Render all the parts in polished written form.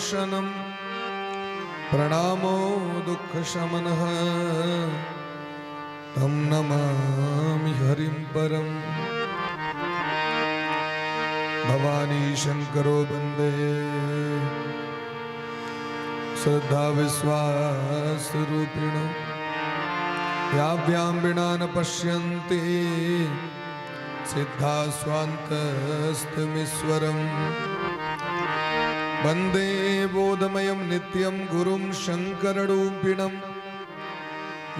दर्शनम प्रणामो दुःख शमनः तं नमामि हरिं परम। भवानी शंकरो वंदे श्रद्धा विश्वास रूपिणो याभ्यां विना न पश्यन्ति सिद्धा स्वान्तस्थमीश्वरम्। वन्दे बोधमयं नित्यं गुरुं शङ्कररूपिणं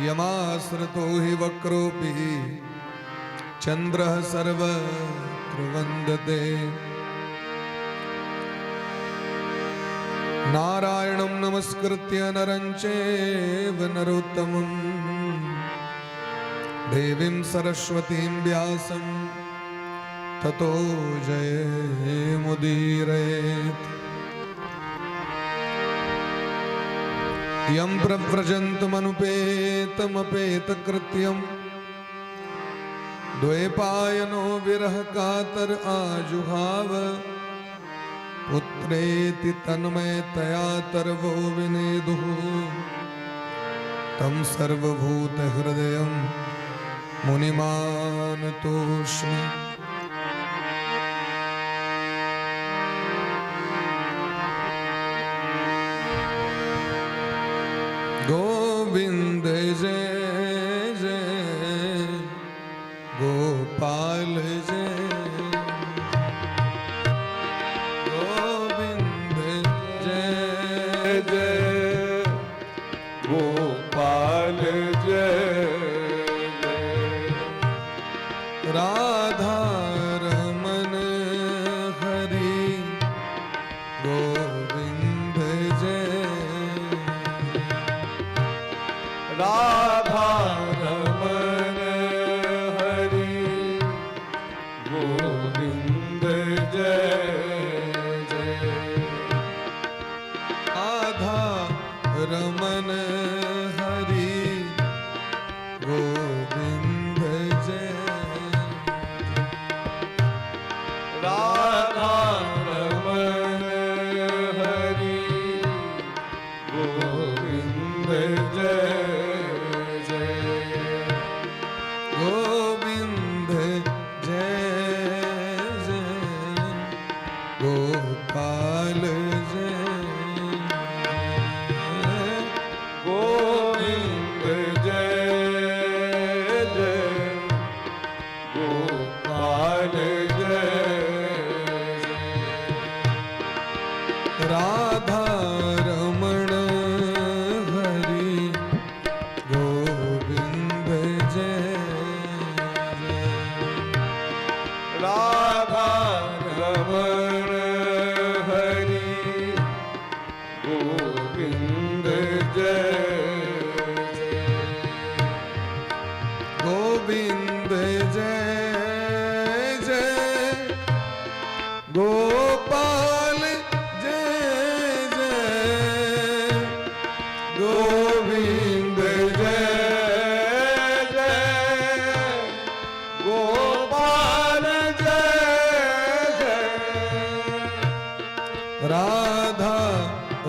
यमाश्रितो हि वक्रोऽपि चन्द्रः सर्वत्र वन्दते। नारायणं नमस्कृत्य नरं चैव नरोत्तमं देवीं सरस्वतीं व्यासं ततो जयमुदीरयेत्। यं प्रव्रजन्तमनुपेतमपेतकृत्यं द्वैपायनो विरहकातर आजुहाव पुत्रेति तन्मयतया तरवो विनेदुः तं सर्वभूतहृदयं मुनिमानतोऽस्मि। गोविंद जय जय गोपाल जय गोविंद जय जय गोपाल जय जय। राधा रमन हरि गोविंद जय राधा रमन हरि गोविंद जय जय। राधा रमन हरि गोविंद जय राधा रमन हरि गोविंद जय जय। गोविंद जय जय गोपाल जय गोविंद जय जय गोपाल जय जय। राधा रमण हरि गोविंद जय जय। राधा रमण हरि गोविंद जय जय। गोविंद जय जय गोपाल जय जय गोविंद जय जय गोपाल जय जय। राधा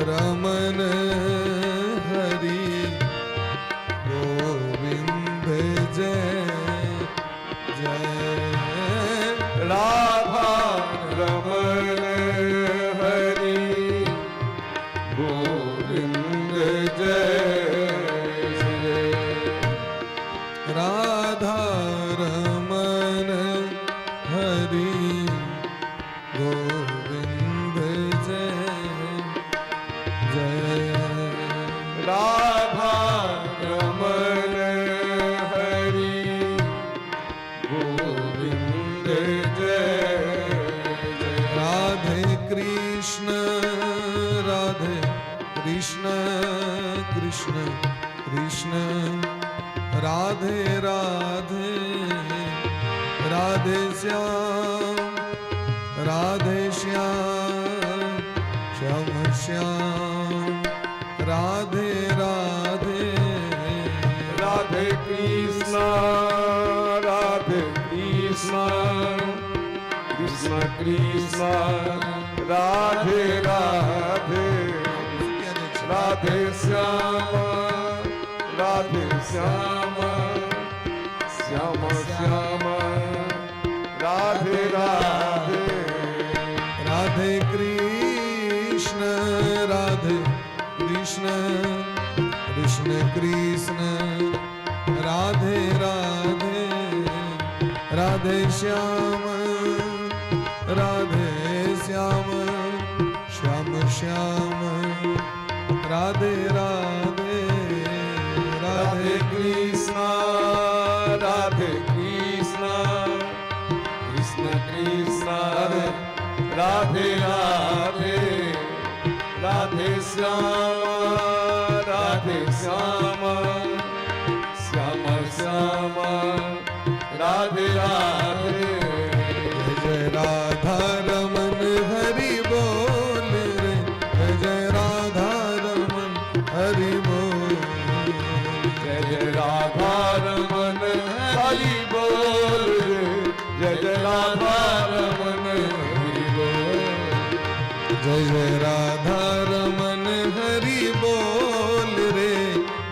रमन हरि गोविंद जय जय। राधा रमन हरि गोविंद जय जय। राधा रमन हरि गोविंद जय जय। राधा रमन हरि गोविंद जय जय। राधे कृष्ण राधे कृष्ण कृष्ण कृष्ण राधे राधे राधे श्याम राधे श्याम श्याम श्याम राधे राधे। राधे कृष्ण राधे कृष्ण कृष्ण कृष्ण राधे राधे। રાધે શ્યામ રાધે શ્યામ શ્યામ શ્યામ રાધે રાધે. રાધે કૃષ્ણ રાધે કૃષ્ણ કૃષ્ણ કૃષ્ણ રાધે રાધે, રાધે શ્યામ રાધે શ્યામ શ્યામ શ્યામ રાધે રાધે. રાધે રાધે કૃષ્ણ રાધે કૃષ્ણ કૃષ્ણ કૃષ્ણ રાધે રાધે, રાધે શ્યામ રાધે શ્યામ શ્યામ શ્યામ રાધે રાધે. જય જય રાધા રમન હરિ બોલ રે, જય જય રાધા રમન હરિ બોલ. જય જય રાધા રમન હરિ બોલ રે, જય જય રાધા રમન હરિ બોલ. જય જય રાધા રમન હરિ બોલ રે,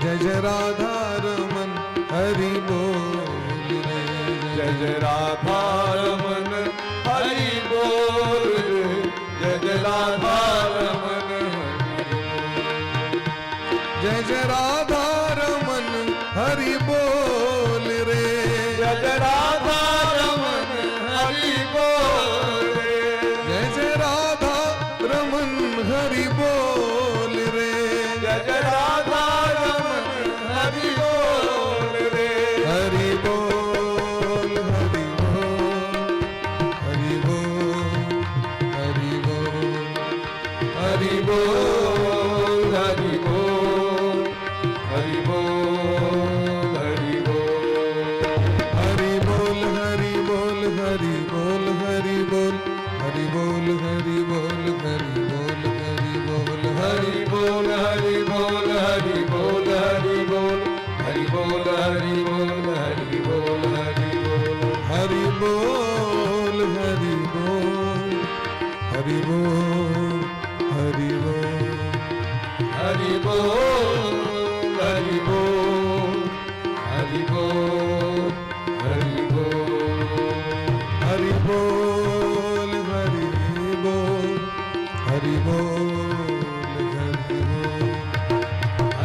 જય જય રાધા રમન હરિ બોલ રે. જય જય રાધા રમન હરિ બોલ રે, જય જય રાધા રમન હરિ બોલ. જય જય રાધા રમન હરિ બોલ રે. જય જય રાધા રમન હરિ બોલ રે. જય જય રાધા રમન હરિ બોલ રે. જય જય રાધા રમન હરિ બોલ રે. હરિ બોલ હરિ બોલ હરિ બોલ હરિ બોલ. હરિ બોલ હરિ બોલ હરિ બોલ હરિ બોલ. હરિ બોલ હરિ બોલ હરિ બોલ હરિ બોલ હરિ બોલ હરિ બોલ હરિ બોલ હરિ બોલ હરિ. હરિ બોલ હરિ બોલ હરિ બોલ હરિ બોલ હરિ બોલ હરિ બોલ હરિ બોલ હરિ બોલ. હરિ બોલ હરિ બોલ હરિ બોલ હરિ બોલ. હરિ બોલ હરિ બોલ હરિ બોલ હરિ બોલ. હરિ બોલ હરિ બોલ હરિ બોલ હરિ બોલ.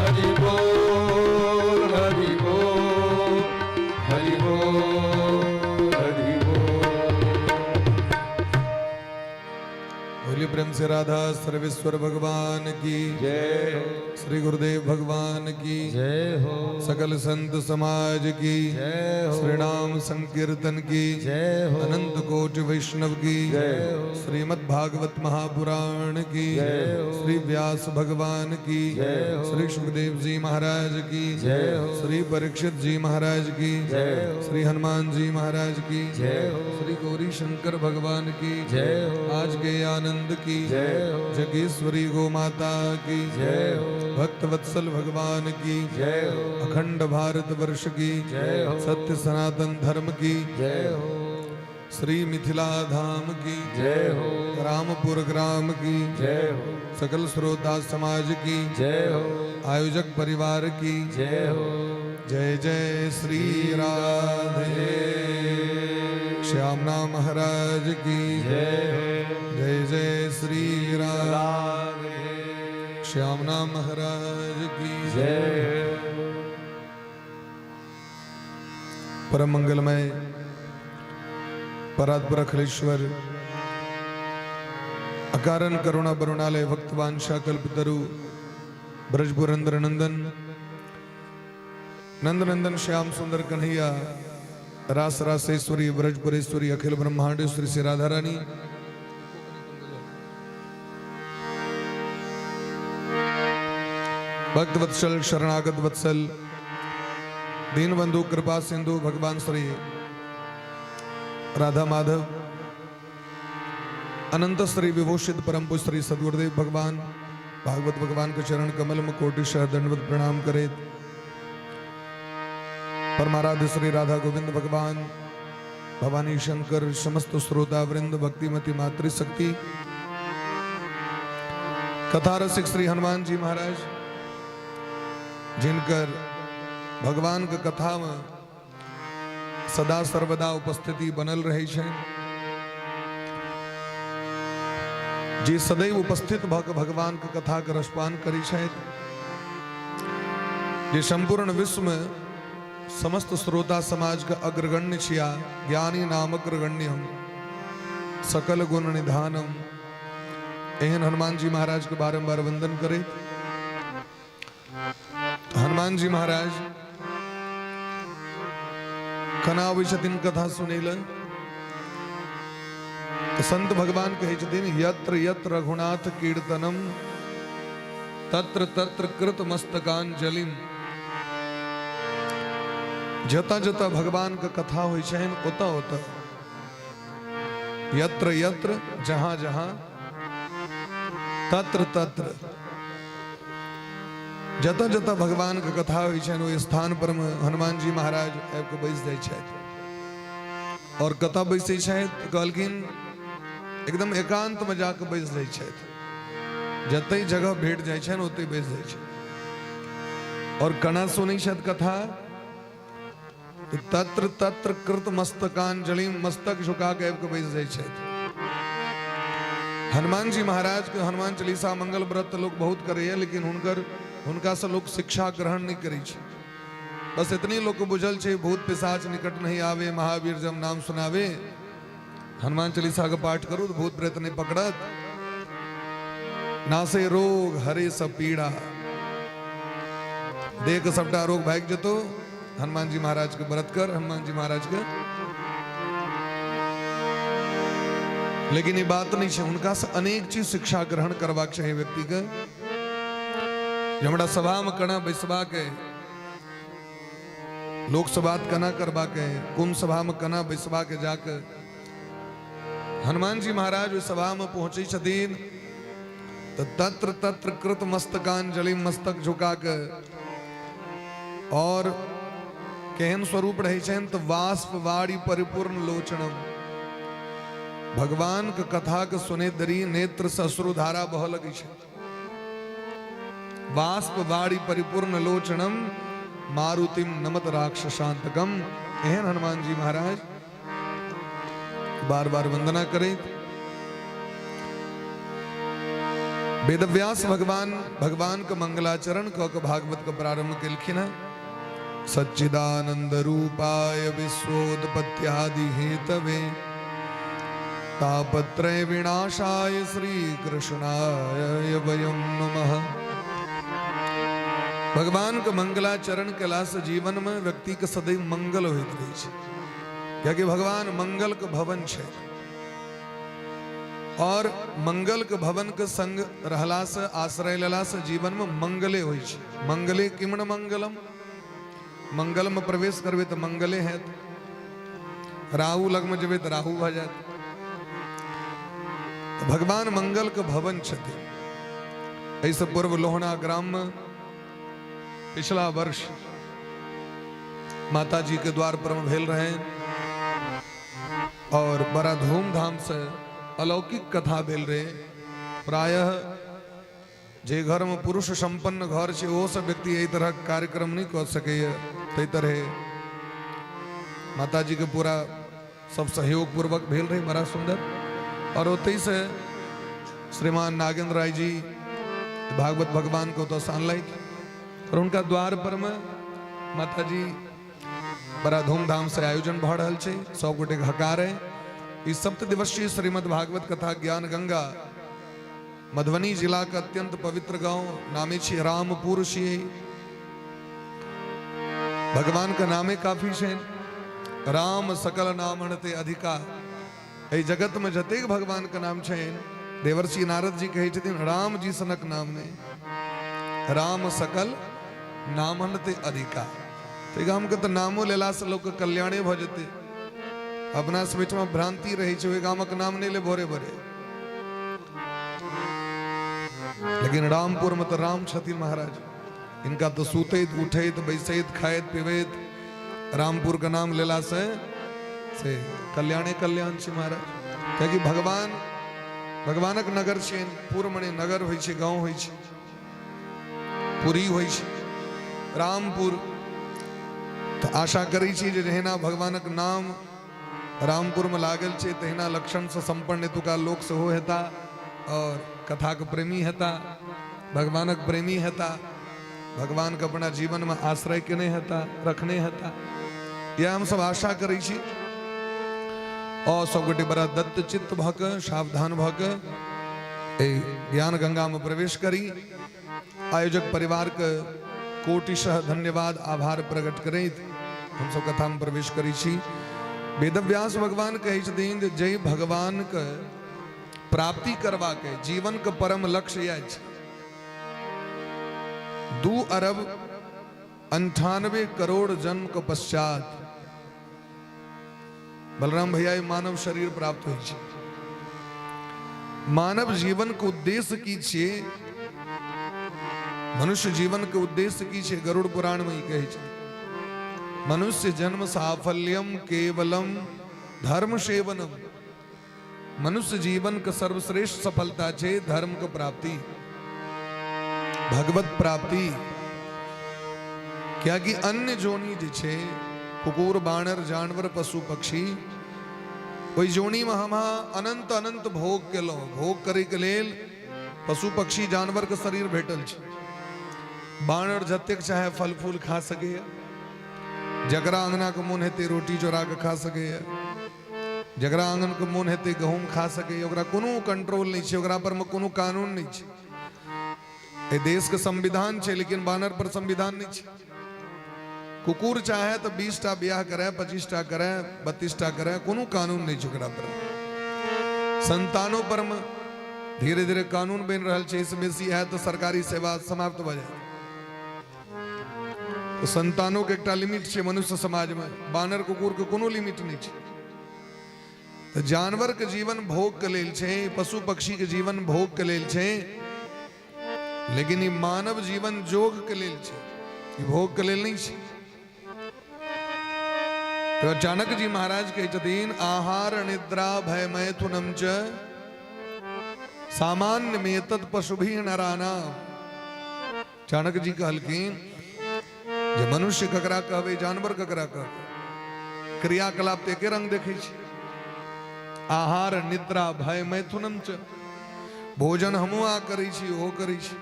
હરિ બોલ હરિ બોલ હરિ બોલ હરિ બોલ. बोलिए प्रेम से राधा सर्वेश्वर भगवान की જય હો. श्री गुरुदेव भगवान की जय हो. सकल संत समाज की जय हो. श्री नाम संकीर्तन की जय हो. अनंत कोटि वैष्णव की जय हो. श्रीमद् भागवत महापुराण की जय हो. श्री व्यास भगवान की जय हो. श्री सुखदेव जी महाराज की जय हो. श्री परीक्षित जी महाराज की जय हो. श्री हनुमान जी महाराज की जय हो. श्री गौरी शंकर भगवान की जय हो. आज के आनंद की जय हो. जगेश्वरी गो माता की जय हो. भक्त वत्सल भगवान की जय हो. अखंड भारत वर्ष की जय हो. सत्य सनातन धर्म की जय हो. श्री मिथिला धाम की जय हो. रामपुर ग्राम की जय हो. सकल श्रोता समाज की जय हो. आयोजक परिवार की जय हो. जय जय श्री राधे. श्याम नाम महाराज की जय हो. जय जय श्री राधे. રાધે. श्याम नाम महाराज की जय हो. परम मंगलमय परात्पर अखिलेश्वर अकारण करुणा बरुणालय भक्तवांशा कल्पतरु ब्रजपुरंदर नंदन नंद नंदन श्याम सुंदर कन्हैया रास रासेश्वरी ब्रजपुरेश्वरी अखिल ब्रह्मांडेश्वरी श्री राधा रानी, भक्त वत्सल शरणागत वत्सल दीनबंधु कृपा सिंधु भगवान श्री राधा माधव, अनंत श्री विभूषित परम पूज्य श्री सदगुरुदेव भगवान भागवत भगवान के चरण कमल में कोटि शह दंडवत प्रणाम करे। परमाराध्य श्री राधा गोविंद भगवान, भवानी शंकर, समस्त श्रोता वृंद, भक्तिमती मातृशक्ति, कथा रसिक श्री हनुमान जी महाराज, जिनकर भगवान के कथा में सदा सर्वदा उपस्थिति बनल रहै छै, जे सदैव उपस्थित भऽ कऽ भगवान के कथा के रसपान करै छथि, जे संपूर्ण विश्व में समस्त श्रोता समाज के अग्रगण्य छिया, ज्ञानी नाम अग्रगण्यम सकल गुण निधानम, एहन हनुमान जी महाराज के बारंबार वंदन करे। हनुमान जी महाराज कना अबै छथिन कथा सुनै लए? तऽ संत भगवान कहै छथिन, यत्र यत्र रघुनाथ कीर्तनम तत्र तत्र कृत मस्तकांजलिम। जतऽ जतऽ भगवान के कथा होइ छनि ओतऽ ओतऽ, यत्र यत्र जहां जहां, तत्र तत्र, जतऽ जतऽ भगवान के कथा होइ छनि ओहि स्थान पर मे हनुमान जी महाराज आबि कऽ बैस जाइ छथि। और कतऽ बैसै छथि? तऽ कहलखिन एकदम एकांत मे जाकऽ बैस जाइ छथि, जतै जगह भेट जाइ छनि ओतै बैस जाइ छथि। और कना सुनै छथि कथा? तत्र तत्र कृत मस्तकांजलि, मस्तक झुका के आबि कऽ बैस जाइ छथि। हनुमान जी महाराज के हनुमान चालीसा मंगल व्रत तऽ लोक बहुत करैया, लेकिन हुनका से लोक शिक्षा ग्रहण नहि करै छै। बस इतनी लोक के बुझल छै, भूत पिशाच निकट नहीं आवे, महावीर जब नाम सुनावे। हनुमान चालीसा के पाठ करू तो भूत प्रेत नहीं पकड़त, नासे रोग हरे सब पीड़ा, देख सबटा रोग भागि जेतो। हनुमान जी महाराज के व्रत कर, हनुमान जी महाराज के। लेकिन ये बात नहीं है, उनका से अनेक चीज शिक्षा ग्रहण करबाक चाही व्यक्ति के। जे हमरा सभा में कना बैसबा के, लोक से बात कना करबा के, कोन सभा में कना बैसबा के जाके। हनुमान जी महाराज ओहि सभा में पहुंचे छथिन तऽ तत्र तत्र कृत मस्तकांजलि, मस्तक झुका के, और केहन स्वरूप रहै छनि? तऽ वाष्प वारी परिपूर्ण लोचनम। भगवान के कथा के सुने दरी नेत्र से अश्रुधारा बह लगै छै। वाष्प वारी परिपूर्ण लोचनम मारुतिम नमत राक्षसांतकम। एहन हनुमान जी महाराज बार बार वंदना करैत वेदव्यास भगवान भगवान के मंगलाचरण कऽ के भागवत के प्रारंभ केलखिन हैं। सच्चिदानंद रूपाय विश्वोत्पत्त्यादि हेतवे तापत्रय विनाशाय श्री कृष्णाय वयं नमः। भगवान के मंगलाचरण केला से जीवन में व्यक्ति के सदैव मंगल होइत रहै छै, कियाकि भगवान मंगल के भवन छै और मंगल के भवन के संग रहला से, आश्रय लेला से जीवन में मंगले होइ छै। मंगले किम न मंगलम, मंगल में प्रवेश करबै तऽ मंगले हैत, राहु लग में जेबै तऽ राहु भऽ जायत। तऽ भगवान मंगल के भवन छथिन। एहिसँ पूर्व लोहना ग्राम में पिछला वर्ष माता जी के द्वार पर में भेल रहे और बड़ा धूमधाम से अलौकिक कथा भेल रहे। प्रायः जे घर में पुरुष संपन्न घर छै ओ सब व्यक्ति एहि तरह कार्यक्रम नहीं कऽ सकैए, ताहि तरह माता जी के पूरा सब सहयोग पूर्वक भेल रहे, बड़ा सुंदर। और ओतहि से श्रीमान नागेंद्र राय जी भागवत भगवान को ओतऽ आनलथि और उनका द्वार पर में माता जी बड़ा धूमधाम से आयोजन भऽ रहल छै। सब गोटे के हकार है। ई सप्त दिवसीय श्रीमद् भागवत कथा ज्ञान गंगा मधुबनी जिला के अत्यंत पवित्र गांव नामे छी रामपुर छियै। भगवान के नामे काफी छै, राम सकल नामन ते अधिका। एहि जगत में जतेक भगवान के नाम छै, देवर्षि नारद जी कहै छथिन राम जी सनक नाम नहि, राम सकल नामन ते अधिका। तऽ गाम के तऽ नामो लेला से लोक के कल्याणे भऽ जेतै। अपना सब एहिठमा भ्रांति रहै छै, ओहि गामक नाम नहि ले भोरे भोरे, लेकिन रामपुर में तऽ राम छथिन महाराज। इनका तऽ सुतैत उठैत बैसैत खाइत पीबैत रामपुर के नाम लेला से कल्याणे कल्याण छै महाराज। कियाकि भगवान भगवानक नगर छियनि। पुर मने नगर होइ छै, गाँव होइ छै, पुरी होइ छै। रामपुर। तऽ आशा करै छी जे जहिना भगवानक नाम रामपुरमे लागल छै तहिना लक्षणसँ सम्पन्न एतुका लोक सेहो हेता और कथाके प्रेमी हेता, भगवानक प्रेमी हेता, भगवानके अपना जीवनमे आश्रय केने हेता, रखने हेता। इएह हमसब आशा करै छी। और सब गोटे बड़ा दत्तचित्त भऽ कऽ, सावधान भऽ कऽ एहि ज्ञान गंगामे प्रवेश करी। आयोजक परिवारके कोटिशः धन्यवाद आभार प्रकट करैत हमसब कथामे प्रवेश करै छी। वेदव्यास भगवान कहै छथिन जे जय भगवानके प्राप्ति करबाके जीवनके परम लक्ष्य इएह छै। 2 अरब 98 करोड़ जन्म के पश्चात बलराम भैया मानव शरीर प्राप्त होइ छै। मानव जीवन के उद्देश्य की छियै? मनुष्य जीवन के उद्देश्य की छै? गरुड़ पुराण में ई कहै छै, मनुष्य जन्म साफल्यम केवलम धर्म सेवनम। मनुष्य जीवन के सर्वश्रेष्ठ सफलता छै धर्म के प्राप्ति, भगवत प्राप्ति। कियाकि अन्य जोनी जे छै, कुकुर बानर जानवर पशु पक्षी, ओहि जोनी में हम अनंत अनंत भोग केलहुँ। भोग करे के लेल पशु पक्षी जानवर के शरीर भेटल छै। बानर जतेक चाहे फल फूल खा सकैए, जकरा अंगना के मोन हेतै रोटी चोरा के खा सकैए, जकरा आंगन के मोन हेतै गहूम खा सकैए, ओकरा कोनो कंट्रोल नहि छै, ओकरा पर मे कोनो कानून नहि छै। एहि देश के संविधान छै लेकिन बानर पर संविधान नहि छै। कुकुर चाहे तऽ 20 टा बियाह करे, 25 टा करे, 32 टा करे, कोनो कानून नहि छै ओकरा पर। संतानो पर मे धीरे धीरे कानून बनि रहल छै, एहिसँ बेसी हैत तऽ सरकारी सेवा समाप्त भऽ जायत। तऽ संतानो के एकटा लिमिट छै मनुष्य समाज में, बानर कुकुर के कोनो लिमिट नहि छै। तऽ जानवर के जीवन भोग के लेल छै, पशु पक्षी के जीवन भोग के लेल छै, लेकिन ई मानव जीवन जोग के लेल छै, ई भोग के लेल नहि छै। तऽ चाणक्य जी महाराज कहै छथिन, आहार निद्रा भय मैथुनम च सामान्य मेतद पशुभी नरानाम। चाणक्य जी कहलखिन जे मनुष्य ककरा कहबै, जानवर ककरा कहबै, क्रियाकलाप तऽ एके रंग देखै छी। आहार निद्रा भय मैथुनम च, भोजन हमहूँ आ करै छी ओहो करै छी,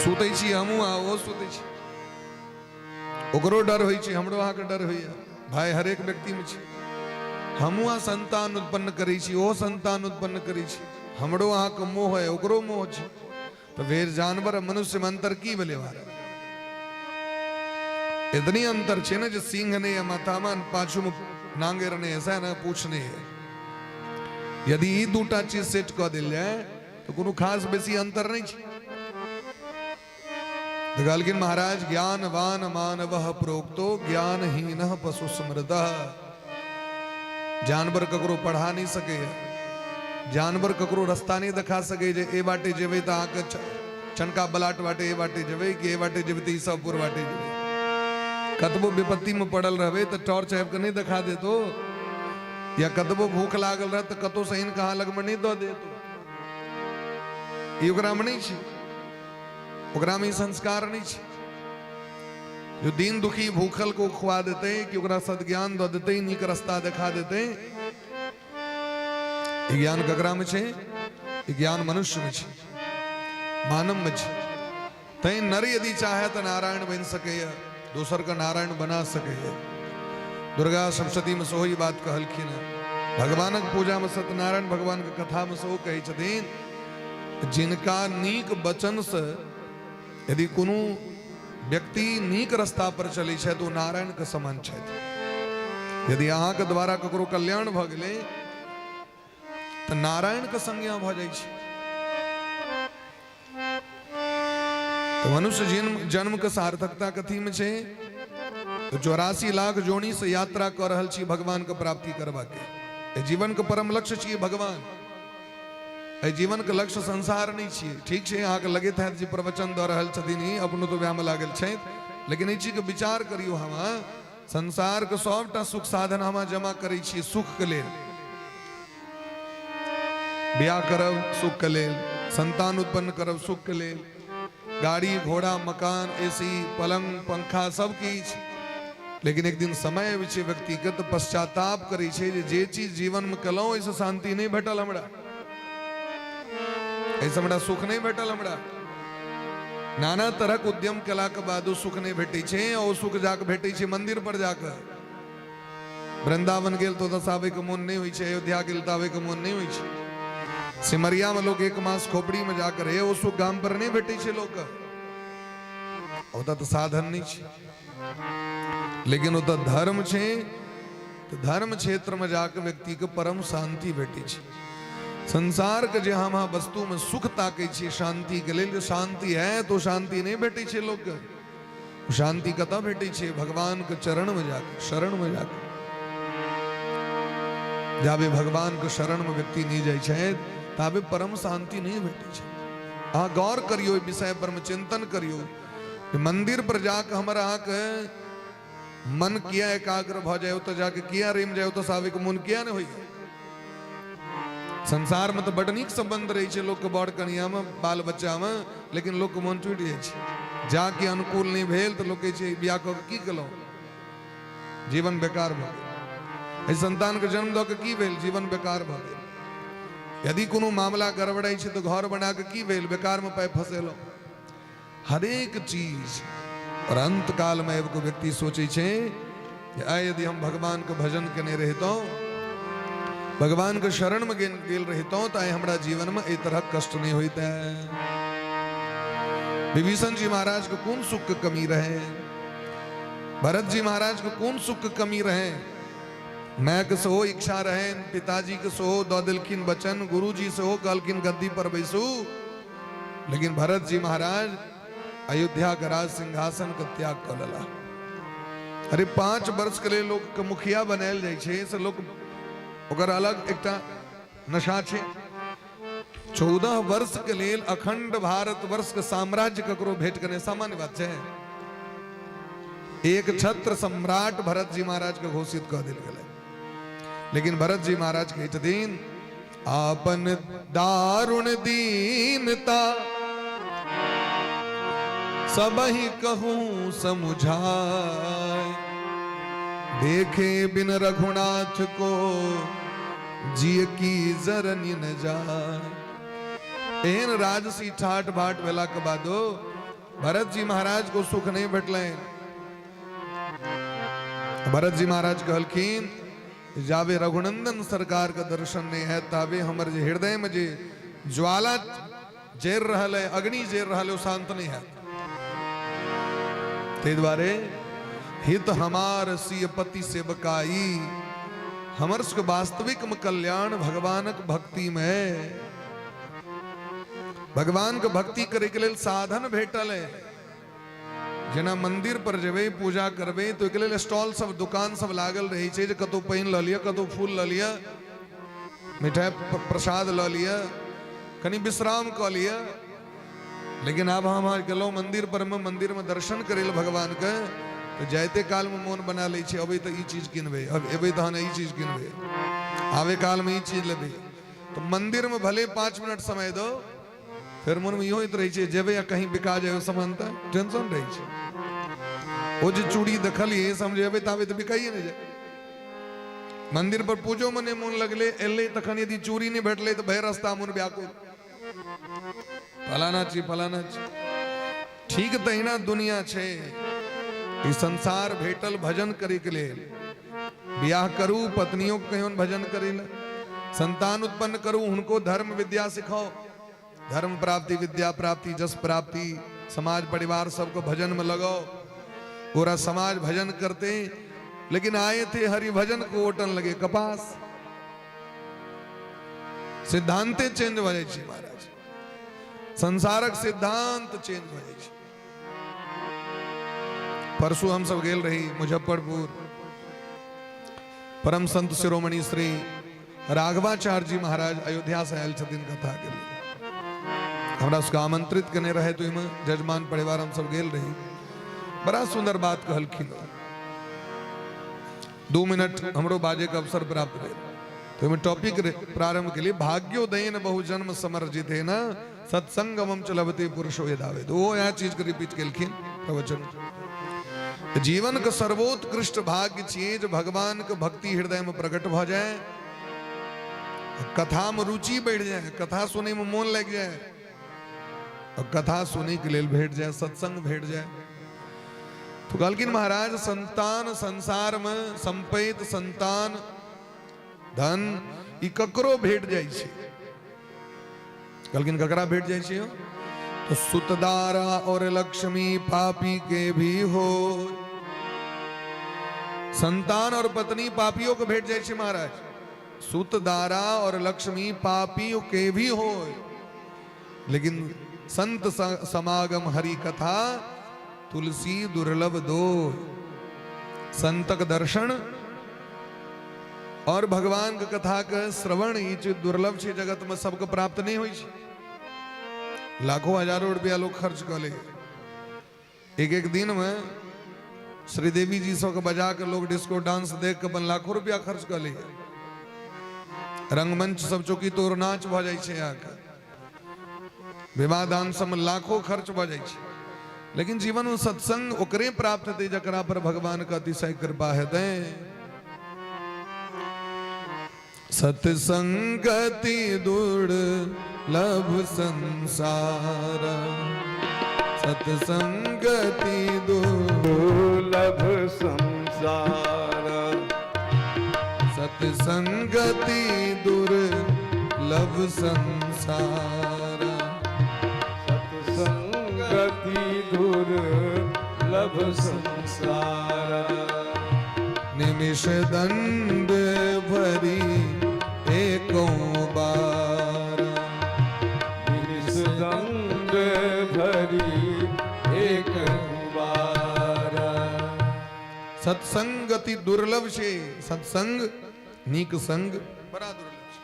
सुतै छी हमहूँ आ ओहो सुतै छी, ओकरो डर होइ छै हमरो अहाँके डर होइए, भाय हरेक व्यक्तिमे छै। हमहूँ अहाँ संतान उत्पन्न करै छी ओहो संतान उत्पन्न करै छी, हमरो अहाँके मोह है ओकरो मोह छै, तऽ फेर जानवर आ मनुष्यमे अंतर की भेलै महाराज? इतनी अंतर छै ने जे सिंह नहि है माथामे, पाछूमे नांगेर नहि है, सएह ने, पूछ नहि है। यदि ई दूटा चीज सेट कऽ देल जाय तऽ कोनो खास बेसी अंतर नहि छै। तऽ कहलखिन महाराज, ज्ञानवान मानव प्रोक्तो ज्ञानहीन पशु स्मृत। जानवर ककरो पढ़ा नहि सकैए, जानवर ककरो रास्ता नहि देखा सकै जे ए बाटे जेबै तऽ अहाँके चनका बलाट बाटे ए बाटे जेबै कि ए बाटे जेबै तऽ ईसापुर बाटे जेबै। कतबो विपत्तिमे पड़ल रहबै तऽ टॉर्च आबि कऽ नहि देखा देतो, या कतबो भूख लागल रहत तऽ कतौ से आनि कऽ अहाँ लगमे नहि दऽ देतो। ई ओकरामे नहि छै, ओकरामे ई संस्कार नहि छै। जो दीन दुखी भूखल को खुआ देतै कि ओकरा सद्ज्ञान दऽ देतै, नीक रास्ता देखा देतै, ई ज्ञान ककरामे छै? ई ज्ञान मनुष्यमे छै, मानवमे छै। तैं नर यदि चाहे तऽ नारायण बनि सकैए, दोसरके नारायण बना सकैए। दुर्गा सप्तशतीमे सेहो ई बात कहलखिन हेँ। भगवानक पूजामे सत्यनारायण भगवानके कथामे सेहो कहै छथिन, जिनका नीक वचनसँ यदि कोनो व्यक्ति नीक रास्ता पर चलै छथि ओ नारायणके समान छथि। यदि अहाँके द्वारा ककरो कल्याण भऽ गेलै तऽ नारायणके संज्ञा भऽ जाइ छै। तऽ मनुष्य जन्म के सार्थकता कथी में छै? तऽ 84 लाख जोनी से यात्रा कऽ रहल छी भगवान के प्राप्ति करबा के। जीवन के परम लक्ष्य छियै भगवान, एहि जीवन के लक्ष्य संसार नहि छियै। ठीक छै, अहाँके लगैत हैत जे प्रवचन दऽ रहल छथिन ई, अपनो तऽ वएहमे लागल छथि, लेकिन एहि चीजके विचार करियौ। हम संसार के सबटा सुख साधन हम जमा करै छियै सुख के लेल, बियाह करब सुख के लेल, संतान उत्पन्न करब सुख के लेल, गाड़ी घोड़ा मकान एसी पलंग पंखा सब किछु। लेकिन एक दिन समय अबै छै व्यक्ति के तऽ पश्चाताप करै छै जे जे चीज जीवन में केलहुँ ओहिसँ शांति नहि भेटल हमरा, एहिसँ हमरा सुख नहि भेटल हमरा। नाना तरहक उद्यम केलाके बादो सुख नहि भेटै छै, ओ सुख जाके भेटै छै मंदिर पर जाके। वृंदावन गेल तऽ ओतऽ आबैके मोन नहि होइ छै, अयोध्या गेल तऽ आबैके मोन नहि होइ छै। सिमरिया में लोग एक मास खोपड़ी में जाकर रहे, ओ सुख गाम पर नहि भेटै छै लोकके। ओतऽ तऽ साधन नहि छै, लेकिन ओतऽ धर्म छै, तऽ धर्म क्षेत्र में जाके व्यक्ति के परम शांति भेटै छै। संसार के जे हम अहाँ वस्तु में सुख ताकै छियै शांति के लेल, जे शांति है तो शांति नहि भेटै छै लोकके। शांति कतऽ भेटै छै? भगवान के चरण में जाके, शरण में जाके। जाबे भगवान के शरण में व्यक्ति नहि जाइ छै ताबे परम शांति नहि भेटै छै। अहाँ गौर करियौ, एहि विषय पर में चिंतन करियौ। मंदिर पर जाके हमर अहाँके मन किया एकाग्र भऽ जाय, ओतऽ जाके किया रमि जाय, ओतऽ आबैके मोन किया नहि होइए? संसार में तऽ बड नीक संबंध रहै छै लोकके बड़ कनियामे बाल बच्चामे, लेकिन लोकके मोन टूटि जाइ छै। जाके अनुकूल नहि भेल तऽ लोक कहै छै बियाह कऽ के की केलहुँ, जीवन बेकार भऽ गेल। एहि संतानके जन्म दऽ के की भेल, जीवन बेकार भऽ गेल। यदि कोनो मामला गड़बड़ाइ छै तऽ घर बना कऽ की भेल, बेकारमे पाइ फसेलहुँ। हरेक चीज। और अंत काल में एगो व्यक्ति सोचै छै कि आइ यदि हम भगवान के भजन केने रहितहुँ, भगवान के शरण में गेल रहितहुँ, तऽ आइ हमरा जीवन में एहि तरहक कष्ट नहीं होइत है। विभीषण जी महाराज के कोन सुख के कमी रहे, भरत जी महाराज के कोन सुख के कमी रहे? माय के सेहो इच्छा रहे, पिताजी के सेहो दऽ देलखिन वचन, गुरुजी सेहो कहलखिन गद्दी पर बैसू, लेकिन भरत जी महाराज अयोध्या के राज सिंहासन के त्याग कऽ लेला। अरे 5 वर्ष के लिए लोक के मुखिया बनायल जाइ छै, से लोक ओकर अलग एकटा नशा छै। 14 वर्ष के लेल अखंड भारत वर्ष के साम्राज्य ककरो भेट के सामान्य बात छै। एक छत्र सम्राट भरत जी महाराज के घोषित कऽ देल गेलै, लेकिन भरत जी महाराज कहै छथिन आपन दारुण दीनता सबही कहूं समुझाए, देखे बिन रघुनाथ को जिय की जरनी न जाए। एहन राजसी ठाट बाट भेला के बादो भरत जी महाराज को सुख नहीं भेटलनि। भरत जी महाराज कहलखिन जाबे रघुनंदन सरकार के दर्शन नहीं है ताबे हमर जे हृदय में जे ज्वाला जरि रहल है, अग्नि जरि रहल है, वो शांत नहीं है। ताहि दुआरे हित हमार सियपति सेवकाई, हमर सबके वास्तविक में कल्याण भगवानक भक्ति में। भगवान के भक्ति करे के लेल साधन भेटल है। जेना मंदिर पर जेबै पूजा करबै तऽ ओहिके लेल स्टॉल सब दुकान सब लागल रहै छै जे कतहु पानि लऽ लिअ, कतहु फूल लऽ लिअ, मिठाइ प्रसाद लऽ लिअ, कनि विश्राम कऽ लिअ। लेकिन आब हम अहाँ गेलहुँ मंदिर पर मे, मंदिर मे दर्शन करै लए भगवान के, तऽ जाइते काल मे मोन बना लै छै अबै तऽ ई चीज किनबै, अब एबै तहन ई चीज किनबै, आबै काल मे ई चीज लेबै। तऽ मंदिर मे भले 5 मिनट समय दो, फेर मोनमे इहो होइत रहै छै जेबै आ कहीं बिका जाय सामान तऽ टेंशन रहै छै। ओ जे चूड़ी देखलियै समझेबै ताबे तऽ बिकाइए नहि जाय। मंदिर पर पूजो मे नहि मोन लगलै, एलै तखन यदि चूड़ी नहि भेटलै तऽ भरि रास्ता मोन व्याकुल, फलाना छी फलाना छी। ठीक तहिना दुनिया छै, ई संसार भेटल भजन करैके लेल। बियाह करू, पत्नियों के कहियोन भजन करै लए, संतान उत्पन्न करू, हुनको धर्म विद्या सिखाओ, धर्म प्राप्ति विद्या प्राप्ति जस प्राप्ति, समाज परिवार सबको भजन में लगाओ, पूरा समाज भजन करते। लेकिन आए थे हरि भजन को ओटन लगे कपास। सिद्धांते चेंज भऽ जाइ छै महाराज, संसारक सिद्धांत चेंज भऽ जाइ छै। परसू हम सब गेल रही मुजफ्फरपुर, परम संत शिरोमणि श्री राघवाचार्य जी महाराज अयोध्या से आयल छथिन कथा के लिए। हमरा सबके आमंत्रित केने रहे तो ओहिमे जजमान परिवार हम सब गेल रही। बड़ा सुंदर बात कहलखिन, 2 मिनट हमरो बाजे के अवसर प्राप्त भेल। तऽ ओहिमे टॉपिक प्रारंभ के लिए भाग्योदयन बहुजन्म समर्जितेन सत्संगमम च लभते पुरुषो यदावेद। ओ इएह चीज के रिपीट केलखिन प्रवचन। जीवन के सर्वोत्कृष्ट भाग्य छियै जे भगवान के भक्ति हृदय में प्रकट भऽ जाए, कथा में रुचि बढ़ि जाए, कथा सुनै में मोन लागि जाए और कथा सुनै के लेल भेट जाए, सत्संग भेट जाए। तो कहलखिन महाराज संतान संसार में संपैत संतान धन ई ककरो भेट जाइ छै। कहलखिन ककरा भेट जाइ छै? तो सुतदारा और लक्ष्मी पापी के भी हो। संतान और पत्नी पापियों के भेट जाइ छै महाराज। सुतदारा और लक्ष्मी पापियों के भी हो, लेकिन संत समागम हरि कथा तुलसी दुर्लभ दो। संतक दर्शन और भगवान के कथा के श्रवण ई चीज दुर्लभ छै, जगत में सबके प्राप्त नहीं होइ छै। लाखों हजारों रुपया लोग खर्च कऽ ले, एक एक दिन में श्रीदेवी जी सबके बजा के लोग डिस्को डांस देख के अपन लाखों रुपया खर्च कऽ ले। रंगमंच सब चौकी तोड़ नाच भऽ जाइ छै, अहाँके विवाह दान सब में लाखों खर्च भऽ जाइ छै। लेकिन जीवन में सत्संग ओकरे प्राप्त हेतै जकरा पर भगवान के अतिशय कृपा हेतै। सत्संगति दुर्लभ संसार, सत्संगति दुर्लभ संसार, सत्संगति दुर्लभ संसार, सत्संगति दुर्लभ संसार। निमिष दंड भरी एको बार, निमिष दंड भरी एक बार। सत्संगति दुर्लभ छै। सत्संग नीक संग बड़ा दुर्लभ छै।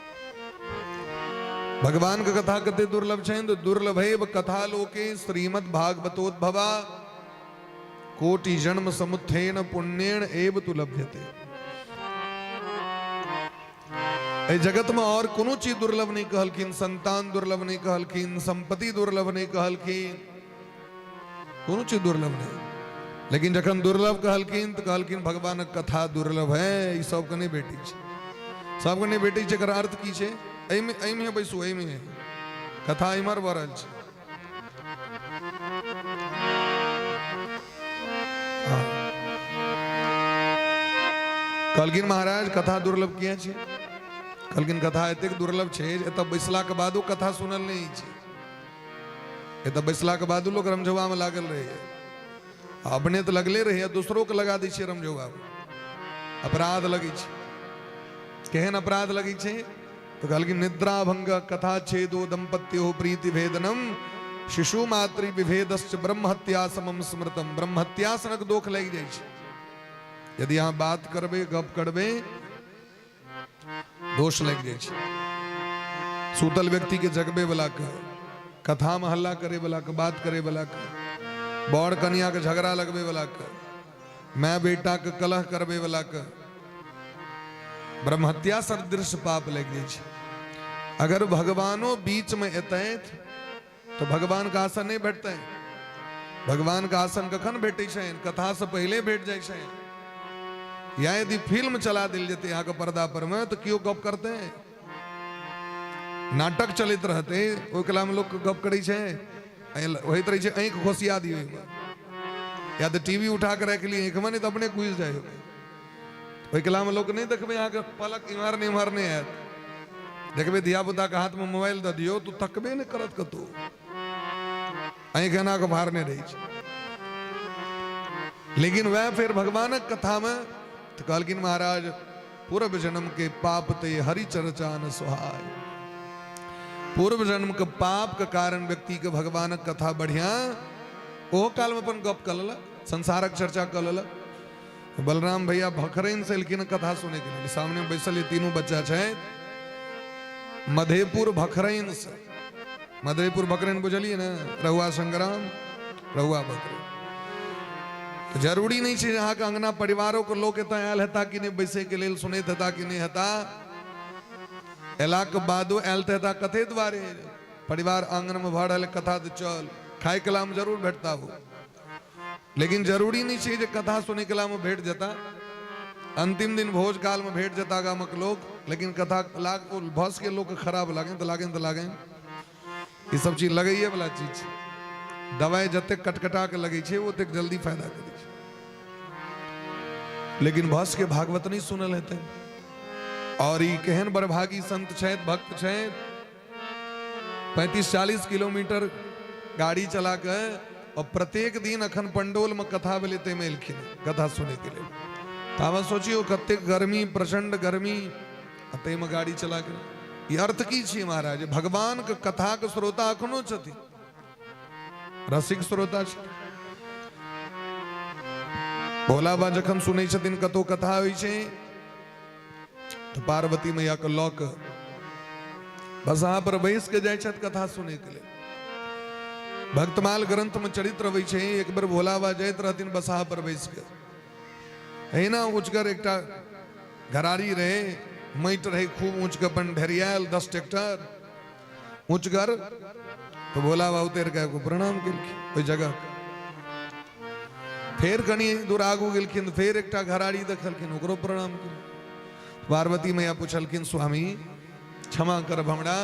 भगवान के कथा कते दुर्लभ छै? तो दुर्लभैव कथा लोके श्रीमद् भागवतोद्भवा कोटि जन्म समुत्थेन पुण्येन एव तु लभ्यते। एहि जगत में और कोनो चीज दुर्लभ नहीं कहलखिन, संतान दुर्लभ नहीं कहलखिन, संपत्ति दुर्लभ नहीं कहलखिन, कोनो चीज दुर्लभ नहीं। लेकिन जखन दुर्लभ कहलखिन तो कहलखिन भगवानक कथा दुर्लभ है, ई सबके नहीं भेटै छै, सबके नहीं भेटै छै। एकर अर्थ की छै? एहिमे एहिमे बैसू, एहिमे कथा इम्हर भऽ रहल छै। हाँ। कहलखिन महाराज कथा दुर्लभ किया छै? कहलखिन कथा एतेक दुर्लभ छै जे एतऽ बैसलाके बादो कथा सुनल नहि छै। एतऽ बैसलाके बादो लोक रमझौआमे लागल रहैए, अपने तऽ लगले रहैए, दोसरोके लगा दै छै रमझौआमे। अपराध लगै छै। केहन अपराध लगै छै? तऽ कहलखिन निद्रा भंग कथा छेदो दंपत्यो प्रीति भेदनम शिशु मातृ विभेदश्च ब्रह्महत्या समम स्मृतम। ब्रह्महत्या सनक दोख लागि जाइ छै। यदि अहाँ बात करबै, गप करबै, दोष लागि जाइ छै। सुतल व्यक्ति के जगबे वाला के, कथा में हल्ला करे वाला के, बात करे वाला के, बड़ कनिया के झगड़ा लगबे वाला के, माय बेटा के कलह करबे वाला के ब्रह्महत्या सदृश पाप लागि जाइ छै। अगर भगवानो बीच में एतैथ तो भगवान के आसन नहीं भेटतै। भगवान के आसन कखन भेटै छै? कथा से पहिले भेट जाइ छै। या यदि फिल्म चला देल जेतै अहाँके पर्दा पर में तो केओ गप करतै? नाटक चलैत रहतै ओहि कला में लोक गप करै छै, होइत रहै छै आँखि घोसिया दियौ ओहिमे, या तऽ टीवी उठा के राखि लियै आँखिमे, नहि तऽ अपने घुसि जाइ। ओहि कला में लोक नहि देखबै अहाँके पलक इम्हर नहि इम्हर नहि आयत। देखबै धियापुताके हाथमे मोबाइल दऽ दियौ तऽ तकबे नहि करत कतहु, आँखि एना कऽ फाड़ने रहै छै। लेकिन वएह फेर भगवानक कथामे तऽ कहलखिन महाराज पूर्व जन्म के पाप ते हरि चर्चा न सुहाय। पूर्व जन्म के पाप के कारण व्यक्ति के भगवानक कथा बढ़िया ओहो काल में अपन गप कऽ लेलक, संसारक चर्चा कऽ लेलक। बलराम भैया भखरैन से एलखिन कथा सुनै के लेल, सामने बैसल तीनू बच्चा छै मधेपुर भखरैन से। मधेपुर भखरैन बुझलियै ने, रहुआ संग्राम, रहुआ भखरैन। तो जरूरी नहीं छै अहाँके अंगना परिवारों के लोक एतऽ आयल हेता कि नहि, बैसै के लेल सुनैत हेता कि नहि हेता। अयलाके बादो आयल तऽ हेता कथे दुआरे, परिवार आंगनमे भऽ रहल कथा तऽ चल, खाय कलामे जरूर भेटता हो, लेकिन जरूरी नहि छै जे कथा सुनै कलामे भेट जेता। अंतिम दिन भोज कालमे भेट जेता गामक लोक, लेकिन कथा लाग भऽ सकै लोकके खराब लागनि तऽ लागनि तऽ लागनि। ई सब चीज लगैए वाला चीज छै। दवाइ जतेक कटकटा के लगै छै ओतेक जल्दी फायदा करै छै। लेकिन भऽ सकै भागवत नहि सुनल हेतै। और ई केहन बड़भागी संत छथि, भक्त छथि, 35-40 किलोमीटर गाड़ी चला के और प्रत्येक दिन अखन पंडोल में कथा भेलै ताहिमे एलखिन कथा सुनैके लेल। ताबत सोचियौ कतेक गर्मी, प्रचंड गर्मी, आ ताहिमे गाड़ी चला के। ई अर्थ की छै महाराज? भगवान के कथा के श्रोता अखनो छथिन, रसिक श्रोता छथिन। भोला बाबा जखन सुनै छथिन कतौ कथा होइ छै तऽ पार्वती मैया के लऽ कऽ बसहा पर बैस के जाइ छथि कथा सुनै के लेल। भक्तमाल ग्रंथ में चरित्र अबै छै, एक बेर भोला बाबा जाइत रहथिन बसहा पर बैस के, एहिना ऊँचगर एकटा घरारी रहे, माटि रहे खूब ऊँच के, अपन ढेरियायल 10 ट्रैक्टर ऊँचगर, तो भोला बाबा उतरि के आबि कऽ प्रणाम केलखिन ओहि जगह। फेर कनि दूर आगू गेलखिन, फेर एकटा घरारी देखलखिन, ओकरो प्रणाम केलखिन। पार्वती मैया पुछलखिन, स्वामी क्षमा करब हमरा,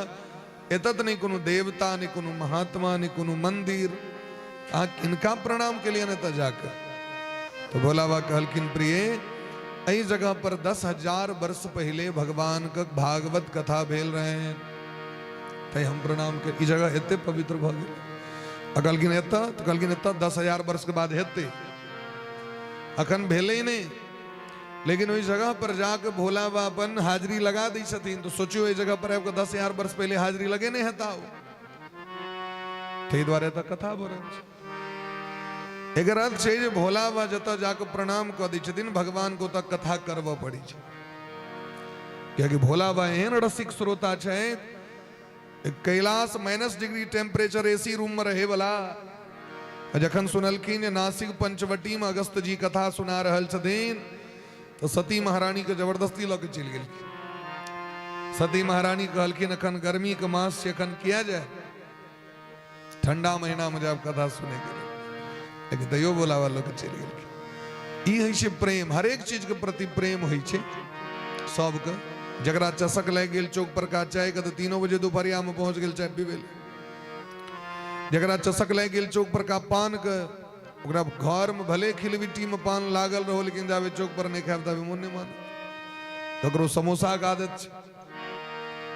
एतऽ तऽ नहि कोनो देवता, नहि कोनो महात्मा, नहि कोनो मंदिर, अहाँ किनका प्रणाम केलियनि एतऽ जाकऽ? तो भोला बाबा कहलखिन, प्रिय, एहि जगह पर 10,000 वर्ष पहिले भगवान के भागवत कथा भेल रहे, तैं हम प्रणाम के, ई जगह एते पवित्र भऽ गेल। आ कहलखिन एतऽ? तऽ कहलखिन एतऽ 10,000 वर्ष के बाद हेतै, अखन भेलै नहि। लेकिन ओहि जगह पर जाके भोला बाबा अपन हाजिरी लगा दै छथिन। तऽ सोचियौ एहि जगह पर आबि कऽ 10,000 वर्ष पहिले हाजिरी लगेने हेता ओ, ताहि दुआरे एतऽ कथा भऽ रहल छै। एकर अर्थ छै जे भोला बाबा जतऽ जाके प्रणाम कऽ दै छथिन भगवान के, ओतऽ कथा करबऽ पड़ै छै, कियाकि भोला बाबा एहन रसिक श्रोता छथि। Kailash minus degree temperature AC room में रहे वाला जखन सुनलखिन जे नासिक पंचवटी में अगस्त जी कथा सुना रहल छथिन, तऽ सती महारानी के जबरदस्ती लऽ के चलि गेलखिन। सती महारानी कहलखिन अखन गर्मी के मास छै, अखन किया जाय, ठंडा महीना में जायब कथा सुने के लेल। लेकिन तैयो बोलावा लऽ के चलि गेलखिन। ई होइ छै प्रेम, हरेक चीज के प्रति प्रेम होइ छै सबके। जकरा चसक लागि गेल चौक पर का चाय के, तऽ 3 बजे दुपहरिया में पहुंच गेल चाय पीबै लए। जकरा चसक लागि गेल चौक पर का पान के, ओकरा घर में भले खिलबिट्टी में पान लागल रहो, लेकिन जाबे चौक पर नहीं खायब ताबे मोन नहीं मानत। ककरो समोसा के आदत छै।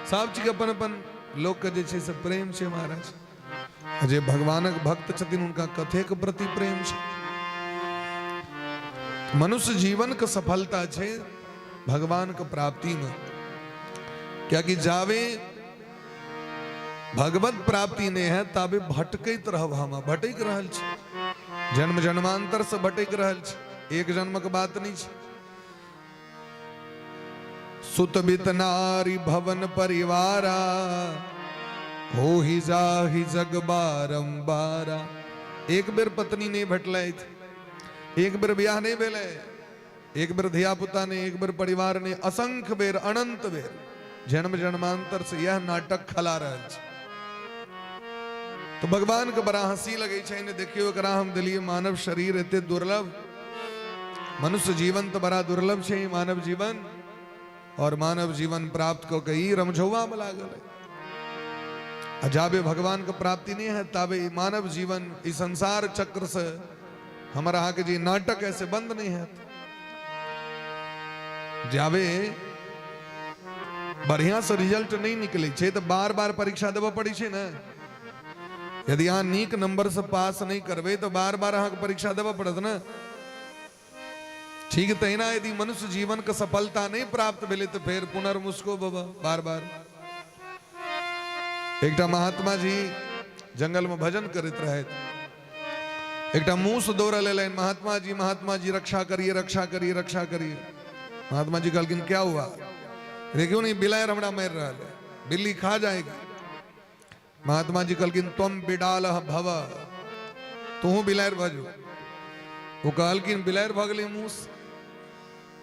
सब चीज अपन अपन लोक के जे छै से प्रेम छै महाराज। जे भगवानक भक्त छथिन हुनका कथे के प्रति प्रेम छै। मनुष्य जीवन के सफलता छै भगवान के प्राप्ति में, कियाकि जावे भगवत प्राप्ति नहीं है ताबे भटकैत रहब। हम भटक रहल छी, जन्म जन्मांतर से भटक रहल छी, एक जन्म के बात नहीं छै। सुत बित नारी भवन परिवारा, हो ही जाहि जग बारंबारा। एक बेर पत्नी नहीं भेटलथि, एक बेर ब्याह नहीं भेलै, एक बेर धिया पुता नहीं, एक बेर परिवार नहीं, असंख्य बेर, अनंत बेर जन्म जन्मांतर से यह नाटक खला रहल छै। तो भगवान के बड़ा हंसी लगे छै ने, देखियो एकरा हम दिलिए मानव शरीर एते दुर्लभ, मनुष्य जीवन तो बड़ा दुर्लभ छै मानव जीवन, और मानव जीवन प्राप्त कऽ के ई रमझौआ में लागल है। आ जाबे भगवान के प्राप्ति नहीं है ताबे ई मानव जीवन ई संसार चक्र से हमर अहाँके जे नाटक है से बंद नहीं है। जाबे बढ़िया से रिजल्ट नहीं निकले छै तऽ बार बार परीक्षा देबऽ पड़ै छै ने। यदि अहाँ नीक नंबर से पास नहीं करबै तऽ बार बार अहाँके परीक्षा देबऽ पड़त ने। ठीक तहिना यदि मनुष्य जीवन के सफलता नहीं प्राप्त भेलै तऽ फेर पुनर्मुस्को बाबा बार बार। एकटा महात्मा जी जंगल में भजन करैत रहथि, एकटा मूस दौड़ल एलनि, महात्मा जी महात्मा जी रक्षा करिए रक्षा करिए रक्षा करिए। महात्मा जी कहलखिन क्या हुआ? देखियो नहीं बिलायर हमरा मारि रहल है, बिल्ली खा जाएगी। महात्मा जी कहलखिन त्वम बिडाल भव, तूहू बिलायर भऽ जो। ओ कहलखिन बिलायर भऽ गेलै मूस,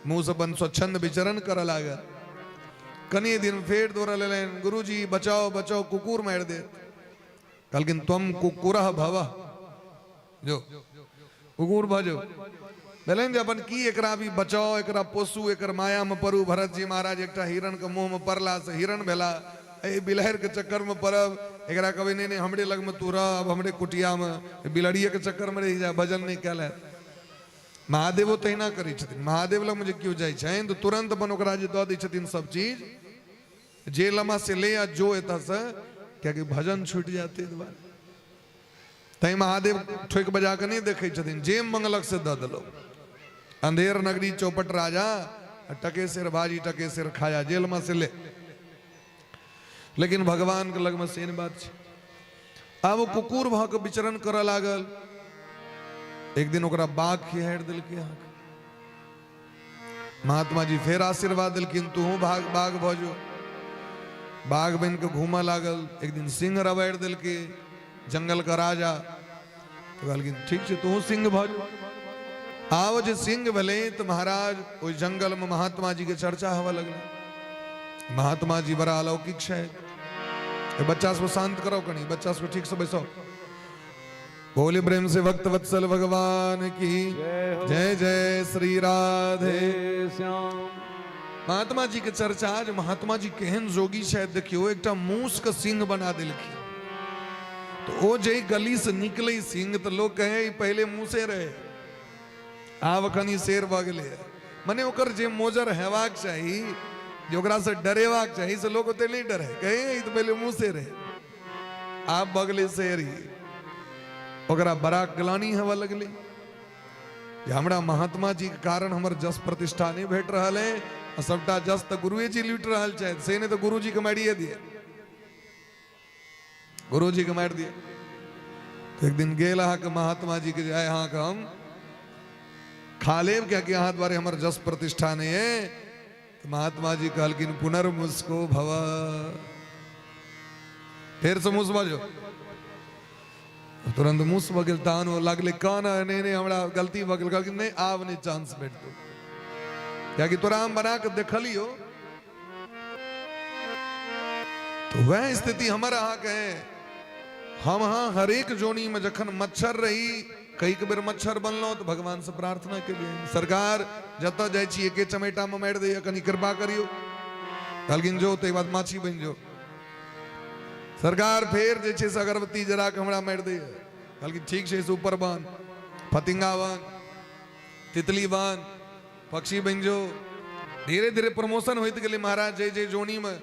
मूस अपन स्वच्छंद विचरण करऽ लागल। कनि दिन फेर दौड़ल एलनि, गुरुजी बचाओ बचाओ, कुकुर मारि देत। कहलखिन त्वम कुकुरः भवः, जो कुकुर भऽ जो। भेलनि जे अपन की एकरा भी बचाओ, एकरा पोसू, एकर माया में पड़ू। भरत जी महाराज एकटा हिरण के मुंह में पड़ला से हिरण भेला, एहि बिलहर के चक्कर में पड़ब, एकरा कहबै नहीं नहीं हमरे लग में तू रह, अब हमरे कुटिया में, बिलहरिये के चक्कर में रहि जा, भजन नहीं कयल हैत। महादेवो तहिना करै छथिन। महादेव लगमे जे केओ जाइ छनि तऽ तुरन्त अपन ओकरा जे दऽ दै छथिन सब चीज, जे लमा से ले आ जो एतऽसँ, कियाकि भजन छूटि जायत ताहि दुआरे। तैं महादेव ठोकि बजा कऽ नहि देखै छथिन, जे मंगलक से दऽ देलहुँ। अंधेर नगरी चौपट राजा, टके सिर भाजी टके सिर खाया, जेल में से ले। लेकिन भगवान के लगमे से नहि बात छै। आब ओ कुकुर भऽ कऽ विचरण करऽ लागल। एक दिन ओकरा बाघ खिहारि देलकै अहाँके। महात्मा जी फेर आशीर्वाद देलखिन, तूहू भाग बाघ भऽ जो। बाघ बनि कऽ घूमऽ लागल। एक दिन सिंह रबारि देलकै, जंगल के राजा। तऽ कहलखिन ठीक छै, तूहू सिंह भऽ जो। आब जे सिंह भेलै तऽ महाराज ओहि जंगल में महात्मा जी के चर्चा होबऽ लगलै। महात्मा जी बड़ा अलौकिक छै। बच्चा सबके शांत करो कनी, बच्चा सबके ठीक से बैसाओ। बोले प्रेम से भक्त वत्सल भगवान की जय। जय श्री राधे श्याम। महात्मा जी के चर्चा, जे महात्मा जी केहन जोगी छथि, देखियौ एकटा मूस के सिंह बना देलखिन। तो ओ जे गली से निकले सिंह तो लोग कहे पहले मूसे रहे, आब कनी शेर भऽ गेलै। मने ओकर जे मोजर हेबाक चाही, जे ओकरा से डरेबाक चाही, से लोग ओते नहीं डरे, कहे ई तऽ पहले मूसे रहे, आब भऽ गेलै शेर ही। ओकरा बड़ा ग्लानि हेबऽ लगलै जे हमरा महात्मा जी के कारण हमर जस प्रतिष्ठा नहीं भेट रहल है, आ सबटा जस तऽ गुरुए जी लूटि रहल छथि, से नहि तऽ गुरुजी के मारिए दिए, गुरुजी के मारि दिए। तो एक दिन गेल अहाँके महात्मा जी के जे आइ अहाँके हम खा लेब, कियाकि अहाँ द्वारे हमर जस प्रतिष्ठा नहीं है। तो महात्मा जी कहलखिन पुनर्मुस्को भव, फेर से मुस बाजो। तुरंत मुस भऽ गेल। तहन ओ लागलै कान, नहीं नहीं हमरा गलती भऽ गेल। कहलखिन नहीं आब नहीं चांस भेटतौ, कियाकि तोरा हम बना के देखलियो। तो वह स्थिति हमर अहाँके है। हम अहाँ हरेक जोनी में जखन मच्छर रही, कई बेर मच्छर बनलहुँ तऽ भगवान से प्रार्थना केलियै, सरकार जतऽ जाइ छी एके चमेटा में मारि दैया, कनि कृपा करियौ। कहलखिन जो, ताहि बाद माछी बनि जो। सरकार फेर जे छै से अगरबत्ती जरा के हमरा मारि दैया। कहलखिन ठीक छै, से ऊपर बन, फतिंगा बन, तितली बन, पक्षी बनि जो। धीरे धीरे प्रमोशन होइत गेलै महाराज। जय जय जोनी में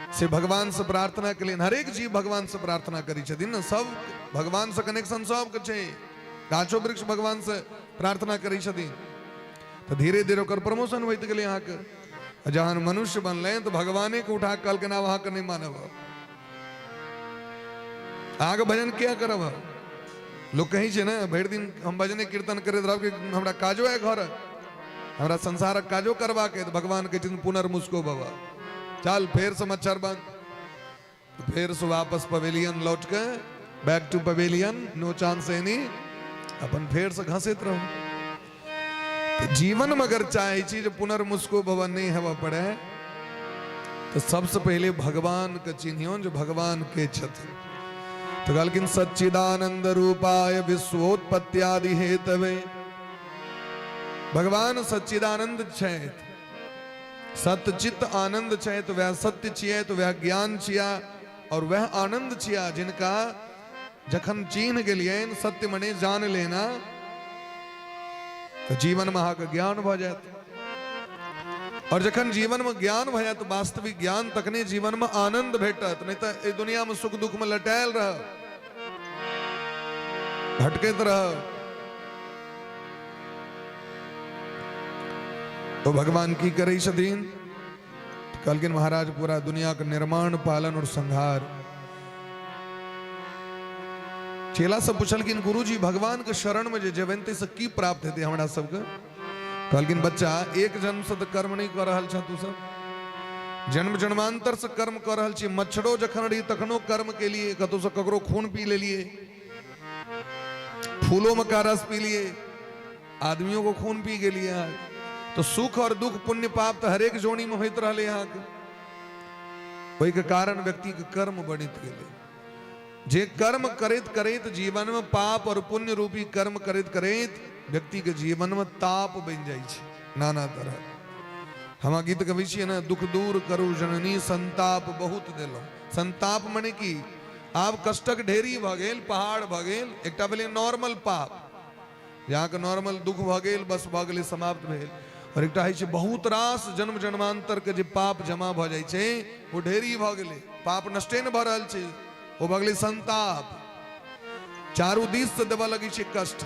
से भगवान से प्रार्थना के लिए, हरेक जीव भगवान से प्रार्थना करी छथिन ने, सब भगवान से कनेक्शन सबके छै, गाछो वृक्ष भगवान से प्रार्थना करी छथिन। तऽ धीरे धीरे ओकर प्रमोशन होइत गेलै अहाँके। जहन मनुष्य बनलै तऽ भगवाने के उठा कहलखिन आब अहाँके नहि मानब, अहाँके भजन किया करब। लोक कहै छै ने भरि दिन हम भजने कीर्तन करैत रहब कि हमरा काजो है घर, हमरा संसारक काजो करबाक है। तऽ भगवान कहै छथिन पुनर्मुस्को बाबा, चल फेर से मच्छर बन। फेर से वापस पवेलियन लौट के back to pavilion, no chance any, अपन फेर से घसैत रहू। जीवन में अगर चाहे छी जे पुनर्मुस्को भवन नहीं हेबऽ पड़े, तो सबसे पहले भगवान के चिन्हियौन जे भगवान के छथिन। तो कहलखिन सच्चिदानंद रूपाय विश्वोत्पत्त्यादि हेतवे। भगवान सच्चिदानंद छथि, सत्यचित आनंद छथि, वह सत्य छियै, तो वह ज्ञान छिया और वह आनंद छिया, जिनका जखन चिन्ह गेलियनि, सत्य मने जान लेना, तो जीवन में अहाँके ज्ञान भऽ जायत। और जखन जीवन में ज्ञान भऽ जायत, वास्तविक ज्ञान, तखने जीवन में आनंद भेटत, नहीं तऽ एहि दुनिया में सुख दुख में लटायल रहब, भटकैत रहब। तो भगवान की करै छथिन? कहलखिन महाराज पूरा दुनिया के निर्माण, पालन और संहार। चेला सब पुछलखिन गुरुजी भगवान के शरण में जे जेबनि ताहिसँ की प्राप्त हेतै हमरा सबके? कहलखिन बच्चा एक जन्म से तऽ कर्म नहि कऽ रहल छह तू सब, जन्म जन्मांतर से कर्म कऽ रहल छी। मच्छरो जखन रही तखनो कर्म केलिए, कतौ से ककरो खून पी लेलिए, फूलों में का रस पी लिए, आदमियों को खून पी गेलिए। तऽ सुख आओर दुख पुण्य पाप तऽ हरेक जोनीमे होइत रहलै अहाँके। ओहिके कारण व्यक्तिके कर्म बढ़ैत गेलै। जे कर्म करैत करैत जीवनमे पाप आओर पुण्य रूपी कर्म करैत करैत व्यक्तिके जीवनमे ताप बनि जाइ छै नाना तरह। हम गीत गबै छियै ने, दुख दूर करू जननी संताप बहुत देलहुँ। संताप मने की? आब कष्टक ढेरी भऽ गेल, पहाड़ भऽ गेल। एकटा भेलै नॉर्मल पाप, जे अहाँके नॉर्मल दुख भऽ गेल, बस भऽ गेलै, समाप्त भेल। आओर एकटा होइ छै बहुत रास जन्म जन्मान्तरके जे पाप जमा भऽ जाइ छै, ओ ढेरी भऽ गेलै, पाप नष्टे नहि भऽ रहल छै, ओ भऽ गेलै संताप। चारू दिससँ देबऽ लगै छै कष्ट,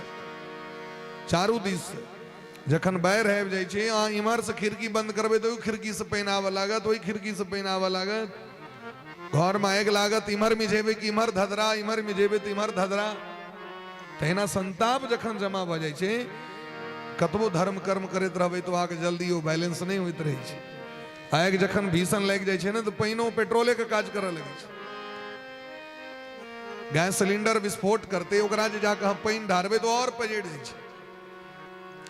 चारू दिससँ। जखन बाढ़ि आबि जाइ छै, अहाँ इम्हरसँ खिड़की बन्द करबै तऽ ओहि खिड़कीसँ पानि आबऽ लागत, ओहि खिड़कीसँ पानि आबऽ लागत। घरमे आगि लागत, इम्हर मिझेबै कि इम्हर धधरा, इम्हर मिझेबै तऽ इम्हर धधरा। तहिना संताप जखन जमा भऽ जाइ छै, कतबो धर्म कर्म करैत रहबै तऽ अहाँके जल्दी ओ बैलेंस नहि होइत रहै छै। आगि जखन भीषण लागि जाइ छै ने, तऽ पानिओ पेट्रोलेके काज करऽ लगै छै। गैस सिलेंडर विस्फोट करतै, ओकरा जे जाकऽ अहाँ पानि ढारबै तऽ आओर पजरि जाइ छै,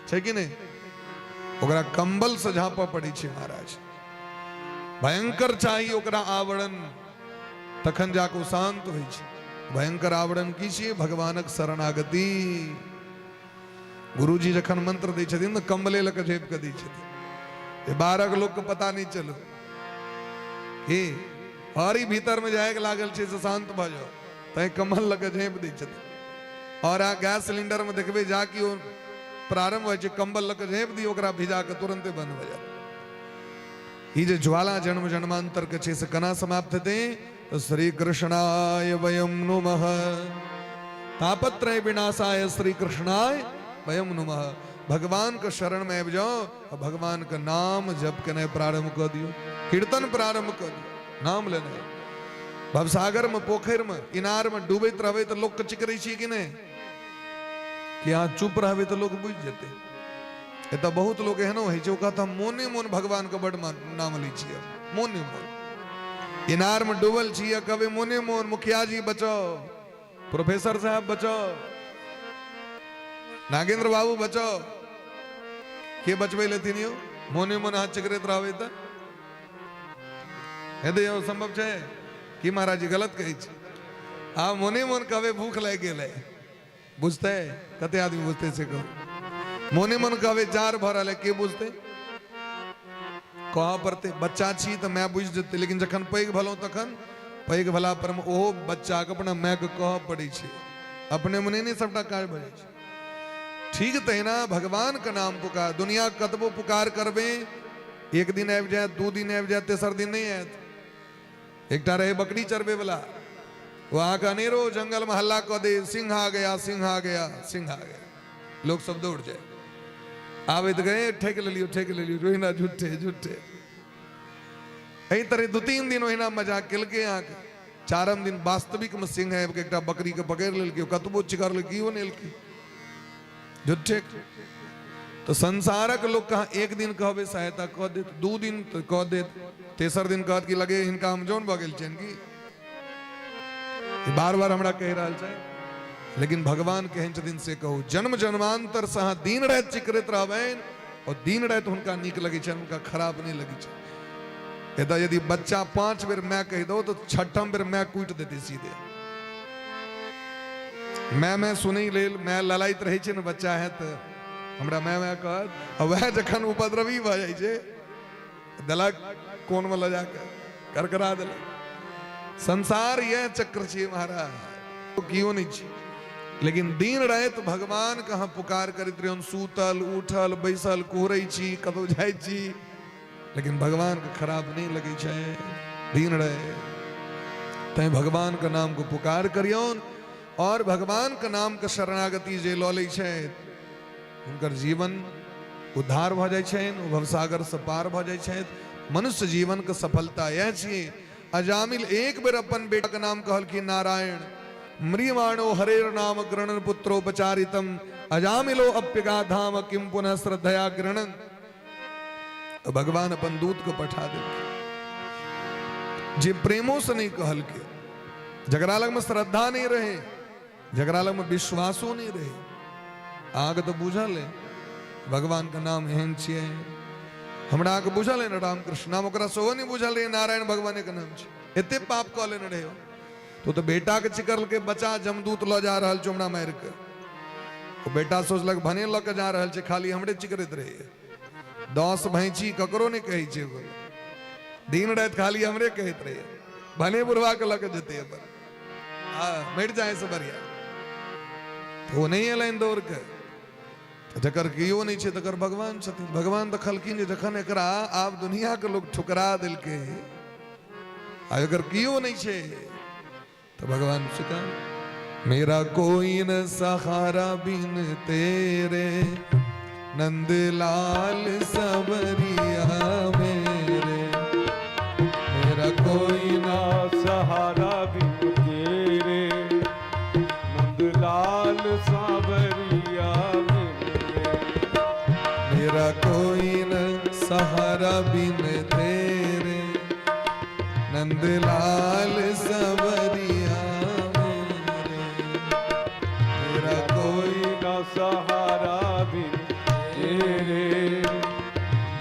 छै कि नहि? ओकरा कम्बल से झाँपऽ पड़ै छै महाराज, भयंकर चाही ओकरा आवरण, तखन जाकऽ ओ शान्त होइ छै। भयंकर आवरण की छियै? भगवानक शरणागति। गुरुजी जखन मंत्र दै छथिन तऽ कम्बले लऽ कऽ झाँपि कऽ दै छथिन, जे बाहरक लोकके पता नहि चलू की हरी भीतर में जायके लागल छै, से शान्त भऽ जाओ, तैं कम्बल लऽ कऽ झाँपि दै छथिन। और अहाँ गैस सिलेंडर में देखबै, जा कि ओ प्रारंभ होइ छै, कम्बल लऽ कऽ झाँपि दियौ ओकरा, भिजा कऽ तुरंते बंद भऽ जायत। ई जे ज्वाला जन्म जन्मांतर के छै, से केना समाप्त हेतै? तऽ श्री कृष्णाय वयम नुमः, तापत्रय विनाशाय श्री कृष्णाय वयम नुमः। भगवान के शरण में आबि जाओ आ भगवान के नाम जप केनाइ प्रारंभ कऽ दियौ, कीर्तन प्रारंभ कऽ दियौ, नाम लेनाइ। भवसागर में, पोखरि में, इनार में डूबैत रहबै तऽ लोक के चिकरै छियै कि नहि? कि अहाँ चुप रहबै तऽ लोक बुझि जेतै। एतऽ बहुत लोक एहनो होइ छै, ओ कहत हम मोने मोन भगवानके बड्ड नाम लै छियै। मोने मोन इनारमे डूबल छियै, कहबै मोने मोन मुखिया जी बचाओ, प्रोफेसर साहब बचाओ, नागेंद्र बाबू बचाओ। के बचबै लेथिन यौ? मोने मोन अहाँ चिकरैत रहबै तऽ हेतै यौ? सम्भव छै कि महाराज जी गलत कहै छी? आ मोने मोन कहबै भूख लागि गेलै, बुझतै? कते आदमी बुझतै से कहू। मोने मन कहबै जाड़ भऽ रहल है, के बुझतै? कहऽ पड़तै। बच्चा छी तऽ माय बुझि जेतै, लेकिन जखन पैघ भेलहुँ तखन पैघ भेला पर ओहो बच्चाके अपना मायके कहऽ पड़ै छै, अपने मने नहि सबटा काज भऽ जाइ छै। ठीक तहिना भगवानके नाम पुकार, दुनिया कतबो पुकार करबै, एक दिन आबि जायत, 2 दिन आबि जायत, तेसर दिन नहि आयत। एकटा रहै बकरी चरबै वाला, ओ अहाँके अनेरो जंगलमे हल्ला कऽ दे, सिंह आ गया, सिंह आ गया, सिंह आ गया। लोक सब दौड़ जाय, आबैत गए, ठकि लेलियो, ठकि लेलियो, रोहिना झूठे झूठे। एहि तरह 2-3 दिन ओहिना मजाक केलकै अहाँके। चारम दिन वास्तविकमे सिंह आबि कऽ एकटा बकरीके पकड़ि लेलकै, कतबो चिकरल केओ नहि एलकै, झूठे। तऽ संसारक लोक कहाँ एक दिन कहबै सहायता कऽ देत, 2 दिन तऽ कऽ देत, तेसर दिन कहत कि लगे हिनका हम जौन भऽ गेल छियनि की बार बार हमरा कहि रहल छै। लेकिन भगवान केहन छथिन से कहू? जन्म जन्मांतर से अहाँ दिन राति चिकरैत रहबनि और दिन राति हुनका नीक लगै छनि, हुनका खराब नहि लगै छै। एतऽ यदि बच्चा 5 बेर माय कहि दौ तऽ 6ठम बेर माय कुटि देतै सीधे। माय माय सुनै लेल माय ललाइत रहै छै ने, बच्चा है तऽ हमरा माय माय कहत। आ वएह जखन उपद्रवी भऽ जाइ छै, देलक कोनमे लऽ जाकऽ करकरा देलक। संसार यह चक्र छियै महाराज, केओ नहि छै। लेकिन दिन राति भगवान के अहाँ पुकार करैत रहियौन, सूतल उठल बैसल कुहरै छी, कतौ जाइ छी, लेकिन भगवान के खराब नहि लगै छै दिन राति। तैं भगवान के नाम के पुकार करियौन। और भगवान के नाम के शरणागति जे लऽ लै छथि, हुनकर जीवन उद्धार भऽ जाइ छनि, ओ भवसागर से पार भऽ जाइ छथि। मनुष्य जीवन के सफलता यह छियै। अजामिल एक बेर अपन बेटा के नाम कहलखिन नारायण। म्रियमाणो हरेर नाम गृणन पुत्रोपचारितम अजामिलो अप्यगाधाम किम पुनः श्रद्धया गृणन। तो भगवान अपन दूत को पठा देलखिन। जे प्रेमो से नहीं कहलके, जकरा लग में श्रद्धा नहीं रहे, जकरा लग में विश्वासो नहीं रहे, अहाँके तऽ बुझल है, भगवानके नाम एहन छियै। हमरा अहाँके बुझल है ने रामकृष्ण नाम, ओकरा सेहो नहि बुझल रहै नारायण भगवानेके नाम छै। एते पाप कऽ लेने रहै तो बेटाके चिकरलकै, बचा जमदूत लऽ जा रहल छै हमरा मारि के। ओ बेटा सोचलक भने लऽ के जा रहल छै, खाली हमरे चिकरैत रहैए। 10 भैंची ककरो नहि कहै छै, दिन राति खाली हमरे कहैत रहैए, भने बुढ़वा के लऽ के जेतै अपन, हाँ मरि जाए से बढ़िया। तो ओ नहि एलनि दौड़ के, जकर केओ नहि छै तकर भगवान छथिन। भगवान देखलखिन जे जखन एकरा आब दुनिया के लोग ठुकरा देलकै, आ एकर केओ नहि छै, तो भगवान स्वीकार, मेरा कोई न सहारा बिन तेरे, नंदलाल सबरिया मेरे। मेरा कोई ना सहारा बिन तेरे, नंदलाल सावरिया मेरे। मेरा कोई न सहारा बिन तेरे, नंदलाल सबरिया मेरे। मेरा कोई ना सहारा बिन तेरे,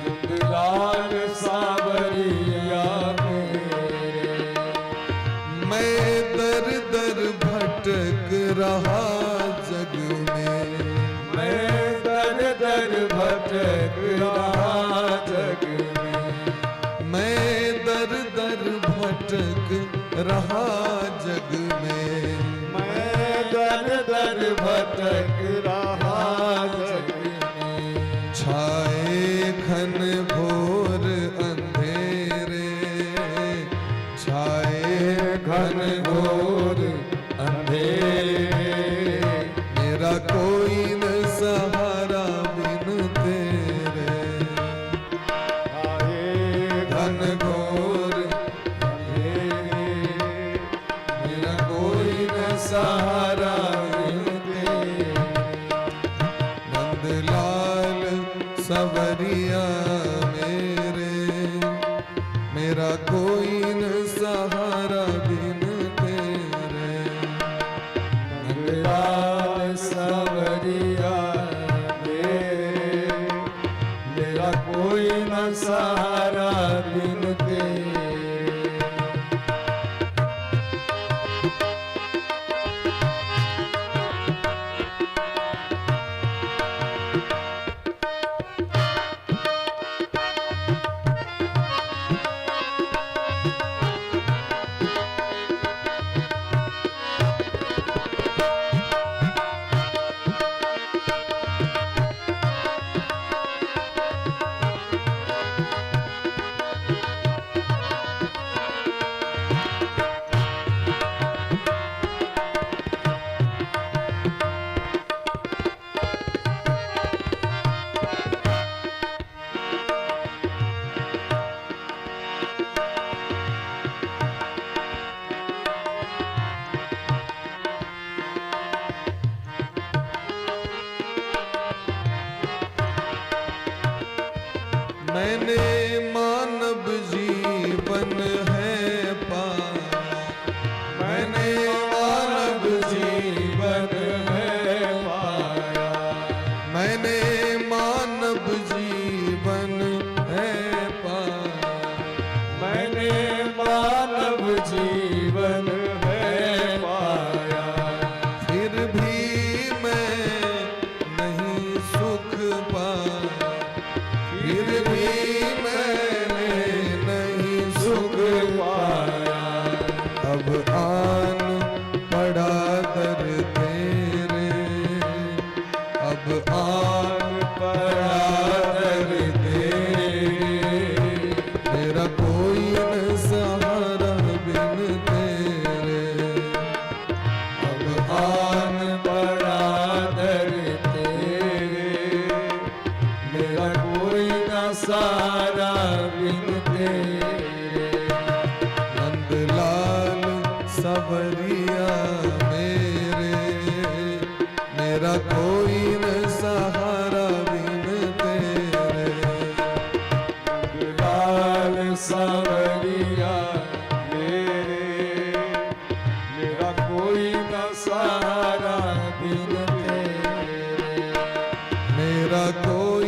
नंदलाल सावरिया मेरे। मैं दर दर भटक रहा जग में, मैं दर दर भटक रहा जग में। मैं दर दर भटक रहा जग में। मैं दर दर भटक रहा जग में। छाए घन घोर अंधेरे, छाए घन घोर अंधेरे। मेरा कोई न सहारा बिन तेरे, आए घन घोर अंधेरे। मेरा कोई न सहारा बिन तेरे, नंदलाल सवरिया मेरे। मेरा कोई न सहारा बिन तेरे, नंदलाल सावरिया मेरे। मेरा कोई न सहारा बिन तेरे। मैंने मानव जीवन है पाया, मैंने मानव जीवन है पाया। मैंने मानव जीवन है पाया। मैंने मानव जीवन है पाया। फिर भी मैं नहीं सुख पाया, फिर भी मैंने नहीं सुख पाया। अब आन पड़ा दर तेरे, अब आन पड़ा दर तेरे। मेरा कोई न सहारा बिन तेरे, अब आन पड़ा दर तेरे। मेरा कोई न सहारा बिन तेरे। नंदलाल सवरिया मेरे। मेरा कोई न सहारा बिन तेरे। नंदलाल सावरिया मेरे। मेरा कोई न सहारा बिन तेरे। मेरा कोई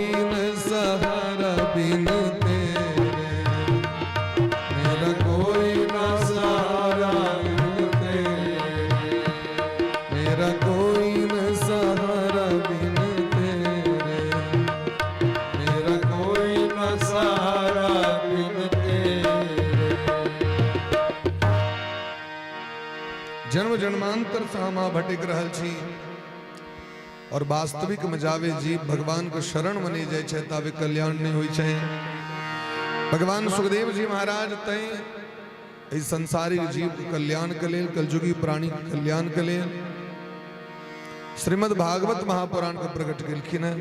जन्म जन्मांतर से हम अहाँ भटकि रहल छी। और वास्तविक में जावे जीव भगवान के शरण में नहीं जाइ छै ताबे कल्याण नहीं होइ छै। भगवान सुखदेव जी महाराज तैं एहि संसारिक जीव के कल्याण के लेल, कलयुगी प्राणी के कल्याण के लेल श्रीमद् भागवत महापुराण के प्रकट केलखिन हैं,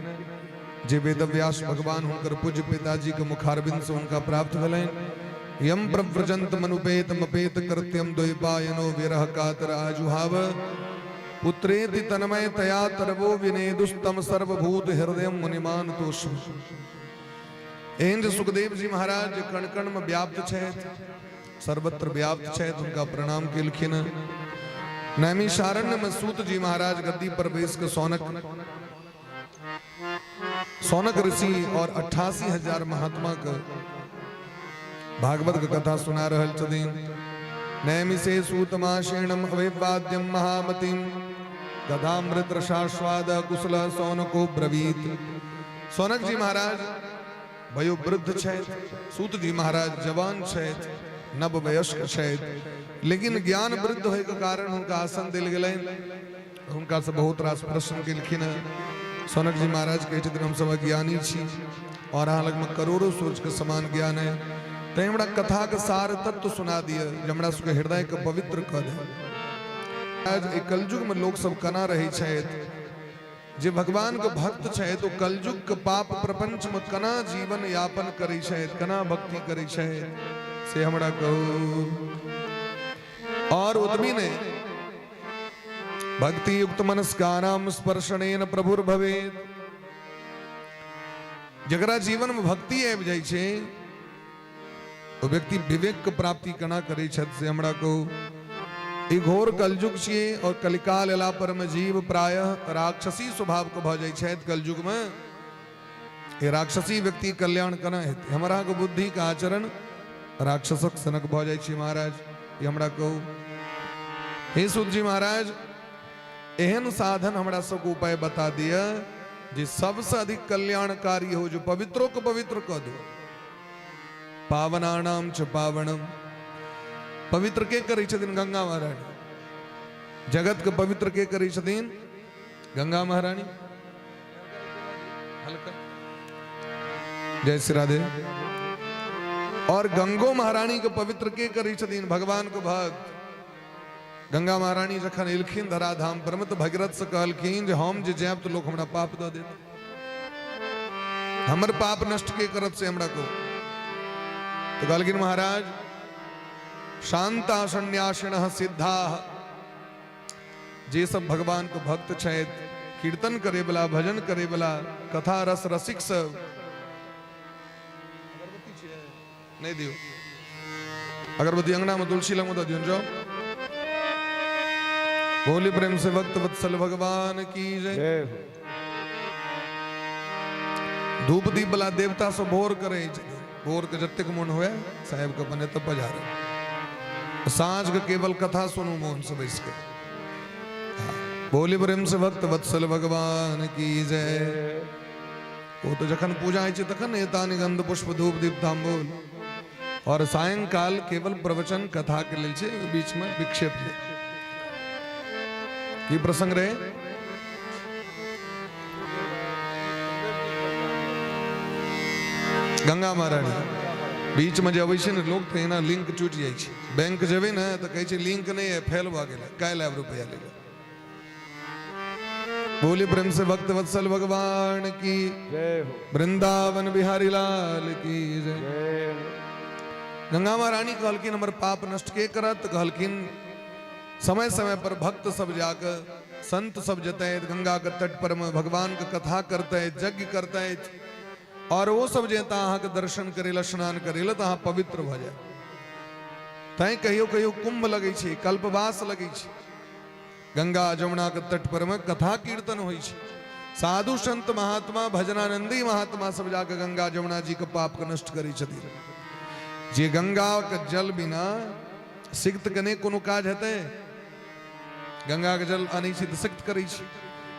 जे वेदव्यास भगवान हुनकर पूज्य पिताजी के मुखारविंद से हुनका प्राप्त भेलनि। यम प्रव्रजंत मनुपेत मपेत कृत्यम द्वैपायनो विरह कातर आजुहाव पुत्रेति तन्मय तया तरवो विनेदुस्तम सर्वभूत हृदय मुनिमान तोष। एहन जे सुखदेव जी महाराज जे कण कण में व्याप्त छथि, सर्वत्र व्याप्त छथि, हुनका प्रणाम केलखिन। नैमिषारण्य में सूत जी महाराज गद्दी पर बैस के सौनक सौनक ऋषि और 88,000 महात्मा के भागवत के कथा सुना रहल छथिन। नैमिषे सूतमाशेणम अभिवाद्यम महामतिम कथामृत रसास्वाद कुशल सौनको ब्रवीत। सौनक जी महाराज वयोवृद्ध छथि, सूत जी महाराज जवान छथि, नव वयस्क छथि, लेकिन ज्ञान वृद्ध होय के कारण हुनका आसन देल गेलनि। हुनका से बहुत रास प्रश्न केलखिन। सौनक जी महाराज कहै छथिन, हम सब अज्ञानी छी और अहाँ लगमे करोड़ों सूर्य के समान ज्ञान है, तैं हमरा कथाके सार तत्व सुना दिअ जे हमरा सबके हृदयके पवित्र कऽ दे। आज एहि कलयुगमे लोक सब केना रहै छथि? जे भगवान के भक्त छथि ओ कलयुग के पाप प्रपंच में केना जीवन यापन करै छथि, केना भक्ति करै छथि, से हमरा कहू। और ओतबी नहि, भक्ति युक्त मनस्कानाम स्पर्शनेन प्रभुर्भवेत्। जकरा जीवन में भक्ति आबि जाइ छै ओ व्यक्ति विवेक के प्राप्ति केना करै छथि, से हमरा कहू। ई घोर कलयुग छियै और कलिकाल एला पर में जीव प्रायः राक्षसी स्वभाव के भऽ जाइ छथि। कलयुग में ये राक्षसी व्यक्ति कल्याण केना हेतै? हमरा के बुद्धि के आचरण राक्षसक सनक भऽ जाइ छै महाराज, ई हमरा कहू। हे सूत जी महाराज, एहन साधन हमरा सबके उपाय बता दिअ जे सबसे अधिक कल्याणकारी हो, जो पवित्रो के पवित्र कऽ दो। पावनानाम च पावनम, पवित्र के करै छथिन? गंगा महारानी। जगत के पवित्र के करै छथिन? गंगा महारानी। हल्का जय श्री राधे। और गंगो महारानी के पवित्र के करै छथिन? भगवान के भक्त। गंगा महारानी जखन एलखिन धराधाम पर में तऽ भगीरथ से कहलखिन जे हम जे जायब तऽ लोक हमरा पाप दऽ देत, हमर पाप नष्ट के करत से हमरा को। तो कहलखिन महाराज, शांता सन्यासिन सिद्धा, जे सब भगवान के भक्त छथि, कीर्तन करे वाला, भजन करे वाला, कथा रस रसिक सब। अगरबत्ती छियै? नहि दियौ अगरबत्ती, अंगना में तुलसी लग में दऽ दियौ। जाओ, बोली प्रेम से भक्त वत्सल भगवान की जय। जय हो। धूप दीप वाला देवता सब भोर करे छै, भोर के जतेक मोन हुए साहेब के बने तब पजारे, साँझ के केवल कथा सुनू मोन से बैस के। बोली प्रेम से भक्त वत्सल भगवान की जय। ओ तो जखन पूजा होइ छै तखन एतानि गंध पुष्प धूप दीप तांबूल, और सायंकाल केवल प्रवचन कथा के लेल छै, बीच में विक्षेप ले। की प्रसंग रहे? गंगा महारानी। बीच में जे अबै छै ने लोक तऽ एना लिंक टूटि जाइ छै। बैंक जेबै ने तऽ कहै छै लिंक नहि है, फेल भऽ गेलै, काल्हि आयब रुपैआ ले। बोली प्रेम से भक्त वत्सल भगवान की जय हो। वृंदावन बिहारी लाल की जय। जय हो। गंगा महारानी कहलखिन हमर पाप नष्ट के करत? कहलखिन समय समय पर भक्त सब जाके, संत सब जतै गंगा के तट पर में भगवान के कथा करतै, यज्ञ करतै, और वो सब जेता अहाँके दर्शन करे ला, स्नान करे ला, तऽ अहाँ पवित्र भऽ जायब। तैं कहियो कहियो कुंभ लगै छै, कल्पवास लगै छै, गंगा जमुना के तट पर में कथा कीर्तन होइ छै, साधु संत महात्मा भजनानंदी महात्मा सब जाके गंगा जमुना जी के पाप के नष्ट करै छथिन। जे गंगा के जल बिना सिक्त के नहि कोनो काज हेतै? गंगा के जल आनै छी तऽ सिक्त करै छी,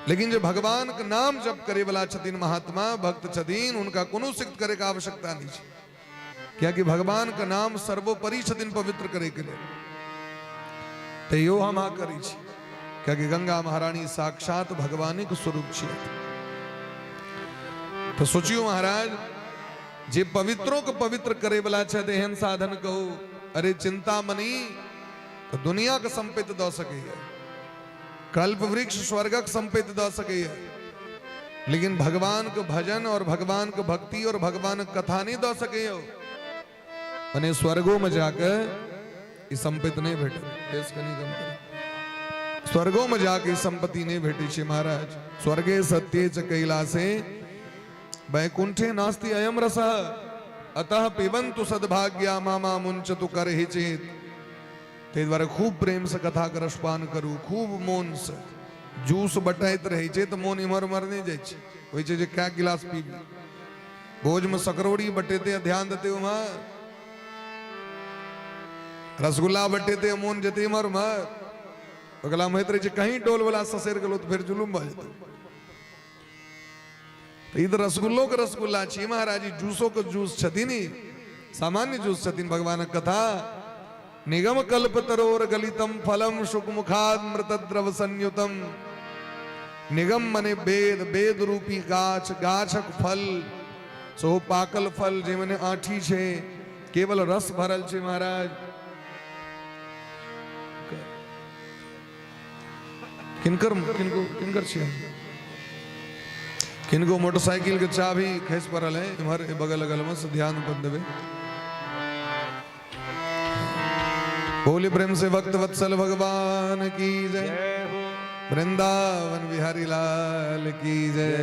लेकिन जे भगवान के नाम जप करे वाला छथिन, महात्मा भक्त छथिन, हुनका कोनो सिक्त करे के आवश्यकता नहीं छै, कियाकि भगवान के नाम सर्वोपरि छथिन पवित्र करे के लेल। तैयो हम हाँ करै छी, कियाकि गंगा महारानी साक्षात भगवानी के स्वरूप छियै। तो सोचियो महाराज, जे पवित्रों के पवित्र करे वाला छथि एहन साधन कहू। अरे चिंतामणि तो दुनिया के संपत्ति दऽ सकैया, कल्प वृक्ष स्वर्गक संपत्ति दऽ सकैया, लेकिन भगवान के भजन और भगवान के भक्ति और भगवान के कथा नहीं दऽ सकैया। मने स्वर्गो में जाके ई संपत्ति नहीं भेटत। देश कनी कम करू। स्वर्गो में जाके ई संपत्ति नहीं भेटै छै महाराज। स्वर्गे सत्ये च कैलासे वैकुंठे नास्ति अयम रसः अतः पिबन्तु सद्भाग्या मामा मुंचतु करहि चेत। ताहि दुआरे खूब प्रेम से कथा के रसपान करू, खूब मोन से। जूस बटाइत रहै छै तऽ मोन इम्हर उम्हर नहि जाइ छै, होइ छै जे कए गिलास पीबी। भोजमे सकरौड़ी बटेतै आ ध्यान देतै उम्हर, रसगुल्ला बटेतै मोन जेतै इम्हर उम्हर, ओकरा मे होइत रहै छै कहीं टोल वाला ससरि गेलो तऽ फेर जुलुम भऽ जेतै। तऽ ई तऽ रसगुल्लो के रसगुल्ला छी महाराज, ई जूसो के जूस छथिन, ई सामान्य जूस छथिन भगवानक कथा। निगम कल्प तरोर गलितम फलम शुकमुखामृत द्रव संयुतम। निगम मने वेद, वेद रूपी गाछ, गाछक फल सो पाकल फल जे मने आठी छे, केवल रस भरल छे महाराज। किनकर किनको किनकर छियै? किनको मोटरसाइकिल के चाबी खसि पड़ल है इम्हर बगल अगल में, से ध्यान पर देबै। बोले प्रेम से भक्त वत्सल भगवान की जय, वृंदावन बिहारी लाल की जय।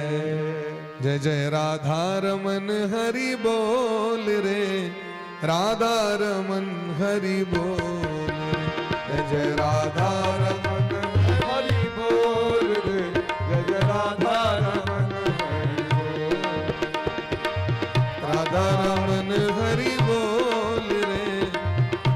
जय जय राधा रमन हरि बोल रे, राधा रमन हरि बोल रे, जय जय राधा रमन हरि बोल रे, जय जय राधा रमन हरि बोल, राधा रमन हरि बोल रे,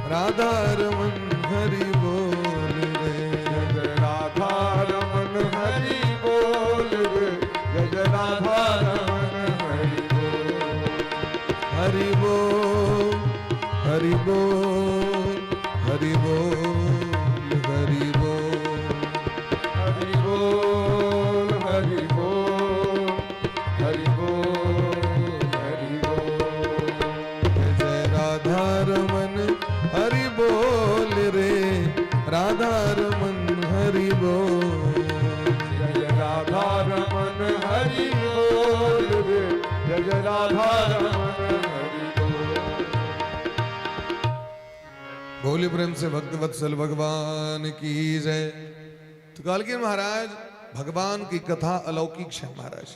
राधा रमन हरि बोल रे, जय जय राधा रमन हरि बोल रे, जय जय राधा रमन हरि बोल, हरि बोल हरि बोल हरि बोल हरि बोल हरि बोल हरि बोल हरि बोल हरि बोल, जय जय राधा रमन हरि बोल रे, राधा रमन हरि बोल, जय जय राधा रमन हरि बोल रे, जय जय राधा रमन हरि बोल। बोले प्रेम से भक्त वत्सल भगवान की जय। तो कहलखिन महाराज भगवान की कथा अलौकिक है महाराज।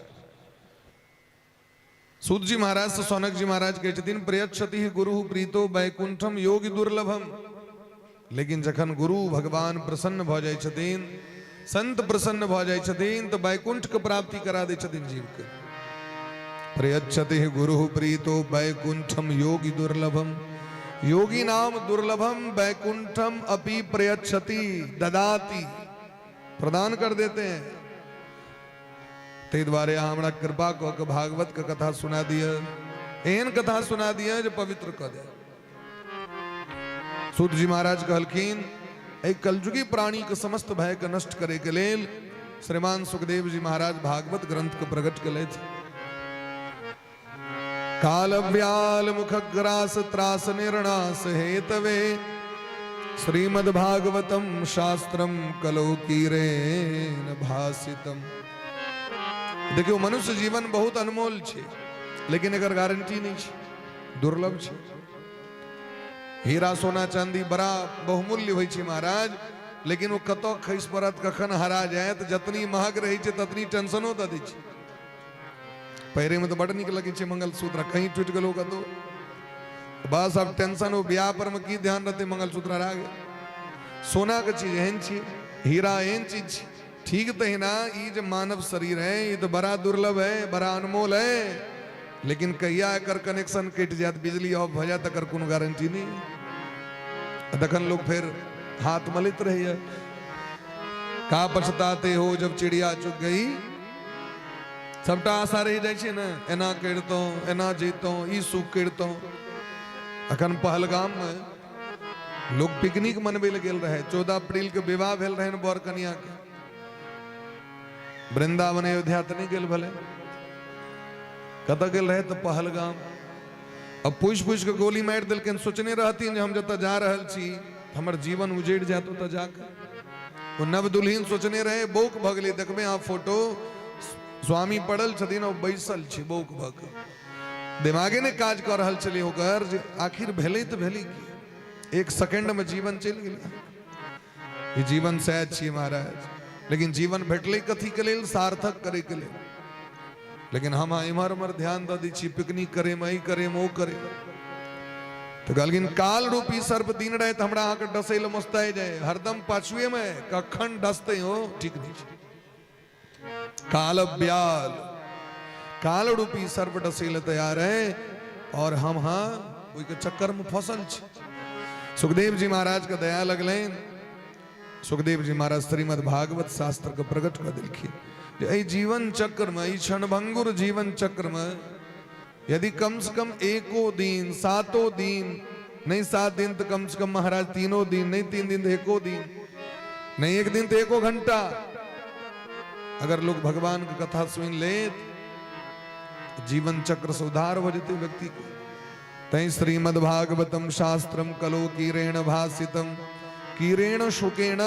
सूत जी महाराज से सौनक जी महाराज कहै छथिन प्रयच्छति गुरु प्रीतो वैकुंठम योगी दुर्लभम। लेकिन जखन गुरु भगवान प्रसन्न भऽ जाइ छथिन, संत प्रसन्न भऽ जाइ छथिन, तऽ वैकुंठ के प्राप्ति करा दै छथिन जीव के। प्रयच्छति गुरु प्रीतो वैकुंठम योगी दुर्लभम, योगी नाम दुर्लभम वैकुंठम अपि प्रयच्छति ददाति, प्रदान कर देते हैं। ताहि दुआरे अहाँ हमरा कृपा कऽ के भागवत के कथा सुना दिअ, एहन कथा सुना दिअ जे पवित्र कऽ दे। सूत जी महाराज कहलखिन एहि कलयुगी प्राणी के समस्त भय के नष्ट करे के लेल श्रीमान सुखदेव जी महाराज भागवत ग्रंथ के प्रकट केलथि। काल व्याल मुखग्रास त्रास निर्णास हेतवे श्रीमद् भागवतम शास्त्रम कलो कीरेन भासितम। देखियो मनुष्य जीवन बहुत अनमोल छे, लेकिन एकर गारंटी नहीं छे, दुर्लभ छे। हीरा सोना चांदी बड़ा बहुमूल्य होइ छे महाराज, लेकिन वो कतौ खसि पड़त, कखन हरा जायत, जतनी महग रहै छे ततनी टेंशनो दऽ दै छे। पहिरे में तो बड़ नीक लगै छे मंगलसूत्र, कहीं टूटि गेलो कतौ, बस अब टेंशन। ओ ब्याह पर में की ध्यान रहते, मंगलसूत्र हरा गेल। सोना के चीज एहन छी, हीरा एहन चीज छी। ठीक तहिना ई जे मानव शरीर है, ई तो बड़ा दुर्लभ है, बड़ा अनमोल है, लेकिन कहिया एकर कनेक्शन कटि जायत, बिजली ऑफ भऽ जायत, तकर कोनो गारंटी नहीं। तखन लोग फेर हाथ मलैत रहैया, का पछताते हो जब चिड़िया चुग गई। सबटा आशा रहि जाइ छै ने, एना करितहुँ, एना जैतहुँ, ई सुख करितहुँ। अखन पहलगाम में लोक पिकनिक मनबै लए गेल रहै। 14 अप्रैल के विवाह भेल रहनि बर कनिया के। वृंदावन अयोध्या तऽ नहि गेल भले, कतऽ गेल रहै तऽ पहलगाम। अब पूछि पूछि के गोली मारि देलखिन। सोचने रहथिन जे हम जतऽ जा रहल छी हमर जीवन उजड़ि जायत ओतऽ जाकऽ। ओ नव दुल्हिन सोचने रहे, बौक भऽ गेलै। देखबै अहाँ फोटो, स्वामी पड़ल छथिन और बैसल छै बौक भऽ कऽ। दिमागे नहि काज कऽ रहल छलै ओकर जे आखिर भेलै तऽ भेलै की। एक सेकेंड में जीवन चलि गेलै। ई जीवन सएह छियै महाराज। लेकिन जीवन भेटलै कथी के लेल? सार्थक करे के लेल। लेकिन हम इम्हर उम्हर ध्यान दऽ दै छी, पिकनिक करे में, ई करे में, ओ करे। तऽ कहलखिन काल रूपी सर्प दिन राति हमरा अहाँके डसै लए मस्ताइ जाय, हरदम पाछुए में, कखन डसतै हो ठीक नहि छै। काल ब्याल, काल रूपी सर्प डसै लए तैयार है और हम हाँ ओहिके चक्कर में फसल छी। सुखदेव जी महाराज के दया लगलनि। सुखदेव जी महाराज श्रीमद् भागवत शास्त्र के प्रकट कऽ देलखिन जे एहि जीवन चक्र में, एहि क्षणभंगुर जीवन चक्र में यदि कम से कम एको दिन, सातों दिन नहीं, 7 दिन तो कम से कम महाराज 3 दिन नहीं, 3 दिन तो एको दिन नहीं, 1 दिन तो एको घंटा अगर लोग भगवान की कथा सुन ले जीवन चक्र से उद्धार हो जाते व्यक्ति को। तै श्रीमद् भागवतम शास्त्रम कलो कीरेण भाषितम। कीरेण शुकेण,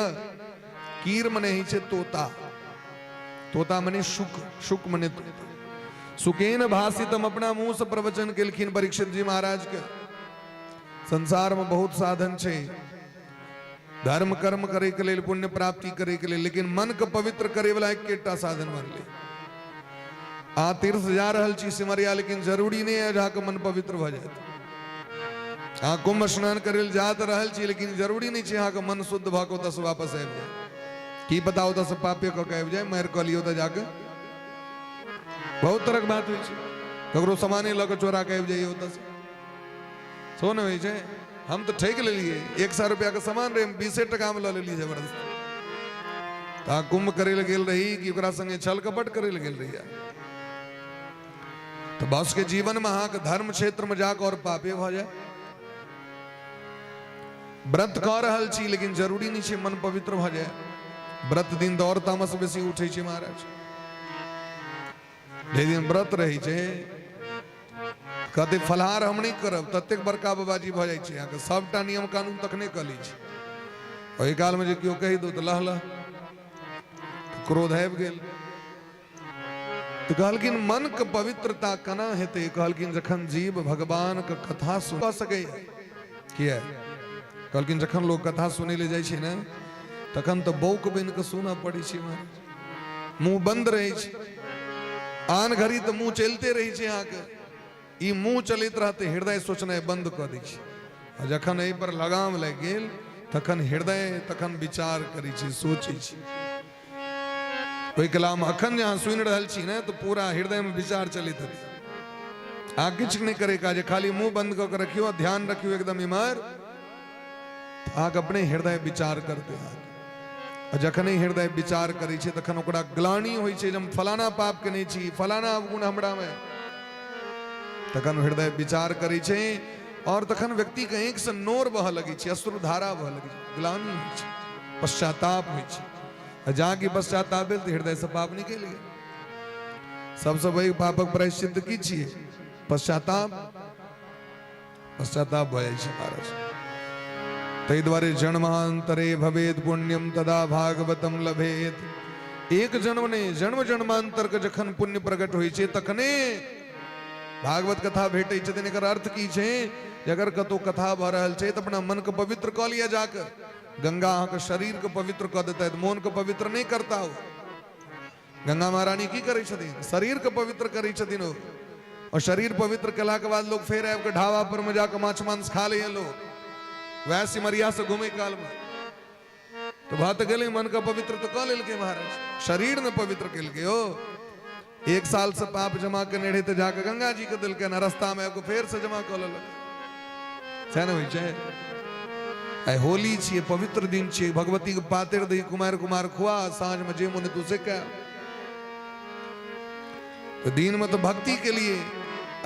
कीर मने ही छे तोता, तोता मने शुक, शुक मने तोता। सुकेन भाषितम, अपना मुंह से प्रवचन केलखिन परीक्षित जी महाराज के। संसार में बहुत साधन छे धर्म कर्म करे के लेल, पुण्य प्राप्ति करे के लेल, लेकिन मन के पवित्र करे वाला एकेटा साधन बनले। आ तीर्थ जा रहल छी सिमरिया, लेकिन जरूरी नहीं है जाके मन पवित्र भ जाए। आ कुंभ स्नान करे ले जा तऽ रहल छी, लेकिन जरूरी नहीं छै अहाँके मन शुद्ध भऽ कऽ ओतऽसँ वापस आबि जाए। की पता ओतऽसँ पापे कऽ के आबि जाए, मारि कऽ लियौ तऽ जाके बहुत तरहक बात होइ छै। ककरो सामाने लऽ कऽ चोरा के आबि जाइए ओतऽसँ, सो नहि होइ छै। हम तऽ ठकि लेलियै, 100 रुपया के सामान रहै, हम 20 टका में लऽ लेलियै जबरदस्ती। तऽ कुंभ करे लए गेल रही कि ओकरा संगे छल कपट करे लए गेल रही। तऽ बस के जीवन में अहाँके धर्म क्षेत्र में जाकऽ और पापे भऽ जाए। व्रत कऽ रहल छी लेकिन जरूरी नहि छै मन पवित्र भऽ जाए। व्रत दिन तऽ और तामस बेसी उठै छै महाराज। जाहि दिन व्रत रहै छै कहते फलहार हम नहि करब, ततेक बड़का बाबाजी भऽ जाइ छै अहाँके, सबटा नियम कानून तखने कऽ लै छै। ओहि कालमे जे केओ कहि दो तऽ लह लह क्रोध आबि गेल। तऽ कहलखिन मन के पवित्रता केना हेतै? कहलखिन जखन जीव भगवान के कथा सुन सकैए। किया? कहलखिन जखन लोग कथा सुनै लए जाइ छै ने तखन तऽ बौक बनि कऽ सुनऽ पड़ै छै महाराज, मुंह बंद रहै छै। आन घड़ी तऽ मुंह चलिते रहै छै अहाँके, ई मुंह चलैत रहतै, हृदय सोचनाइ बंद कऽ दै छै। आ जखन एहि पर लगाम लागि गेल तखन हृदय तखन विचार करै छै, सोचै छै। ओहि कलाम अखन जे अहाँ सुनि रहल छी ने तऽ पूरा हृदय में विचार चलैत हेतै। अहाँ किछु नहि करे काज, खाली मुंह बंद कऽ के रखियौ, ध्यान रखियौ एकदम इम्हर, अहाँके अपने हृदय विचार करतै अहाँके। आ जखने हृदय विचार करै छै तखन ओकरा ग्लानि होइ छै जे हम फलाना पाप केने छी, फलाना अवगुण हमरामे। तखन हृदय विचार करै छै और तखन व्यक्ति के आँखि से नोर बहऽ लगै छै, अश्रुधारा बहऽ लगै छै, ग्लानि होइ छै, पश्चाताप होइ छै। आ जहाँ की पश्चाताप भेल तऽ हृदय से पाप निकलि गेल। सबसँ पैघ पापक प्रायश्चित की छियै? पश्चाताप। पश्चाताप भऽ जाइ छै महाराज। ताहि दुआरे जन्मांतरे भवेद पुण्यम तदा भागवतम लभेत। एक जन्म नहि, जन्म जन्मांतर के जखन पुण्य प्रकट होइ छै तखने भागवत कथा भेटै छै। एकर अर्थ की छै जे अगर कतौ कथा भऽ रहल छै तऽ अपना मन के पवित्र कऽ लिअ जाके। गंगा अहाँके शरीर के पवित्र कऽ देतै, मोन के पवित्र नहि करता ओ। गंगा महारानी की करै छथिन? शरीर के पवित्र करै छथिन ओ। और शरीर पवित्र केला के बाद लोग फेर आबि के ढाबा पर में जाके माछ मांस खा लैए लोग, वएह सिमरिया से घूमे काल में। तो भऽ तऽ गेलै, मन के पवित्र तऽ कऽ लेलकै महाराज, शरीर ने पवित्र केलकै ओ। 1 साल से पाप जमा केने रहै तऽ जाके गंगा जी के देलकै ने, रास्ता में आबि के फेर से जमा कऽ लेलक। सएह ने होइ छै। आइ होली छियै, पवित्र दिन छियै, भगवती के पातरि दही कुमारि कुमार खुआ, साँझ में जे मोन हेतौ से कए। तो दिन में तो भक्ति के लिए,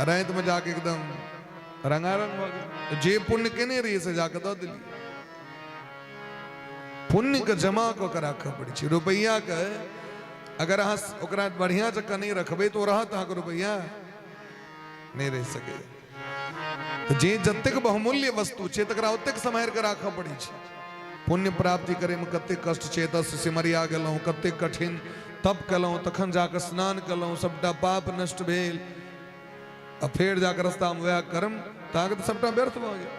राति में जाके एकदम रंगारंग भऽ गेल। जे पुण्य केने रहियै से जाके दऽ देलियै। पुण्यके जमा कऽ के राखऽ पड़ै छै। रुपैआके अगर अहाँ ओकरा बढ़िआँ जकाँ नहि रखबै तऽ ओ रहत अहाँके रुपैआ नहि रहि सकैए। तऽ जे जतेक बहुमूल्य वस्तु छै तकरा ओतेक सम्हारि कऽ राखऽ पड़ै छै। पुण्य प्राप्ति करैमे कतेक कष्ट छै। एतऽसँ सिमरिया गेलहुँ, कतेक कठिन तप केलहुँ, तखन जाकऽ स्नान केलहुँ, सबटा पाप नष्ट भेल, आ फेर जाकऽ रस्तामे वएह कर्म, तऽ अहाँके तऽ सबटा व्यर्थ भऽ गेल।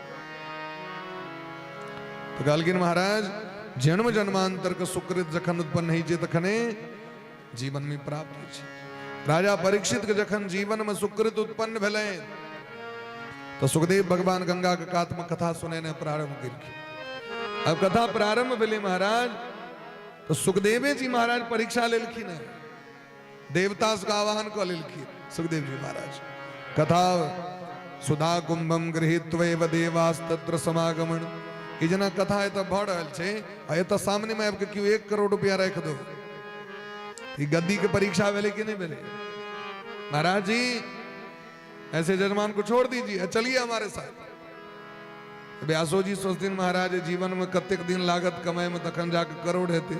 तऽ कहलखिन महाराज, जन्म जन्मांतर के सुकृत जखन उत्पन्न होइ छै तखने जीवन में प्राप्त होइ छै। राजा परीक्षित के जखन जीवन में सुकृत उत्पन्न भेलै तऽ सुखदेव भगवान गंगा के कात में कथा सुनेने प्रारंभ केलखिन। अब कथा प्रारंभ भेलै महाराज, तऽ सुखदेवे जी महाराज परीक्षा लेलखिन है, देवता सबके आह्वान कऽ लेलखिन सुखदेव जी महाराज। कथा सुधा कुंभम गृहीत्वैव देवास्तत्र समागमन, ई जेना कथा एतऽ भऽ रहल छै आ एतऽ सामने मे आबि कऽ केओ 1 करोड़ रुपया राखि दो, ई गद्दी के परीक्षा भेलै कि नहि भेलै? महाराज जी ऐसे जजमान को छोड़ दीजिए, चलिए हमारे साथ। व्यासो जी सोचथिन महाराज जीवन में कतेक दिन लागत कमाए में, तखन जाके करोड़ हेतै,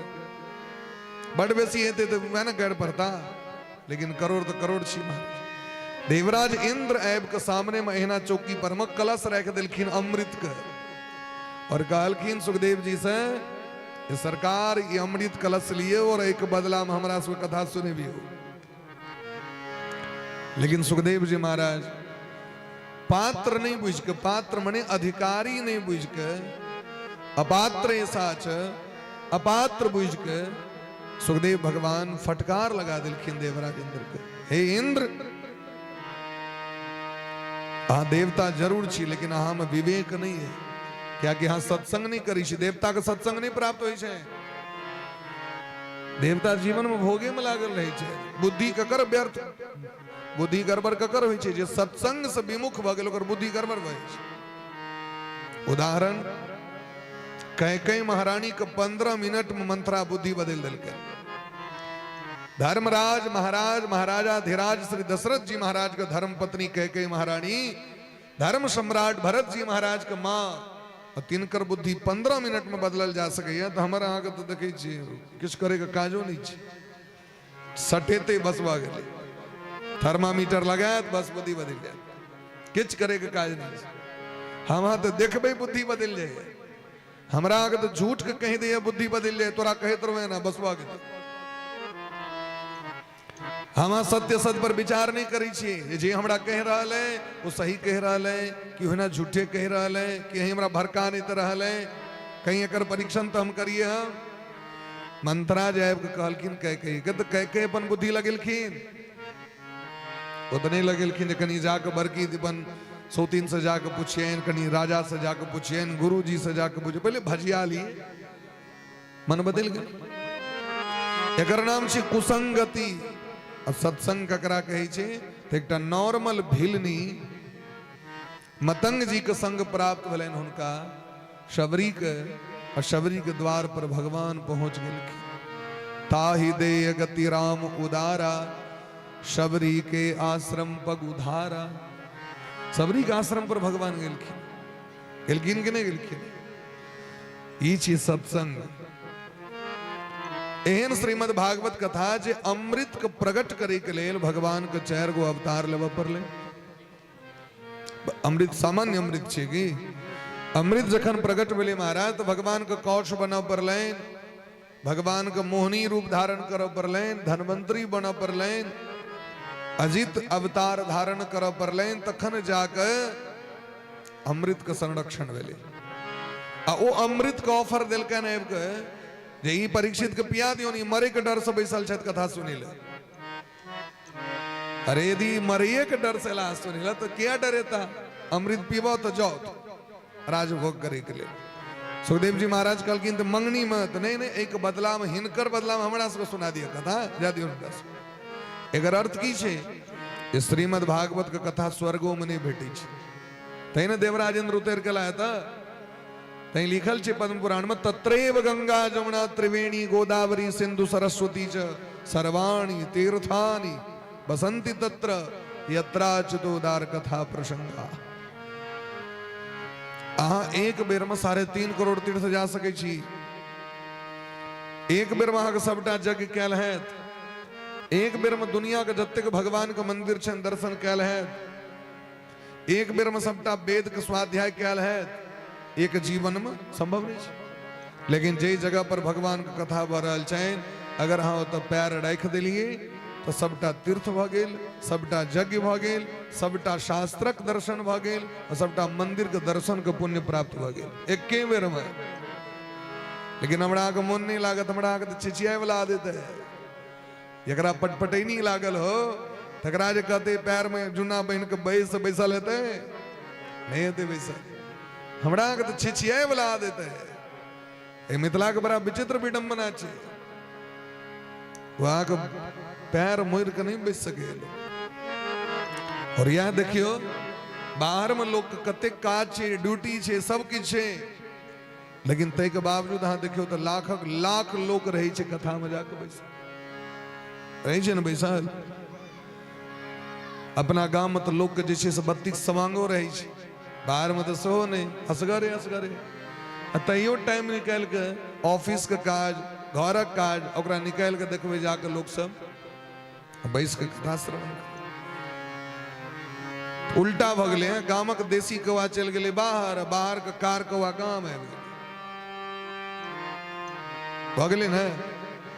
बड बेसी हेतै तऽ वएह ने गैर पड़ता, लेकिन करोड़ तऽ करोड़ छी महाराज। देवराज इंद्र आबि कऽ सामने में एहिना चौकी पर में कलश राखि देलखिन अमृत के और कहलखिन सुखदेव जी से, सरकार ई अमृत कलश लिए और एक बदला में हमरा सबके कथा सुनेबियौ। लेकिन सुखदेव जी महाराज पात्र नहीं बुझ के, पात्र मने अधिकारी नहीं बुझ के, अपात्र ऐसा छ अपात्र बुझ के सुखदेव भगवान फटकार लगा दिलखिन देवराज इंद्र के, हे इंद्र अहाँ देवता जरूर छी लेकिन अहाँ में विवेक नहीं है, कियाकि अहाँ सत्संग नहीं करी छी, देवता के सत्संग नहीं प्राप्त होइ छै, देवता जीवन में भोगे में लागल रहै छै, बुद्धि ककर व्यर्थ, बुद्धि गड़बड़ ककर होइ छै, जे सत्संग से विमुख भऽ गेल ओकर बुद्धि गड़बड़ भऽ जाइ छै। उदाहरण कैकई महारानी के 15 मिनट में मंत्रा बुद्धि बदलि देलकै। धर्मराज महाराज महाराजा धीराज श्री दशरथ जी महाराज के धर्म पत्नी कैकई महारानी, धर्म सम्राट भरत जी महाराज के माँ, आ तिनकर बुद्धि 15 मिनट में बदलल जा सकैए, तऽ हमर अहाँके तऽ देखै छियै किछु करैके काजो नहि छै, सटेते बस भऽ गेलै, थर्मामीटर लगायत बस बुद्धि बदलि जायत, किछु करैके काज नहि छै। हम अहाँ तऽ देखबै बुद्धि बदलि जाइए, हमरा अहाँके तऽ झूठ के कहि दैए बुद्धि बदलि जाइए, तोरा कहैत रहबै ना बस भऽ गेलै। हम अहाँ सत्य सत्य पर विचार नहीं करै छियै, जे हमरा कहि रहल है वो सही कहि रहल है कि ओहिना झूठे कहि रहल है, कि हमरा भड़का नहीं तऽ रहल है, कहीं एकर परीक्षण तऽ हम करिए। हम मंत्राज आबि कऽ कहलखिन कैकेयी के, तऽ कैकेयी अपन बुद्धि लगेलखिन, ओ तऽ नहि लगेलखिन जे कनि जाकऽ बड़की अपन सौतीन से जाकऽ पुछियनि, कनि राजा से जाकऽ पुछियनि, गुरुजी से जाकऽ पुछियनि, पहिले भजिया ली, मन बदलि गेल। एकर नाम छै कुसंगति। आ सत्संग ककरा कहै छै? तऽ एकटा नॉर्मल भिलनी मतंग जी के संग प्राप्त भेलनि हुनका शबरी के, आ शबरी के द्वार पर भगवान पहुंच गेलखिन। ताहि देय गति राम उदारा, शबरी के आश्रम पग उधारा। शबरी के आश्रम पर भगवान गेलखिन, गेलखिन कि नहि गेलखिन? ई छी सत्संग। एहन श्रीमद् भागवत कथा जे अमृत के प्रकट करे के लेल भगवान के 4 गो अवतार लेबऽ पड़लै। अमृत सामान्य अमृत छै की? अमृत जखन प्रकट भेलै महाराज तऽ भगवान के कौश बनऽ पड़लनि, भगवान के मोहनी रूप धारण करऽ पड़लनि, धनवंतरी बनऽ पड़लनि, अजित अवतार धारण करऽ पड़लनि, तखन जाकऽ अमृत के संरक्षण भेलै। आ ओ अमृत के ऑफर देलकनि आबि कऽ जे ई परीक्षित के पिया दियौ, ई मरे के डर से बैसल छथि कथा सुनै लए। अरे यदि मरैये के डर से एला सुनै लए तऽ किया डरेता, अमृत पीबो तऽ जाओ राजभोग करे के लेल। सुखदेव जी महाराज कहलखिन तऽ मंगनी में तऽ नहीं नहीं, एक बदला में हिनकर बदला में हमरा सबके सुना दिया कथा, जा दियौ हुनका से। एकर अर्थ की छै? श्रीमद् भागवत के कथा स्वर्गो में नहीं भेटै छै, तै ने देवराजेंद्र उतरि के लाया तऽ तै लिखल छै पद्म पुराण में, तत्रैव गंगा जमुना त्रिवेणी गोदावरी सिंधु सरस्वती च सर्वाणि तीर्थानि बसंती तत्र यत्राच्युतोदार कथा प्रसंगा। अहाँ एक बेर में 3.5 करोड़ तीर्थ जा सकै छी, एक बेर में अहाँके सबटा यज्ञ कयल हैत, एक बेर में दुनिया के जतेक भगवान के मंदिर छनि दर्शन कयल हैत, एक बेर में सबटा वेद के स्वाध्याय कयल हैत, एक जीवन में संभव नहीं छै। लेकिन जे जगह पर भगवान के कथा भऽ रहल छनि, अगर अहाँ ओतऽ पैर राखि देलियै तऽ सबटा तीर्थ भऽ गेल, सबटा यज्ञ भऽ गेल, सबटा शास्त्रक दर्शन भऽ गेल आ सबटा मंदिर के दर्शन के पुण्य प्राप्त भऽ गेल एके बेर में। लेकिन हमरा अहाँके मोन नहि लागत, हमरा अहाँके तऽ चिचियाय वाला आदत है। जकरा पटपटैनी लागल हो तकरा जे कहते पैर में जुना बहिन के बैस बैसल हेतै, नहीं हेतै बैसल। हमरा अहाँके तऽ छिछियाय वाला आदत है। एहि मिथिला के बड़ा विचित्र विडम्बना छै, ओ अहाँके पैर मोड़ि के नहि बैस सकैए। और यह देखियौ बाहर में लोक के कतेक काज छै, ड्यूटी छै, सब किछु छै, लेकिन ताहिके बावजूद अहाँ देखियौ तऽ लाखक लाख लोक रहै छै कथामे जाकऽ बैसल रहै छै ने बैसल। अपना गाममे तऽ लोकके जे छै से 32 समांगो रहै छै, बाहरमे तऽ सेहो नहि, असगरे असगरे। आ तैयो टाइम निकालि कऽ ऑफिसके काज, घरक काज, ओकरा निकालि कऽ देखबै जाकऽ लोकसभ बैस कऽ कथा श्रवण। उल्टा भऽ गेलै हँ, गामक देशी कौआ चलि गेलै बाहर, बाहरके कार कौआ गाम आबि गेलै। भऽ गेलै ने?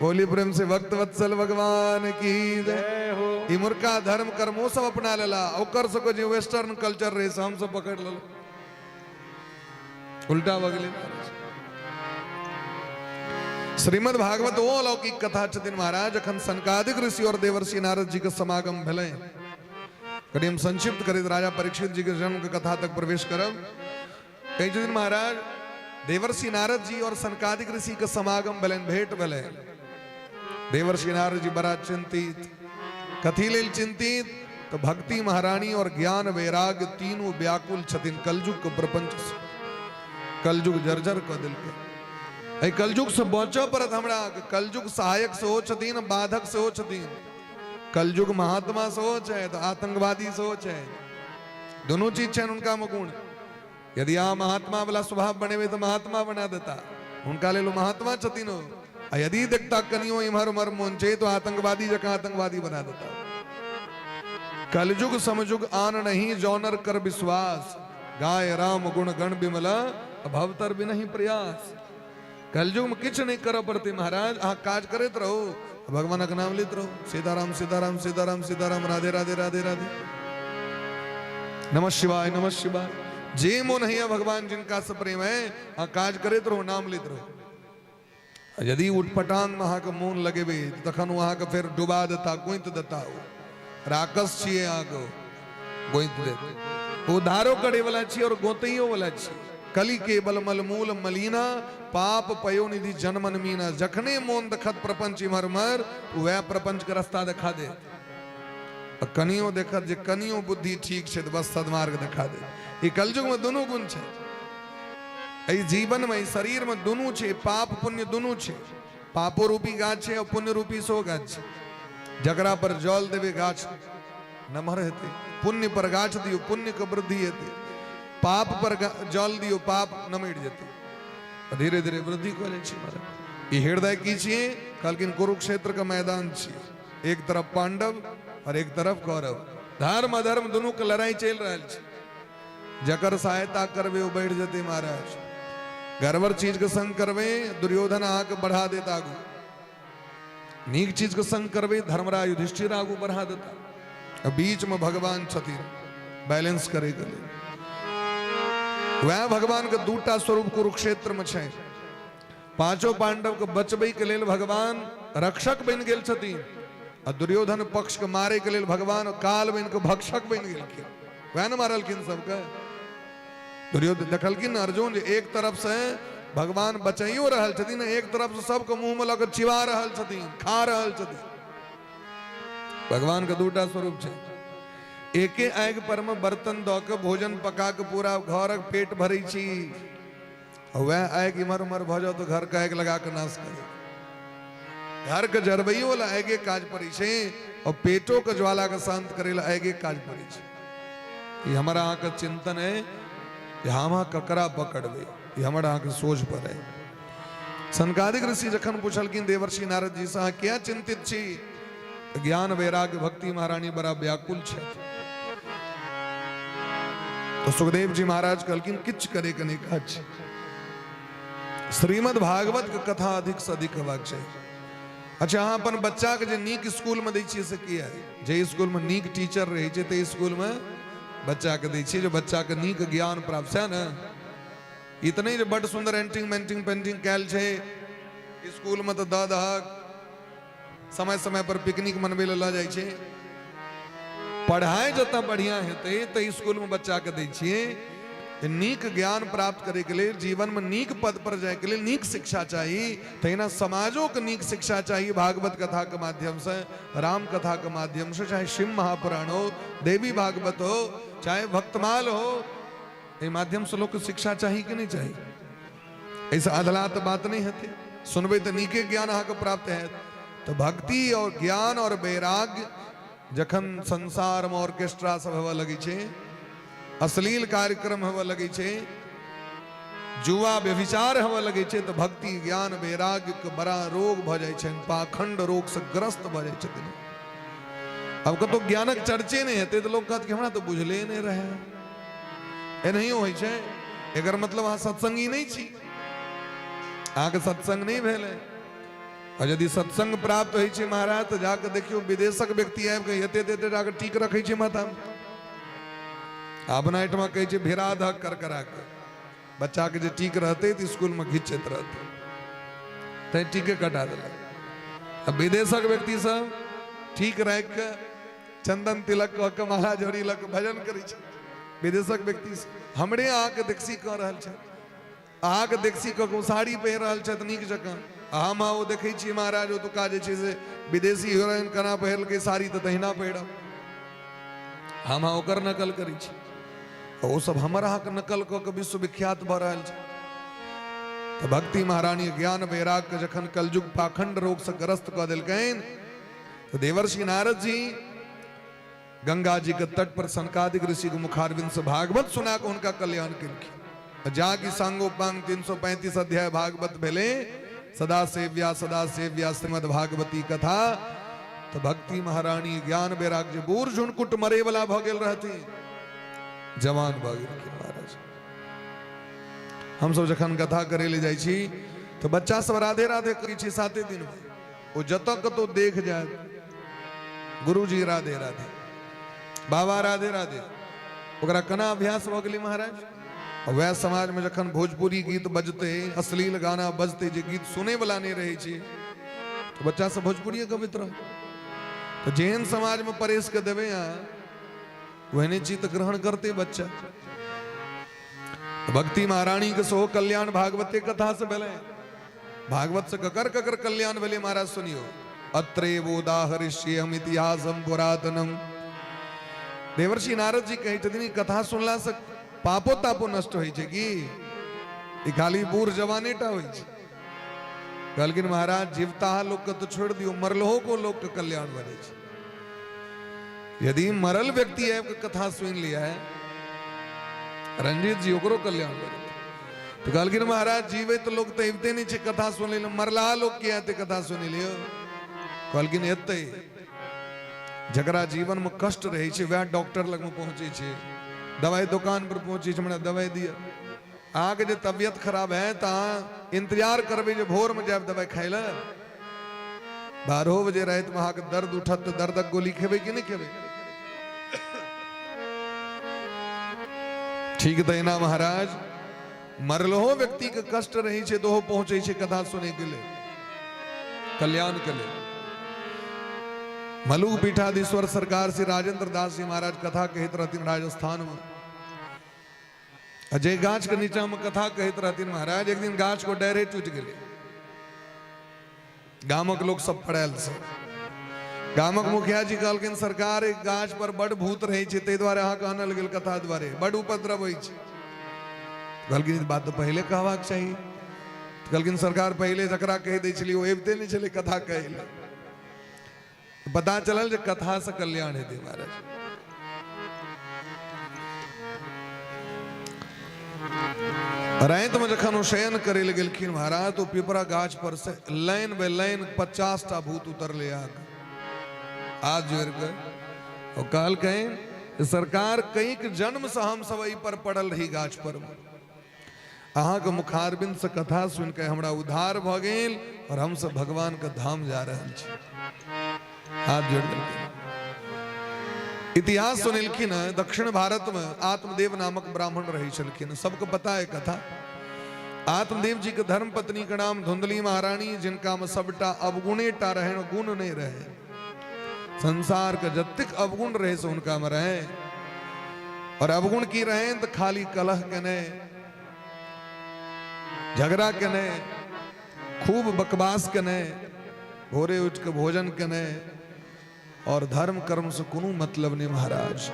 बोली प्रेम से भक्त वत्सल भगवान की जय हो। इमुरका धर्म कर्मो सब अपना लेला, ओकर सबके जे वेस्टर्न कल्चर रहे से हमसब पकड़ लेलहुँ। उल्टा भऽ गेलै। श्रीमद् भागवत ओ अलौकिक कथा छथिन महाराज। जखन सनकादिक ऋषि और देवर्षि नारद जी के समागम भेलै, कनि हम संक्षिप्त करैत राजा परीक्षित जी के जन्म के कथा तक प्रवेश करब। कहै छथिन महाराज, देवर्षि नारद जी और सनकादिक ऋषि के समागम भेलनि, भेंट भेलै। देवर्षि नारद जी बड़ा चिंतित। कथी लेल चिंतित? तो भक्ति महारानी और ज्ञान वैराग्य तीनू व्याकुल छथिन कलयुग के प्रपंच से। कलयुग जर्जर कऽ देलकै। एहि कलयुग से बचऽ पड़त हमरा। कलयुग सहायक सेहो छथिन, बाधक सेहो छथिन। कलयुग महात्मा सेहो छै तऽ आतंकवादी सेहो छै, दुनू चीज छनि हुनका में गुण। यदि अहाँ महात्मा वाला स्वभाव बनेबै तऽ महात्मा बना देता, हुनका लेल ओ महात्मा छथिन ओ। आ यदि देखता कनियो इम्हर उम्हर मोन छै तो आतंकवादी जकाँ आतंकवादी बना देता। कलयुग समजुग आन नहीं जौनर कर विश्वास, गाय राम गुण गण विमला भवतर भी नहीं प्रयास। कलयुग में किछु नहीं करऽ पड़तै महाराज, अहाँ काज करैत रहू, भगवानक नाम लैत रहू, सीताराम सीताराम सीताराम सीताराम, राधे राधे राधे राधे, नमः शिवाय नमः शिवाय। जे मोन है भगवान जिनका से प्रेम है, अहाँ काज करैत रहू, नाम लैत रहू। यदि उटपटांग में अहाँके मोन लगेबै तखन ओ अहाँके फेर डुबा देता, गोंति देता। ओ राकस छियै, अहाँके गोंति देत। उद्धारो करे वाला छियै और गोतैयो वाला छियै। कली के बल मल मूल मलिना, पाप पयोनिधि जनमन मीना। जखने मोन देखत प्रपंच इम्हर उम्हर, वएह प्रपंच के रास्ता देखा देत। आ कनियो देखत जे कनियो बुद्धि ठीक छै तऽ बस सदमार्ग देखा देत। ई कलयुग में दुनू गुण छै। एहि जीवन में, एहि शरीर में दुनू छै, पाप पुण्य दुनू छै। पापो रूपी गाछ छै और पुण्य रूपी सेहो गाछ छै। जकरा पर जल देबै गाछ नमहर हेतै। पुण्य पर गाछ दियौ, पुण्य के वृद्धि हेतै। पाप पर जल दियौ, पाप नमरि जेतै, धीरे धीरे वृद्धि कऽ जाइ छै महाराज। ई हृदय की छियै? कहलखिन कुरुक्षेत्र के मैदान छियै। एक तरफ पांडव और एक तरफ कौरव, धर्म अधर्म दुनू के लड़ाई चलि रहल छै। जकर सहायता करबै ओ बढ़ि जेतै महाराज। गड़बड़ चीज के संग करबै दुर्योधन अहाँके बढ़ा देत आगू, नीक चीज के संग करबै धर्मराज युधिष्ठिर आगू बढ़ा देता। बीच में भगवान छथिन बैलेंस करे के लेल। वएह भगवान के दूटा स्वरूप कुरुक्षेत्र में छै। पांचों पांडव के बचबै के लेल भगवान रक्षक बनि गेल छथिन, आ दुर्योधन पक्ष के मारे के लेल भगवान काल बनि के भक्षक बनि गेलखिन। वएह ने मारलखिन सबके दुर्योधन। देखलखिन अर्जुन जे एक तरफ से भगवान बचैयो रहल छथिन, एक तरफ से सबके मुंह में लऽ के चिबा रहल छथिन, खा रहल छथिन। भगवान के दूटा स्वरूप छै। एके आगि पर में बर्तन दऽ के भोजन पका के पूरा घरक पेट भरै छी, वएह आगि इम्हर उम्हर भऽ जाउ तऽ घर के आगि लगा के नाश करै। घर के जरबैयो लए आगे काज पड़ै छै और पेटो के ज्वाला के शांत करै लए आगे काज पड़ै छै। ई हमर अहाँके चिंतन है कि हम अहाँ ककरा पकड़बै, ई हमर अहाँके सोच पर है। सनकादिक ऋषि जखन पुछलखिन देवर्षि नारद जी से, अहाँ किया चिंतित छी? ज्ञान वैराग्य भक्ति महारानी बड़ा व्याकुल छथि। तो सुखदेव जी महाराज कहलखिन किछु करे के नहि काज छै, श्रीमद् भागवत के कथा अधिक से अधिक हेबाक चाही। अच्छा, अहाँ अपन बच्चा के जे नीक स्कूल में दै छियै से किया? जे स्कूल में नीक टीचर रहै छै ताहि स्कूल में बच्चा के दै छियै जे बच्चा के नीक ज्ञान प्राप्त है ने। ई तऽ नहि जे बड्ड सुन्दर एंटिंग मेंटिंग पेंटिंग कयल छै स्कूल में तऽ दऽ दहक, समय समय पर पिकनिक मनबै लए लऽ जाइ छै। पढ़ाइ जतऽ बढ़िआँ हेतै तऽ स्कूलमे बच्चाके दै छियै। नीक ज्ञान प्राप्त करैके लेल, जीवनमे नीक पद पर जायके लेल नीक शिक्षा चाही, तहिना समाजोके नीक शिक्षा चाही भागवत कथाके माध्यमसँ, राम कथाके माध्यमसँ, चाहे शिव महापुराण हो, देवी भागवत हो, चाहे भक्तमाल हो, एहि माध्यमसँ लोकके शिक्षा चाही कि नहि चाही? एहिसँ अधलाह तऽ बात नहि हेतै, सुनबै तऽ नीके ज्ञान अहाँके प्राप्त हैत। तऽ भक्ति और ज्ञान और वैराग्य जखन संसारमे ऑर्केस्ट्रा सब हेबऽ लगै छै, अश्लील कार्यक्रम हेबऽ लगै छै, जुआ व्यभिचार हेबऽ लगै छै, तऽ भक्ति ज्ञान वैराग्यके बड़ा रोग भऽ जाइ छनि, पाखंड रोगसँ ग्रस्त भऽ जाइ छथिन। आब कतहु ज्ञानक चर्चे नहि हेतै तऽ लोक कहत कि हमरा तऽ बुझले नहि रहै। एनाहियो होइ छै। एकर मतलब अहाँ सत्संगी नहि छी, अहाँके सत्संग नहि भेल है। आ यदि सत्संग प्राप्त होइ छै महाराज, तऽ जाके देखियौ विदेशक व्यक्ति आबि कऽ एते एते जाके टीक रखै छै माथामे। अपना एहिठमा कहै छै भिड़ा धक कर करा के बच्चाके जे टीक रहतै तऽ स्कूलमे घिचैत रहतै, तैं टीके कटा देलक। आ विदेशक व्यक्ति सब ठीक राखि कऽ चंदन तिलक कऽ के माला जोड़ी लऽ कऽ भजन करै छै। विदेशक व्यक्ति हमरे अहाँके देखसी कऽ रहल छै, अहाँके देखसी कऽ कऽ साड़ी पहिर रहल छथि नीक जकाँ, आ हम अहाँ ओ देखै छियै महाराज ओतुका जे छै से विदेशी हीरोइन केना पहिरलकै साड़ी तऽ तहिना पहिरब, हम अहाँ ओकर नकल करै छी। ओ सब हमर अहाँके नकल कऽ के विश्वविख्यात भऽ रहल छै। तऽ भक्ति महारानी ज्ञान वैराग के जखन कलयुग पाखंड रोगसँ ग्रस्त कऽ देलकनि, तऽ देवर्षि नारद जी गंगा जी के तट पर सनकादिक ऋषि के मुखारविंद से भागवत सुना के हुनका कल्याण केलखिन। जाकि सांगोपांग 335 अध्याय भागवत भेले, सदा सेव्या सदा सेव्या श्रीमद भागवती कथा। तऽ भक्ति महारानी ज्ञान वैराग जे बूढ़ झुनकुट मरे वाला भऽ गेल रहथिन, जवान भऽ गेलखिन महाराज। हमसब जखन कथा करै लए जाइ छी तऽ बच्चा सब राधे राधे करै छै साते दिन में, ओ जतऽ कतौ देख जायत गुरुजी राधे राधे, बाबा राधे राधे, ओकरा केना अभ्यास भऽ गेलै महाराज। आ वएह समाजमे जखन भोजपुरी गीत बजतै, अश्लील गाना बजतै, जे गीत सुनैवला नहि रहै छै, तऽ बच्चा सब भोजपुरिये गबैत रहत। तऽ जेहन समाजमे परेश के देबै अहाँ, ओहने चीज तऽ ग्रहण करतै बच्चा। भक्ति महारानी के सेहो कल्याण भागवते कथा से भेलै। भागवत से ककर ककर कल्याण भेलै महाराज सुनियो। अत्रेवोदाहरिष्येहम इतिहासम पुरातनम। देवर्षि नारद जी कहै छथिन ई कथा सुनला से पापो तापो नष्ट होइ छै की? ई खाली बूढ़ जवाने टा होइ छै। कहलखिन महाराज जीवताहा लोक के तऽ छोड़ि दियौ, मरलहो को लोक के कल्याण भऽ जाइ छै। यदि मरल व्यक्ति आबि कऽ कथा सुनि लिया है रंजीत जी, ओकरो कल्याण भऽ जेतै। तऽ कहलखिन महाराज जीवैत लोक तऽ अबिते नहि छै कथा सुनै लए, मरलाहा लोक किया एतै कथा सुनै लियौ? कहलखिन एतै, जकरा जीवनमे कष्ट रहै छै वएह डॉक्टर लगमे पहुँचै छै, दवाइ दोकान पर पहुँचै छै, हमरा दवाइ दिअ। अहाँके जे तबियत खराब है तऽ अहाँ इंतजार करबै जे भोरमे जायब दवाइ खाइ लए, 12 बजे रातिमे अहाँके दर्द उठत तऽ दर्दक गोली खेबै कि नहि खेबै? ठीक तहिना महाराज मरलहो व्यक्ति के कष्ट रहै छै तऽ ओहो पहुँचै छै कथा सुनै के लेल, कल्याण के लेल। मलुक पीठाधीश्वर सरकार श्री राजेंद्र दास जी महाराज कथा कहैत रहथिन राजस्थान में। आ जे गाछ के नीचा में कथा कहैत रहथिन महाराज, एक दिन गाछ को डायरे टूटि गेलै। गामक लोक सब पड़ायल सब। गामक मुखिया जी कहलखिन सरकार एक गाछ पर बड भूत रहै छै, ताहि दुआरे अहाँके आनल गेल कथा दुआरे, बड उपद्रव होइ छै। कहलखिन ई बात तऽ पहिले कहबाक चाही। कहलखिन सरकार पहिले जकरा कहि दै छलियै ओ अबिते नहि छलै कथा कहै लए। पता चलल जे कथा से कल्याण हेतै महाराज। रातिमे जखन ओ शयन करै लए गेलखिन महाराज, तो पिपरा गाछ पर से लाइन बाय लाइन 50 टा भूत उतरले आके हाथ जोड़ के ओ कहलकै, सरकार, कैक जन्म से हम सब एहि पर पड़ल रही गाछ पर, अहाँके मुखारबिंद से कथा सुनि के हमरा उद्धार भऽ गेल और हम सब भगवान के धाम जा रहल छी। हाथ जोड़ देलखिन। इतिहास सुनेलखिन हँ, दक्षिण भारत में आत्मदेव नामक ब्राह्मण रहै छलखिन, सबके पता है कथा। आत्मदेव जी के धर्म पत्नी के नाम धुंधली महारानी, जिनका में सबटा अवगुणे टा रहे, गुण नहीं रहे। संसार के जतेक अवगुण रहे से उनका में रहे, और अवगुण की रहे तो खाली कलह केने, झगड़ा केने, खूब बकवास केने, भोरे उठ के भोजन केने, और धर्म कर्म से कोनो मतलब नहीं। महाराज,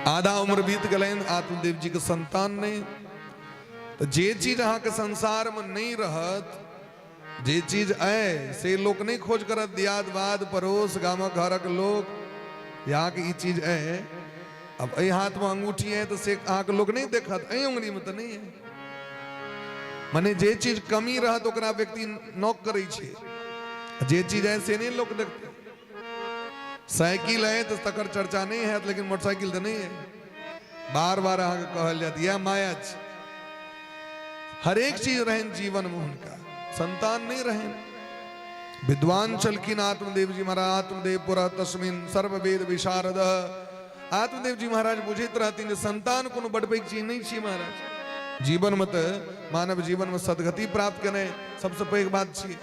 आधा उम्र बीत गलनि, आत्मदेव जी के संतान नहीं। तो जे चीज अहाँके संसार में नहीं रहत, जे चीज अय से लोक नहीं खोज करत, दियाद बाद पड़ोस गामक घरक लोक अहाँके ई चीज अय, अब एहि हाथ में अंगूठी है तो से अहाँके लोक नहीं देखत, एहि उंगली में तो नहीं है। माने जे चीज कमी रहत ओकरा व्यक्ति नौक करै छै, जे चीज है से नहीं लोक देखते। साइकिल है तो तकर चर्चा नहीं है, लेकिन मोटरसाइकिल तो नहीं है, बार बार अहाँके कहल जात, यह माया छै। हरेक चीज रहन जीवन में, हुनका संतान नहीं रहन। विद्वान छलखिन आत्मदेव जी महाराज, आत्मदेव पुरा तस्मिन सर्व वेद विशारद। आत्मदेव जी महाराज बुझैत रहथिन जे संतान कोनो बड पैघ चीज नहीं छी महाराज, जीवन में तऽ मानव जीवन में सदगति प्राप्त केनाइ सबसे पैघ बात छी।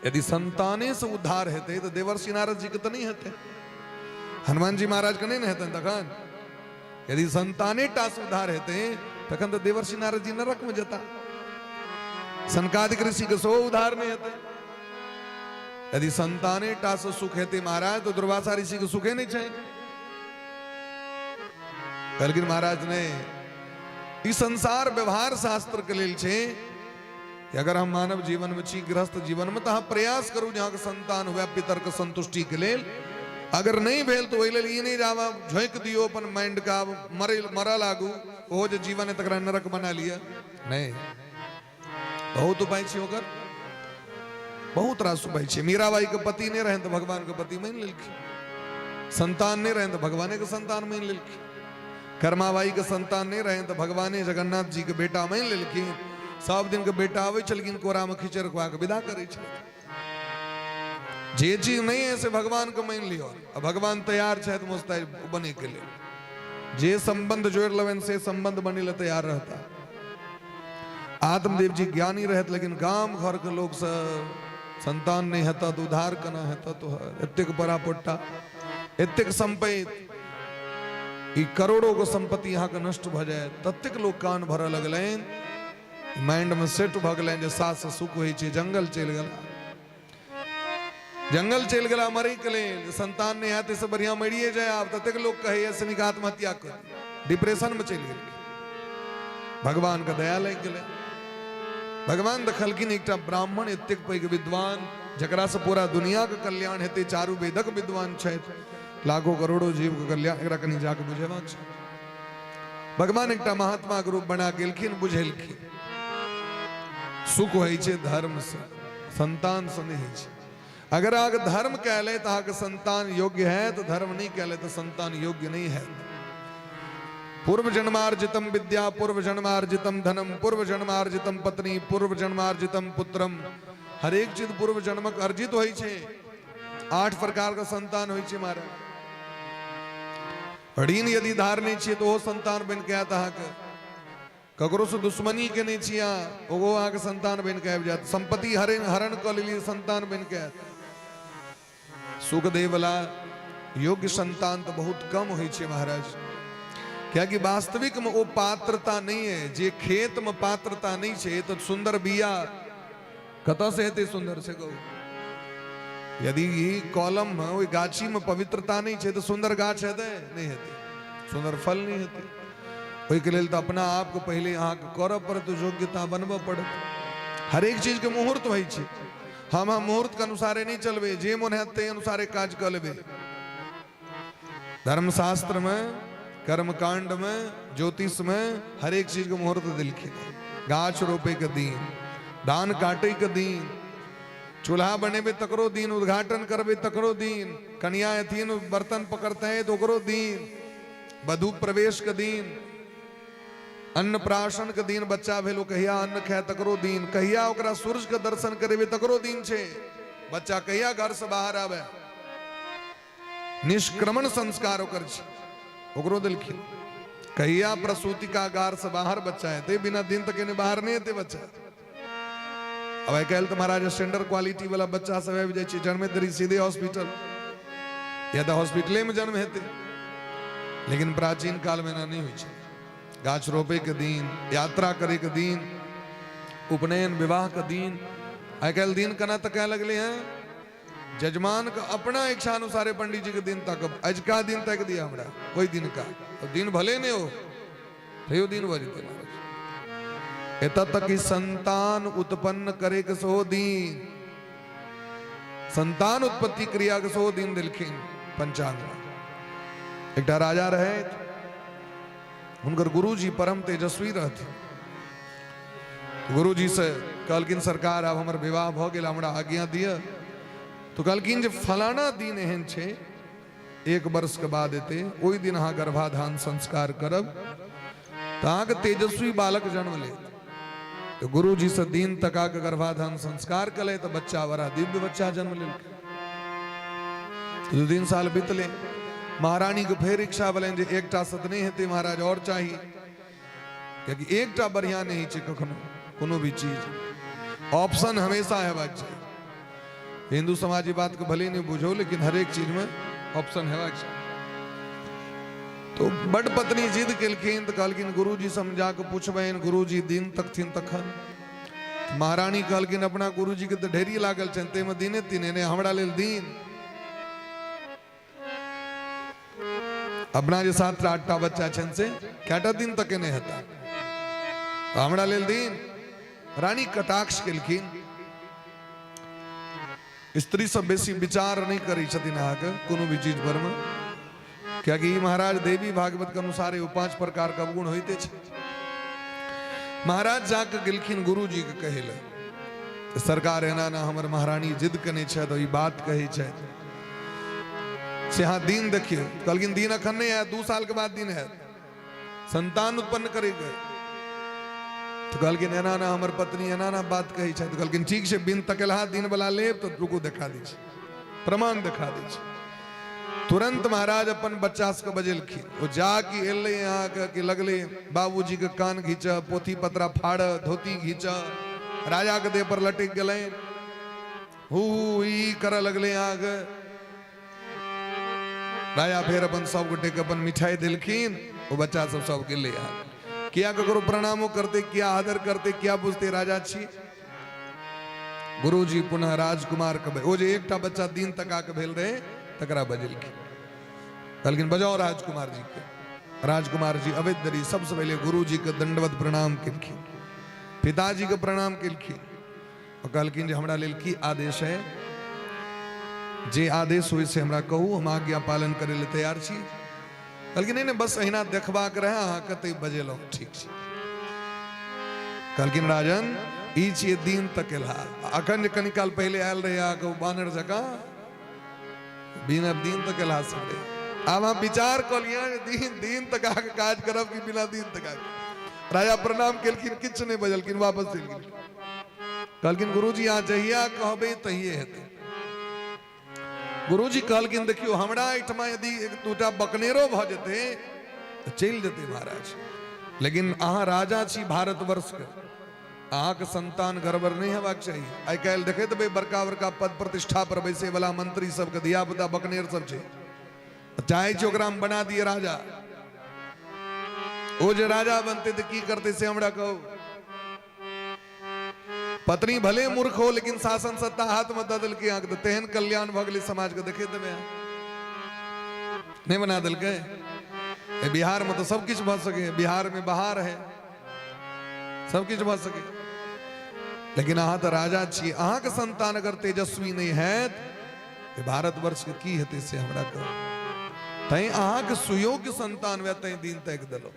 यदि संताने से उद्धार हेतै तऽ देवर्षि नारद जी के तऽ नहीं हेतै, हनुमान जी महाराज के नहीं ने हेतनि। तखन यदि संताने टा से उद्धार हेतै तखन तऽ देवर्षि नारद जी नरक में जेता, सनकादिक ऋषि के सेहो उद्धार नहीं हेतै। यदि संताने टा से सुख हेतै महाराज तो दुर्वासा ऋषि के सुखे नहीं छै। कहलखिन महाराज ने ई संसार व्यवहार शास्त्र के लेल छै कि अगर हम मानव जीवन में छी, गृहस्थ जीवन में, तो अहाँ प्रयास करू जे अहाँके संतान हुए पितर के संतुष्टि के लेल। अगर नहीं भेल तो ओहि लेल ई नहीं जाब झोंकि दियौ अपन माइंड के, आब मरे मरऽ लागू, ओहो जे जीवन है तकरा नरक बना लिअ, नहीं। बहुत उपाय छै ओकर, बहुत रास उपाय छै। मीराबाई के पति नहीं रहन तो भगवान के पति मानि लेलखिन, संतान नहीं रहन तो भगवाने के संतान मानि लेलखिन, कर्माबाई के संतान नहीं रहन तो भगवाने जगन्नाथ जी के बेटा मानि लेलखिन। सब दिन के बेटा आबै छलखिन, कोरा में खींचड़ खुआ के विदा करै छलखिन। जे चीज नहीं है से भगवान के मानि लियौ, आ भगवान तैयार छथि मुस्तैद बने के लेल। जे संबंध जोड़ लेबनि से संबंध बने ले तैयार रहता। आत्मदेव जी ज्ञानी रहत, लेकिन गाम घर के लोग से संतान नहीं हेता तो उद्धार केना हेता, तो एतेक बड़ा पोट्टा, एतेक संपत्ति, ई करोड़ों को संपत्ति यहाँ के नष्ट भऽ जाए, ततेक लोग कान भरऽ लगलनि, माइंड में सेट भऽ गेलनि जे सास सुख होइ छै। जंगल चलि गेला, जंगल चलि गेला मरै के लेल, संतान नहीं हैत से बढ़िया मरिए जाए आब, ततेक लोग कहैया से नीक आत्महत्या कर, डिप्रेशन में चलि गेल। भगवान के दया लागि गेलै। भगवान देखलखिन एकटा ब्राह्मण एतेक पैघ विद्वान, जकरा से पूरा दुनिया के कल्याण हेतै, चारू वेदक विद्वान छथि, लाखों करोड़ों जीव के कल्याण, एकरा कनि जाके बुझेबाक छै। भगवान एकटा महात्मा के रूप बना गेलखिन, बुझेलखिन सुख होइ छै धर्म से, संतान से नहीं होइ छै। अगर अहाँके धर्म कयल तऽ अहाँके संतान योग्य है, तो धर्म नहीं कयल तऽ संतान योग्य नहीं है। पूर्व जन्मार्जितम विद्या, पूर्व जन्मार्जितम धनम, पूर्व जन्मार्जितम पत्नी, पूर्व जन्मार्जितम पुत्रम, हरेक चीज पूर्व जन्मक अर्जित होइ छै। 8 प्रकार के संतान होइ छै महाराज। ऋण यदि धारने छियै तऽ ओहो संतान बनि के आयत अहाँके। ककरो से दुश्मनी केने छी अहाँ, ओहो अहाँके संतान बनि के आबि जायत। संपत्ति हरण हरण कऽ लेलियै, संतान बनि के आयत। सुख दै वाला योग्य संतान तऽ बहुत कम होइ छै महाराज, कियाकि वास्तविक में ओ पात्रता नहीं है। जे खेत में पात्रता नहीं छै तऽ सुंदर बिया कतऽ से हेतै सुंदर से कहू? यदि ई कलम में ओहि गाछी में पवित्रता नहीं छै तऽ सुंदर गाछ हेतै? नहीं हेतै, सुंदर फल नहीं हेतै। ओहिके लेल तऽ अपना आपके पहिले अहाँके करऽ पड़त, योग्यता बनबऽ पड़त। हरेक चीजके मुहूर्त होइ छै। हम मुहूर्त के अनुसारे नहीं चलबै, जे मोन हैत ताहि अनुसारे काज कऽ लेबै। धर्मशास्त्र में कर्मकांड में, ज्योतिष में हरेक चीज के मुहूर्त देलखिन। गाछ रोपे के दिन, धान काटे के दिन, चूल्हा बनेबे तकरो दिन, उद्घाटन करबे तकरो दिन, कनिया एथिन बर्तन पकड़ते हैं तो ओकरो दिन, वधु प्रवेश के दिन, अन्नप्राशन के दिन, बच्चा भेल ओ कहिया अन्न खाए तकरो दिन, कहिया ओकरा सूर्य के दर्शन करेबे तकरो दिन छे, बच्चा कहिया घर से बाहर आवे, निष्क्रमण संस्कार ओकर छे ओकरो देलखिन। कहिया प्रसूतिकागार से बाहर बच्चा हेतै, बिना दिन तक एने बाहर नहीं हेतै बच्चा। अब आइ काल्हि तऽ महाराज स्टैंडर्ड क्वालिटी वाला बच्चा सब आबि जाइ छै, जन्मे देरी सीधे हॉस्पिटल, या तऽ हॉस्पिटले में जन्म हेतै। लेकिन प्राचीन काल में एना नहि होइ छै। गाछ रोपे के दिन, यात्रा करे के दिन, उपनयन विवाह के दिन, आइ काल्हि दिन केना तकाय लगले हैं, जजमान के अपना इच्छा अनुसारे पंडित जी के दिन तक, अजका दिन तक दिया हमरा कोई दिन का, और दिन भले नहीं हो तैयो दिन भऽ जेतै महाराज। एतऽ तक कि संतान उत्पन्न करे के सेहो दिन, संतान उत्पत्ति क्रिया के सेहो दिन देलखिन पंचांग में। एकटा राजा रहे, हुनकर गुरुजी परम तेजस्वी रहथिन। गुरुजी से कहलखिन सरकार आब हमर विवाह भऽ गेल, हमरा आज्ञा दिअ। तो कहलखिन जे फलाना दिन एहन छै, 1 वर्ष के बाद एतै, ओहि दिन अहाँ गर्भाधान संस्कार करब तऽ अहाँके तेजस्वी बालक जन्म लेत। तो गुरुजी से दिन तका के गर्भाधान संस्कार कले तऽ बच्चा बड़ा दिव्य बच्चा जन्म लेलकै। 2-3 साल बीतले, महारानी के फेर इच्छा भेलनि जे एकटा से तऽ नहि हेतै महाराज, और चाही, कियाकि एकटा बढ़िया नहि छै कखनो कोनो भी चीज, ऑप्शन हमेशा हेबाक चाही। हिंदू समाज ई बात के भले नहीं बुझो, लेकिन हरेक चीज में ऑप्शन हेबाक चाही। तो बड पत्नी जिद केलखिन तऽ कहलखिन गुरुजी से हम जाके पूछबनि, गुरुजी दिन तकथिन तखन। महारानी कहलखिन अपना गुरुजी के तऽ ढेरी लागल छनि, ताहिमे दिने तीने नहि, हमरा लेल दिन। अपना जे 7 8टा बच्चा छनि से कएटा दिन तक नहि हेता, हमरा लेल दिन। रानी कटाक्ष केलखिन, स्त्री सब बेसी विचार नहीं करै छथिन अहाँके कोनो भी चीज पर में, कियाकि ई महाराज देवी भागवत के अनुसार एगो 5 प्रकार के अवगुण होइते छै। महाराज जाके गेलखिन गुरुजी के कहै लए, सरकार एना एना हमर महारानी जिद केने छथि, ई बात कहै छथि से अहाँ दिन देखियौ। कहलखिन दिन अखन नहि आयत, 2 साल के बाद दिन आयत संतान उत्पन्न करैके। तो कहलखिन एना एना हमर पत्नी एना एना बात कहै छथि। कहलखिन ठीक छै, बिन तकेलहा दिन वाला लेब तऽ रुकू देखा दै छी, प्रमाण देखा दै छी। तुरंत महाराज अपन बच्चा सबके बजेलखिन। ओ जाके एलै अहाँके कि लगले बाबूजी के कान घींच, पोथी पतरा फाड़, धोती घींच, राजा के देह पर लटकि गेलै, हू हू ई करऽ लगलै अहाँके। राजा फेर अपन सब गोटे के अपन मिठाई देलखिन, ओ बच्चा सब सब गेलै अहाँके। किया ककरो प्रणामो करते, किया आदर करते, किया बुझते राजा छी। गुरुजी पुनः राजकुमार के, ओ जे एकटा बच्चा दिन तका के भेल रहे तकरा बजेलखिन। कहलखिन बजाओ राजकुमार जी के। राजकुमार जी अबैत देरी सबसे पहिले गुरुजी के दंडवत प्रणाम केलखिन, पिताजी के प्रणाम केलखिन और कहलखिन जे हमरा लेल की आदेश है, जे आदेश होय से हमरा कहू, हम आज्ञा पालन करे ले तैयार छी। कहलखिन नहीं नहीं, बस अहिना देखबाक रहे अहाँके तै बजेलहुँ, ठीक छै। कहलखिन राजन ई छियै दिन तकेलहा, अखन जे कनी काल पहिले आयल रहे अहाँके ओ बानर जकाँ, बिना दिन तकेलहा से रहे। आब अहाँ विचार कऽ लिअ जे दिन दिन तक अहाँके काज करब कि बिना दिन तक। राजा प्रणाम केलखिन, किछु नहि बजलखिन, वापस चलि गेलखिन। कहलखिन गुरुजी अहाँ जहिया कहबै तहिए हेतै। गुरुजी कहलखिन देखियौ हमरा एहिठमा यदि 1-2टा बकनेरो भऽ जेतै तऽ चलि जेतै महाराज, लेकिन अहाँ राजा छी भारतवर्षके, अहाँके संतान गड़बड़ नहि हेबाक चाही। आइ काल्हि देखैत हेबै बड़का बड़का पद प्रतिष्ठा पर बैसे वाला मंत्री सबके धिया पुता बकनेर सब छै, चाहै छै ओकरा हम बना दिए राजा। ओ जे राजा बनतै तऽ की करतै से हमरा कहू। पत्नी भले मूर्ख हो लेकिन शासन सत्ता हाथ में दऽ देलकै अहाँके तऽ तेहन कल्याण भऽ गेलै समाज के, देखैत हेबै अहाँ। नहि बना देलकै? बिहार में तऽ सब किछु भऽ सकै, बिहार में बाहर है, सब किछु भऽ सकै, लेकिन अहाँ तऽ राजा छी, अहाँके संतान अगर तेजस्वी नहि हैत तऽ भारतवर्ष के की हेतै से हमरा कहू। तैं अहाँके सुयोग्य संतान वएह तैं दिन ताकि देलहुँ।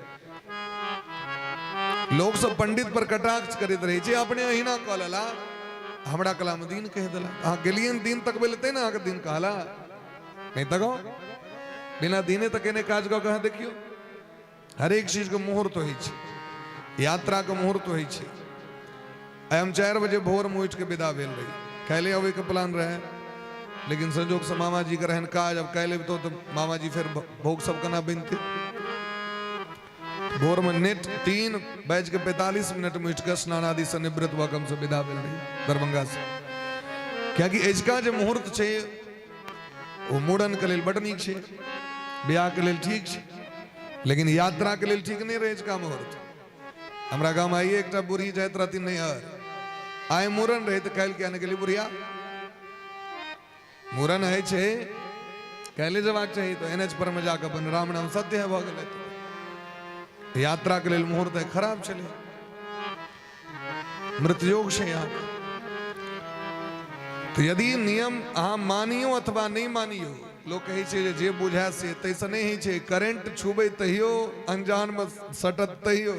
लोक सब पंडित पर कटाक्ष करैत रहै छै, अपने अहिना कऽ लेला, हमरा कला मे दिन कहि देला। अहाँ गेलियै दिन तकबै लए तैं ने अहाँके दिन कहला, नहि तकौ बिना दिने तकेने काज कऽ के अहाँ देखियौ। हरेक चीजके मुहूर्त होइ छै, यात्राके मुहूर्त होइ छै। आइ हम 4 बजे भोरमे उठिके विदा भेल रही, काल्हि अबैके प्लान रहै, लेकिन संजोगसँ मामाजीके रहनि काज, आब काल्हि अबितहुँ तऽ मामाजी फेर भोग सब केना बनतै। भोरमे नेट 3:45 उठिके स्नान आदिसँ निवृत्त भऽ कऽ हमसब विदा भेल रही दरभंगासँ, कियाकि अजुका जे मुहूर्त छै ओ मूड़नके लेल बड्ड नीक छै, बियाहके लेल ठीक छै, लेकिन यात्राके लेल ठीक नहि रहै अजुका मुहूर्त। हमरा गाम आइए एकटा बूढ़ी जाइत रहथिन नैहर, आइ मूड़न रहै तऽ काल्हि किया नहि गेली बुढ़िया? मूड़न होइ छै काल्हि जेबाक चाही, तऽ एन एच पर मे जाकऽ अपन राम नाम सत्य है भऽ गेलै। यात्राके लेल मुहूर्त खराब छलै, मृतयोग छै अहाँके। तऽ यदि नियम अहाँ मानियो अथवा नहि मानियो, लोक कहै छै जे बुझाय से ताहिसँ नहि होइ छै, करेंट छुबै तहियो अनजानमे सटत तहियो,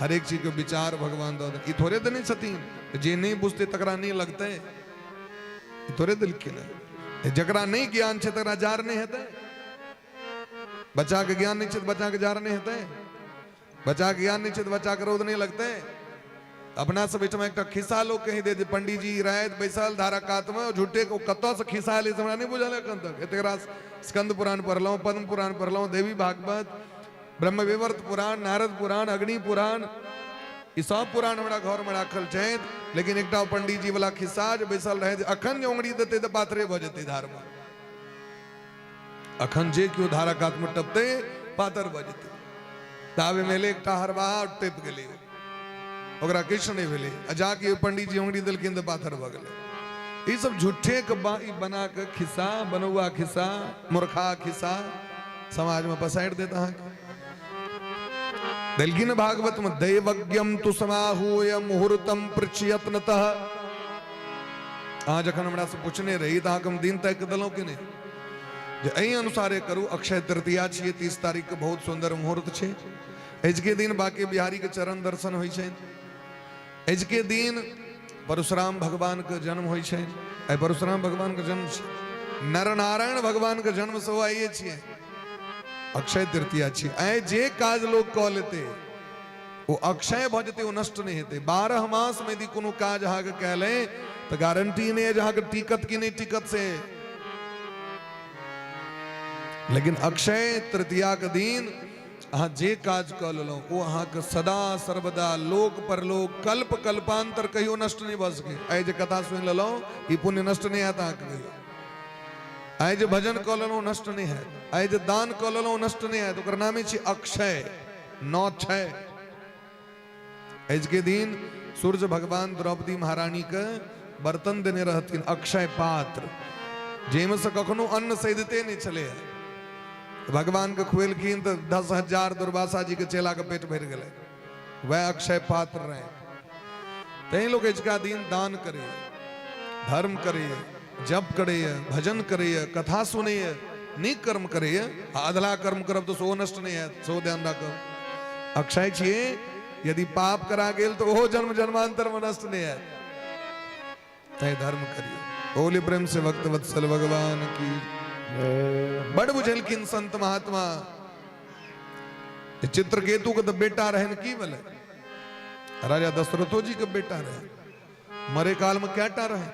हरेक चीजके विचार भगवान दऽ देने। ई थोड़े देने छथिन जे नहि बुझतै तकरा नहि लगतै, ई थोड़े देलखिन हेँ। जकरा नहि ज्ञान छै तकरा जार नहि हेतै, बच्चाके ज्ञान नहि छै तऽ बच्चाके जार नहि हेतै, बच्चाके ज्ञान नहि छै तऽ बच्चाके रौद नहि लगतै। अपना सब एहिठाम एकटा खिस्सा लोक कहि दे जे पंडीजी राति बैसल धारा कातमे, झूठे के कतऽसँ खिस्सा एलै से हमरा नहि बुझल एखन तक। एतेक रास स्कंद पुराण पढ़लहुँ, पद्म पुराण पढ़लहुँ, देवी भागवत, ब्रह्मविवर्त पुराण, नारद पुराण, अग्नि पुराण, ई सब पुराण हमरा घरमे राखल छै, लेकिन एकटा पंडीजी वाला खिस्सा जे बैसल रहै जे अखन जे उंगरी देतै तऽ पाथरे भऽ जेतै धारमे, अखन जे केओ धारा कातमे टपतै पातर भऽ जेतै। ताबे मेले एकटा हरबाहा टपि गेलै, ओकरा किछु नहि भेलै, आ जाके पंडीजी उंगरी देलखिन तऽ पाथर भऽ गेलै। ई सब झूठे के ई बना के खिस्सा, बनौआ खिस्सा, मूर्खा खिस्सा समाज में पसारि देत अहाँके। देलखिन भागवत में दैवज्ञम तु समाहूय मुहूर्तम पृच्छयत्नतः। अहाँ जखन हमरा से पूछने रही तऽ अहाँके हम दिन तय कऽ देलहुँ कि नहि, जे एहि अनुसारे करू। अक्षय तृतीया छियै, 30 तारीख के बहुत सुंदर मुहूर्त छै। आजुके दिन बाँके बिहारी के चरण दर्शन होइ छै, आजुके दिन परशुराम भगवान के जन्म होइ छै, आइ परशुराम भगवान के जन्म छै, नरनारायण भगवान के जन्म सेहो आइए छियै, अक्षय तृतीया छियै। आइ जे काज लोक कऽ लेतै ओ अक्षय भऽ जेतै, ओ नष्ट नहि हेतै। 12 मास मे यदि कोनो काज अहाँके कयल अइ तऽ गारंटी नहि अइ जे अहाँके टिकत कि नहि टिकत से, लेकिन अक्षय तृतीया के दिन अहाँ जे काज कऽ लेलहुँ ओ अहाँके सदा सर्वदा लोक परलोक कल्प कल्पांतर कहियो नष्ट नहि भऽ सकै। आइ जे कथा सुनि लेलहुँ ई पुण्य नष्ट नहि हैत अहाँके कहियो। आइ जे भजन कऽ लेलहुँ नष्ट नहि हैत, आइ जे दान कऽ लेलहुँ नष्ट नहि हैत, ओकर नामे छी अक्षय, 9 6। आजुके दिन सूर्य भगवान द्रौपदी महारानी के बर्तन देने रहथिन अक्षय पात्र, जाहिमे से कखनो अन्न सैदते नहि छलै। भगवान के खुएलखिन तऽ 10,000 दुर्वासा जी के चेला के पेट भरि गेलै, वह अक्षय पात्र रहे। तैं लोग अजुका दिन दान करे, धर्म करे, जप करे, भजन करे, कथा सुने, नीक कर्म करे। आ अधला कर्म करब तऽ सेहो नष्ट नहि हैत, सेहो ध्यान राखब। अक्षय छियै, यदि पाप करा गेल तऽ ओहो जन्म जन्मांतर में नष्ट नहीं हैत। तैं धर्म करियौ। बोली प्रेम से भक्त वत्सल भगवान की। बड़ बुझलखिन संत महात्मा। चित्रकेतु के तऽ बेटा रहन की भेलै, राजा दशरथो जी के बेटा रहे, मरे काल में कैटा रहे।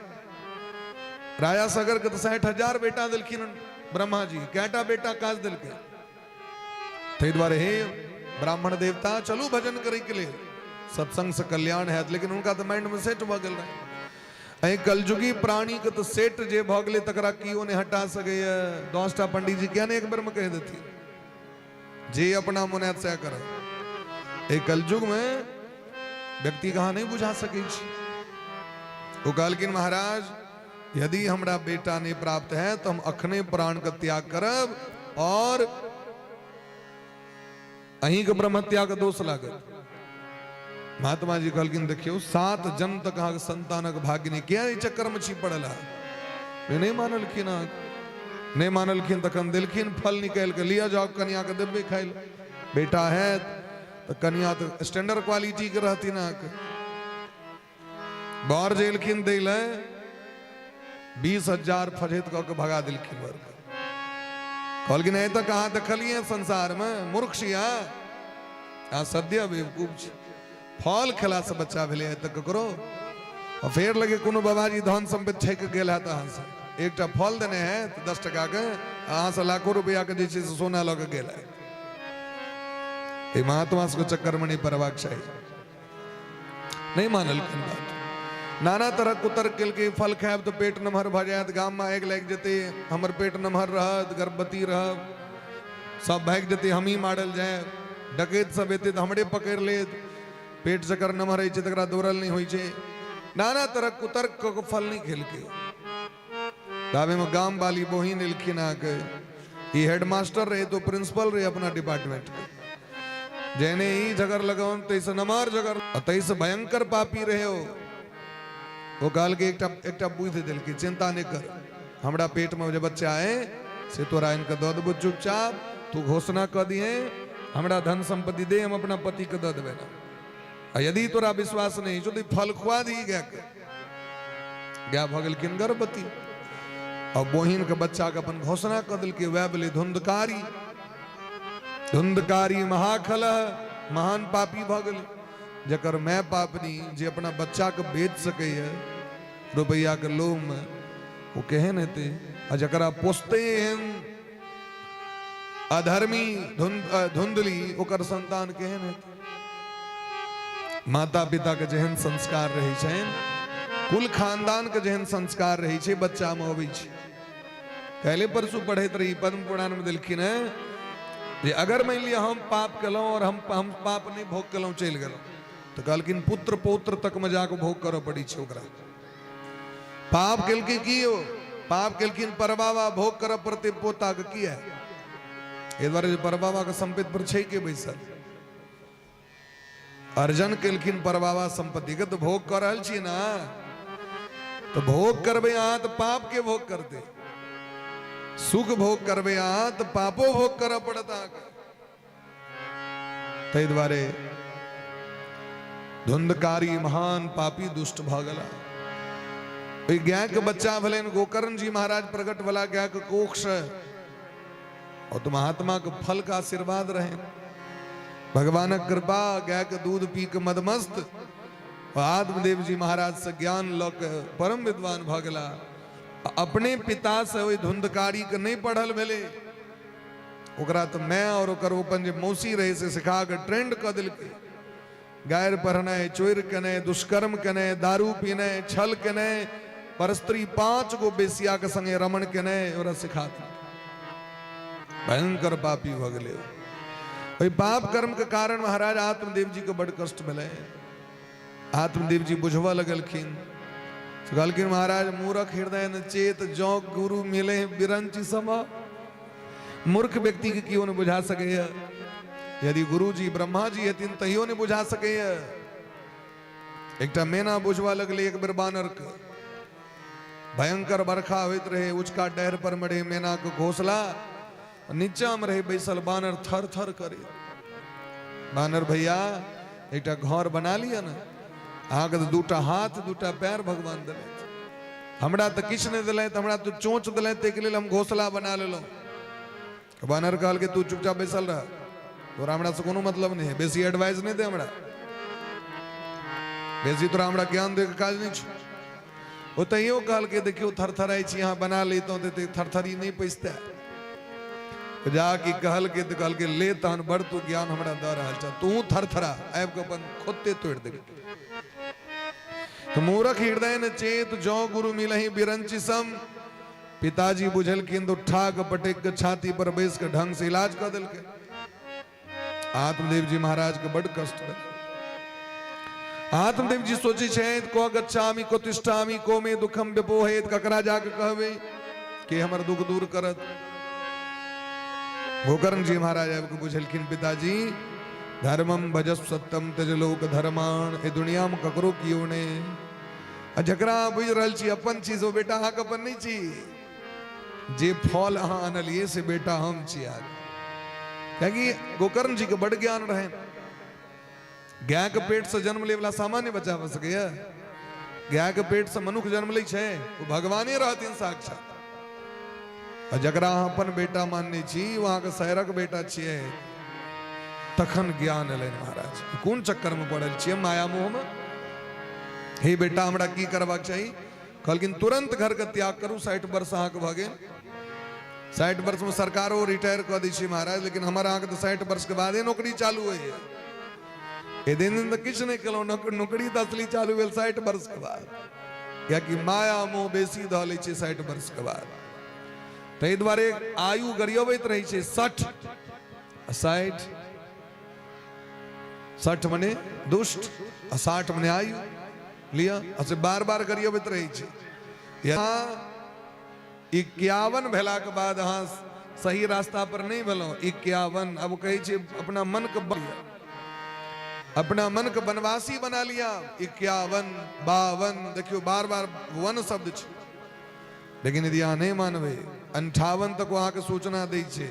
राजा सगर के तऽ 60,000 बेटा देलखिन ब्रह्मा जी, कैटा बेटा काज देलकै। ताहि दुआरे हे ब्राह्मण देवता चलू भजन करे के लेल, सत्संग से कल्याण हैत। लेकिन हुनका तऽ माइंड में सेट भऽ गेल रहै। एहि कलयुगी प्राणी के तऽ सेट जे भऽ गेलै तकरा केओ नहि हटा सकैए। 10टा पंडीजी किया नहि एक बेर में कहि देथिन, जे अपना मन हैत सएह करत। एहि कलयुग में व्यक्ति के अहाँ नहि बुझा सकै छी। ओ कहलखिन महाराज यदि हमरा बेटा नहीं प्राप्त है तो हम अखने प्राण का त्याग करब और अहीं के ब्रह्महत्या के दोष लागत। महात्मा जी कहलखिन देखियौ 7 जन्म तक अहाँके संतानक भाग्य नहीं, किया ई चक्कर में छी पड़ल है? नहीं मानलखिन अहाँके। नहि मानलखिन तखन देलखिन फल निकालि कऽ, लिअ जाउ कनियाके देबै खाइ लए। बेटा हैत तऽ कनिया तऽ स्टैंडर्ड क्वालिटीके रहथिन अहाँके। बर जे एलखिन दै लए, 20,000 फजैत कऽ के भगा देलखिन बर के। कहलखिन आइ तक अहाँ देखलियै संसारमे? मूर्ख छी अहाँ, अहाँ सद्य बेवकूफ छी। फल खेलासँ बच्चा भेलै आइ तक ककरो? आ फेर लगे कोनो बाबाजी धन सम्पत्ति ठकि गेल हैत अहाँसँ, एकटा फल देने हैत 10 टकाके, अहाँसँ लाखो रुपैआके जे छै से सोना लऽ के गेल हैत। एहि महात्मा सबके चक्करमे नहि पड़बाक चाही। नहि मानलखिन बात, नाना तरह कुतर्क केलकै। फल खायब तऽ पेट नमहर भऽ जायत, गाममे आगि लागि जेतै, हमर पेट नमहर रहत, गर्भवती रहब, सब भागि जेतै, हमही मारल जायब, डकैत सब एतै तऽ हमरे पकड़ि लेत, पेट जकर नमहर होइ छै तकरा दौड़ल नहि होइ छै। नाना तरह कुतर्क कऽ के फल नहि खेलकै। ताबेमे गाम वाली बहिन एलखिन अहाँके, ई हेडमास्टर रहे तो प्रिंसिपल रहे अपना डिपार्टमेंट के, जेने ई झगड़ लगौन तैसे नमहर झगड़, तैसे भयंकर पापी रहे हो। वो कहल के एकटा एकटा बुद्धि देलकै, चिंता नहीं कर, हमरा पेट में जे बच्चा है से तोरा इनके दऽ देबो, चुपचाप तू घोषणा कऽ दिहे, हमरा धन संपत्ति दे, हम अपना पति के दऽ देबै ना। आ यदि तोरा विश्वास नहीं छौ तऽ फल खुआ दी गाय के। गाय भऽ गेलखिन गर्भवती, और बहिन के बच्चा के अपन घोषणा कऽ देलकै, वएह भेलै धुंधकारी। धुंधकारी महाखल महान पापी भऽ गेलै, जकर my पापनी जे अपना बच्चा के बेच सकैए रुपैआ के लोभ में, ओ केहन हेतै? आ जकरा पोसते एहन अधर्मी धुंधली, ओकर संतान केहन हेतै? माता पिता के जेहन संस्कार रहै छनि, कुल खानदान के जेहन संस्कार रहै छै, बच्चा में अबै छै। काल्हि परसू पढ़ैत रही, पद्म पुराण में देलखिन हेँ जे अगर मानि लिअ हम पाप केलहुँ और हम पाप नहि भोग केलहुँ, चलि गेलहुँ, तऽ कहलखिन पुत्र पौत्र तक में जाकऽ भोग करऽ पड़ै छै ओकरा। पाप केलकै की ओ? पाप केलखिन परबाबा, भोग करऽ पड़तै पोता के। किया? एहि दुआरे जे परबाबा के सम्पत्ति पर छै के बैसल? अर्जन केलखिन परबाबा सम्पत्ति के, तऽ भोग कऽ रहल छी ना, तऽ भोग करबै अहाँ तऽ पाप के भोग करतै। सुख भोग करबै अहाँ तऽ पापो भोग करऽ पड़त अहाँके। ताहि दुआरे धुंधकारी महान पापी दुष्ट भऽ गेला। ओहि गायके बच्चा भेलनि गोकर्ण जी महाराज, प्रकट भेला गायके कोख से, और तो महात्मा के फल का आशीर्वाद रहे, भगवानक कृपा, गाय के दूध पी के मदमस्त आत्मदेव जी महाराज से ज्ञान लऽ के परम विद्वान भऽ गेला। अपने पिता से ओहि धुंधकारी के नहीं पढ़ल भेलै, ओकरा तऽ माय और ओकर अपन जे मौसी रहे से सिखा के ट्रेंड कऽ देलकै, गारि पढ़नाइ, चोरि केनाइ, दुष्कर्म केनाइ, दारू पीनाइ, छल केनाइ, परस्त्री 5 गो बेसिया के संगे रमण केनाइ, ओकरा सिखा देलकै। भयंकर पापी भऽ गेलै। ओहि पाप कर्म के कारण महाराज आत्मदेव जी के बड़ कष्ट भेलै। आत्मदेव जी बुझबऽ लगलखिन, कहलखिन महाराज मूर्ख हृदय न चेत, जौ गुरु मिले बिरंचि सम। मूर्ख व्यक्ति के केओ नहि बुझा सकैए, यदि गुरुजी ब्रह्मा जी हेथिन तैयो नहि बुझा सकैए। एकटा मेना बुझबऽ लगलै एक बेर बानर के। भयंकर बरखा होइत रहे, ऊंचका डहर पर में रहे मेना के घोंसला, नीचा में रहे बैसल बानर थर थर करे। बानर भैया एकटा घर बना लिअ ने, अहाँके तऽ 2टा हाथ 2टा पैर भगवान देलथि, हमरा तऽ किछु नहि देलथि, हमरा तऽ चोंच देलथि, ताहिके लेल हम घोंसला बना लेलहुँ। बानर कहलकै तू चुपचाप बैसल रह, तोरा हमरा से कोनो मतलब नहि है, बेसी एडवाइस नहि दे हमरा, बेसी तोरा हमरा ज्ञान दैके काज नहि छौ। ओ तैयो कहलकै देखियौ थरथराइ छी, अहाँ बना लैतहुँ तऽ थरथरी नहि पैसतै। जाकि कहलकै तऽ कहलकै ले तहन बड़ तू ज्ञान हमरा दऽ रहल छह, तू थरथरा आबि कऽ अपन खोते तोड़ि देलकै। तऽ मूरख हृदय न चेत, जौ गुरु मिलहि बिरंचि सम। पिताजी बुझलखिन तऽ उठा कऽ पटकि कऽ छाती पर बैस कऽ ढंग से इलाज कऽ देलकै। आत्मदेव जी महाराज के बड कष्ट भेल। आत्मदेव जी सोचै छथि को गच्छामि को तिष्ठामि को मे दुखम व्यपोहेत, ककरा जाके कहबै के हमर दुख दूर करत। गोकर्ण जी महाराज आबि कऽ बुझलखिन पिताजी धर्मम भजस्व सत्यम त्यज लोक धर्मान, ए दुनिया में ककरो कियो नहि, आ जकरा अहाँ बुझि रहल छी अपन छी, सो बेटा अहाँके अपन नहि छी। जे फल अहाँ अनलियै से बेटा हम छी आगे। कियाकि गोकर्ण जी के बड़ ज्ञान रहे। गाय के पेट से जन्म ले वाला सामान्य बच्चा भऽ सकैया? गाय के पेट से मनुख जन्म लै छै, ओ भगवाने रहथिन साक्षात। आ जकरा अहाँ अपन बेटा मानने छी, ओ अहाँके शहरक बेटा छियै। तखन ज्ञान एलनि महाराज, कोन चक्कर में पड़ल छियै माया मोह में? हे बेटा, हमरा की करबाक चाही? कहलखिन तुरंत घर के त्याग करू। 60 वर्ष अहाँके भऽ गेल। 60 वर्ष में सरकारो रिटायर कऽ दै छै महाराज, लेकिन हमर अहाँके तऽ 60 वर्ष के बादे नौकरी चालू होइए। ए दिन दिन तऽ किछु नहि केलहुँ, नौकरी तऽ असली चालू भेल 60 वर्ष के बाद, कियाकि माया मोह बेसी धऽ लै छै 60 वर्ष के बाद। ताहि दुआरे आयु गरियबैत रहै छै। 60 60, 60 मने दुष्ट आ 60 मने आयु लिअ, आ से बार बार गरियबैत रहै छै। यहाँ 51 भेलाके बाद अहाँ सही रास्ता पर नहि भेलहुँ। 51, अब कहै छै अपना मन के अपना मन के बनवासी बना लिया। 51, 52, देखियौ बार बार वन शब्द छै। लेकिन यदि अहाँ नहि मानबै, 58 तक ओ अहाँके सूचना दै छै,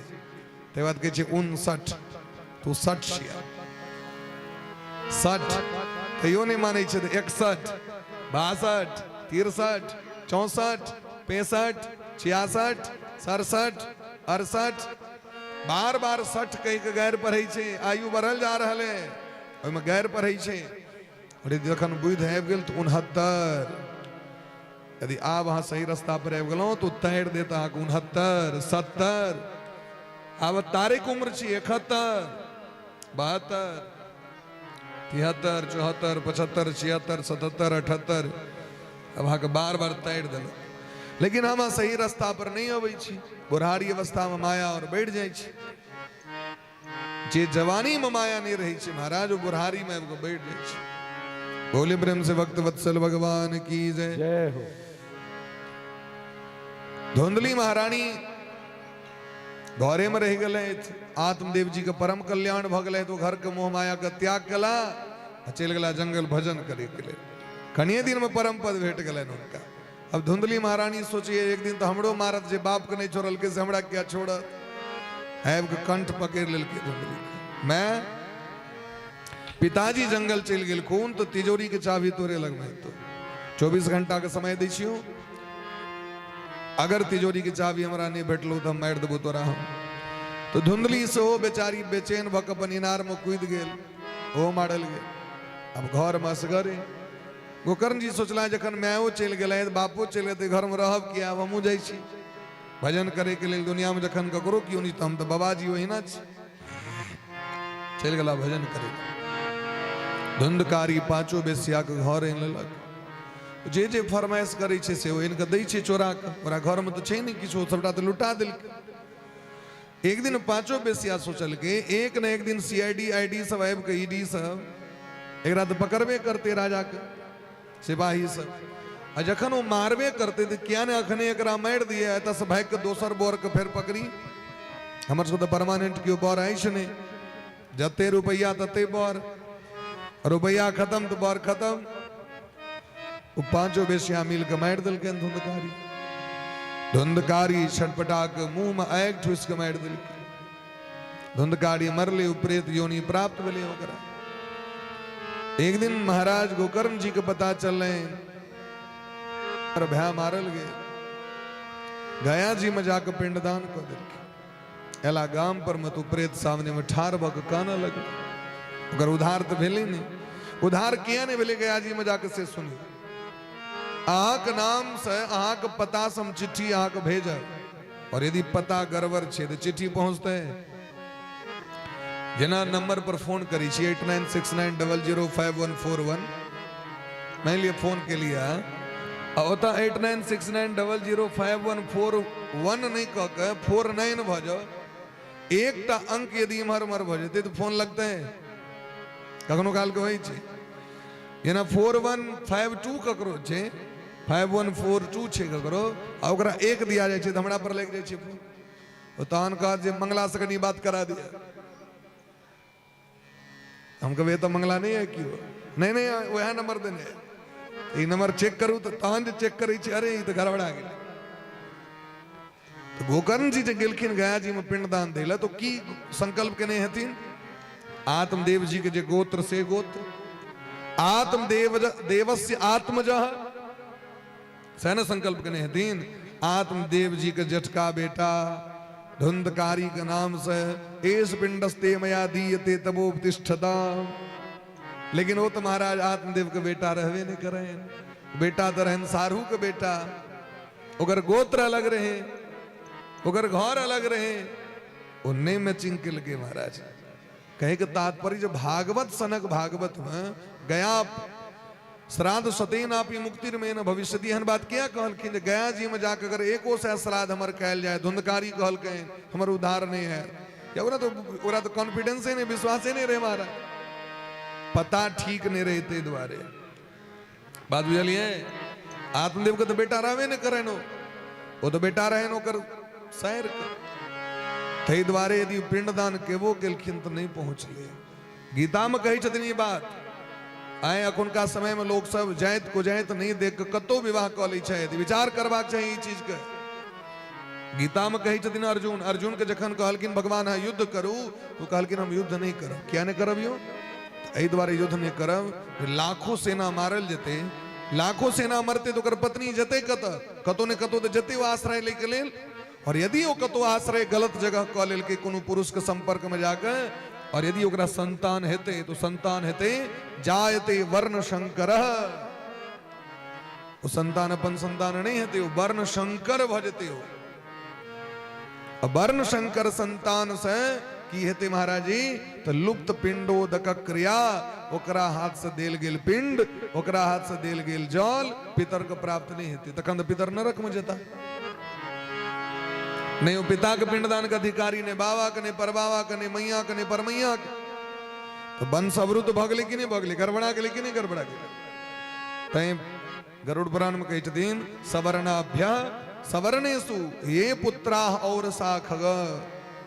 तकर बाद कहै छै 59, तू 60 छिया। 60 तैयो नहि मानै छै तऽ 61, 62, 63, 64, 65, 66, 67, 68, बार बार 60 कहि कऽ गैर पढ़ै छै। आयु बढ़ल जा रहल है, ओहिमे गैर पढ़ै छै। आओर जखन बुद्धि आबि गेल तऽ 69। यदि आब अहाँ सही रास्ता पर आबि गेलहुँ तऽ तैर देत अहाँके 69, 70। आब तारेक उम्र छी, 71, 72, 73, 74, 75, 76, 77, 78। अब अहाँके बार बार तैर देलक। लेकिन हम सही रास्ता पर नहि अबै छी। बुढ़ारी अवस्थामे माया और बढ़ि जाइ छै। जे जवानी में माया नहीं रही छै महाराज, वो बुढ़ारी में आबि कऽ बैठ जाइ छै। बोले प्रेम से भक्त वत्सल भगवान की जय। जय हो। धुंधली महारानी घरे में रहि गेलथि। आत्मदेव जी के परम कल्याण भऽ गेलै तो घर के मोह माया के त्याग केला आ चलि गेला जंगल भजन करे के लेल। कनिये दिन में परम पद भेट गेलनि हुनका। अब धुंधली महारानी सोचिए, एक दिन तो हमरो मारत, जे बाप के नहीं छोड़लकै से हमरा क्या छोड़त? आबि के कंठ पकड़ि लेलकै धुंधली के। मैं पिताजी जंगल चलि गेलखुन तो तिजोरी के चाबी तोरे लगमे हेतौ। 24 घंटा के समय दै छियौ, अगर तिजोरी के चाबी हमरा नहीं भेटलो तो हम मारि देबो तोरा हम। तो धुंधली सेहो बेचारी बेचैन भऽ कऽ अपन इनार में कूदि गेल, ओहो मारल गेल। अब घर में असगरे। गोकर्ण जी सोचला, जखन मायो चलि गेलै, बापो चलि गेलै, घरमे रहब किया? आब हमहूँ जाइ छी भजन करैके लेल। दुनियामे जखन ककरो केओ नहि तऽ हम तऽ बाबाजी ओहिना छी। चलि गेला भजन करै। धुंधकारी पाँचो बेसियाके घर आनि लेलक। जे जे फरमाइश करै छै से ओ आनि कऽ दै छै चोरा कऽ। ओकरा घरमे तऽ छै नहि किछु, सबटा तऽ लुटा देलकै। एक दिन पांचो बेसिया सोचलकै, एक न एक दिन सीआईडी आईडी सब आबि कऽ, ईडी सब, एकरा तऽ पकड़बे करते राजा के सिपाही सब, आ जखन ओ मारबे करते तऽ किया ने अखने एकरा मारि दिए, एतऽसँ भागि कऽ दोसर बर के फेर पकड़ी। हमर सबके तऽ परमानेंट केओ बर अछि नहि, जते रुपैआ तते बर, रुपैआ खत्म तऽ बर खत्म। ओ पांचो बेसिया मिल के मारि देलकनि धुंधकारी। धुंधकारी छटपटा के मुंह में आगि ठुसि के मारि देलकै। धुंधकारी मरले, ओ प्रेत योनि प्राप्त भेलै ओकरा। एक दिन महाराज गोकर्ण जी के पता चललनि भाय मारल गेल। गया जी में जाके पिंडदान कऽ देलकै। एला गाम पर में तो प्रेत सामने में ठाढ़ भऽ कऽ कानऽ लगल। ओकर उधार तऽ भेलै नहि। उधार किया नहि भेलै गया जी में जाके, से सुनी। अहाँके नाम से, अहाँके पता से हम चिट्ठी अहाँके भेजब, और यदि पता गड़बड़ छै तऽ चिट्ठी पहुँचतै? जेना नंबर पर फोन करै छी, 8969005141, मानि लिअ फोन केलियै आ ओतऽ 8969005141 नहि कऽ के 49 भऽ जाउ, एकटा अंक यदि इम्हर उम्हर भऽ जेतै तऽ फोन लगतै? कखनो कालके होइ छै, जेना 4152 ककरो छै, 5142 छै ककरो, आ ओकरा एक दिया जाइ छै तऽ हमरा पर लागि जाइ छै फोन। ओ तहन कहत जे मंगलासँ कनि बात करा दिअ। हम कहबै, तऽ मंगला नहि है केओ। नहि नहि, वएह नंबर देने, ई नंबर चेक करू। तऽ तहन जे चेक करै छै, अरे, ई तऽ गड़बड़ा गेलै। तऽ गोकर्ण जी जे गेलखिन गया जी में पिंडदान दै लए, तऽ की संकल्प केने हेथिन? आत्मदेव जी के जे गोत्र से गोत्र, आत्मदेव देवस्य आत्मज, सह ने संकल्प केने हेथिन। आत्मदेव जी के जेठका बेटा धुंधकारी के नाम से एस पिंडस्ते मया दीयते तबो प्रतिष्ठता। लेकिन वो तो महाराज आत्मदेव के बेटा रहबे नहीं करें, बेटा तो रहन सारू के बेटा, ओकर गोत्र अलग रहे, ओकर घर अलग रहे, ओ नहीं मैचिंग केलकै महाराज। कहे के तात्पर्य जे भागवत सनक भागवत में गया श्राद्ध सतेनापि मुक्तिर्मेन भविष्यति, एहन बात किया कहलखिन जे गया जी में जाकर अगर एको सए श्राद्ध हमर कयल जाय, धुंधकारी कहलकै हमर उद्धार नहीं है, या ओकरा तो कॉन्फिडेंसे नहीं, विश्वासे नहीं रहे महाराज, पता ठीक नहीं रहे ताहि दुआरे। बात बुझलिए? आत्मदेव के तो बेटा रहबे नहीं करे नो, वो तो बेटा रहे ओकर सैर के, ताहि दुआरे यदि पिंडदान केबो केलखिन तो नहीं पहुँचले। गीता में कहै छथिन ई बात। आइ अखुनका समय में लोग सब जाइत कुजाइत नहीं देख के कतौ विवाह कऽ लै छथि, विचार करबाक चाही ई चीज के। गीता में कहै छथिन अर्जुन, अर्जुन के जखन कहलखिन भगवान अहाँ युद्ध करू, तो कहलखिन हम युद्ध नहीं करब। किया नहीं करब यौ? एहि दुआरे युद्ध नहीं करब, लाखों सेना मारल जेतै, लाखों सेना मरतै तऽ ओकर पत्नी जेतै कतऽ? कतौ ने कतौ तऽ जेतै ओ आश्रय लै के लेल। और यदि ओ कतौ आश्रय गलत जगह कऽ लेलकै कोनो पुरुष के संपर्क में जाके, और यदि ओकरा संतान हेतै तो संतान हेतै जायते वर्ण शंकर, ओ संतान अपन संतान नहीं हेतै, ओ वर्ण शंकर भऽ जेतै। ओ वर्ण शंकर संतान से की हेतै महाराज जी? तो लुप्त पिंडोदक क्रिया, ओकरा हाथ से देल गेल पिंड, ओकरा हाथ से देल गेल जल पितर के प्राप्त नहीं हेतै, तखन तऽ पितर नरक में जेता। नहीं वो पिता के पिंडदान के अधिकारी, नहीं बाबा के, नहीं परबाबा के, नहीं मैया के, नहीं परमैया के, तो वंश अवरुद्ध भऽ गेलै कि नहीं भऽ गेलै? गड़बड़ा गेलै कि नहीं गड़बड़ा गेलै? तैं गरुड़ पुराण में कहै छथिन सवर्णाभ्य सवर्णेशु ये पुत्राः और साखग।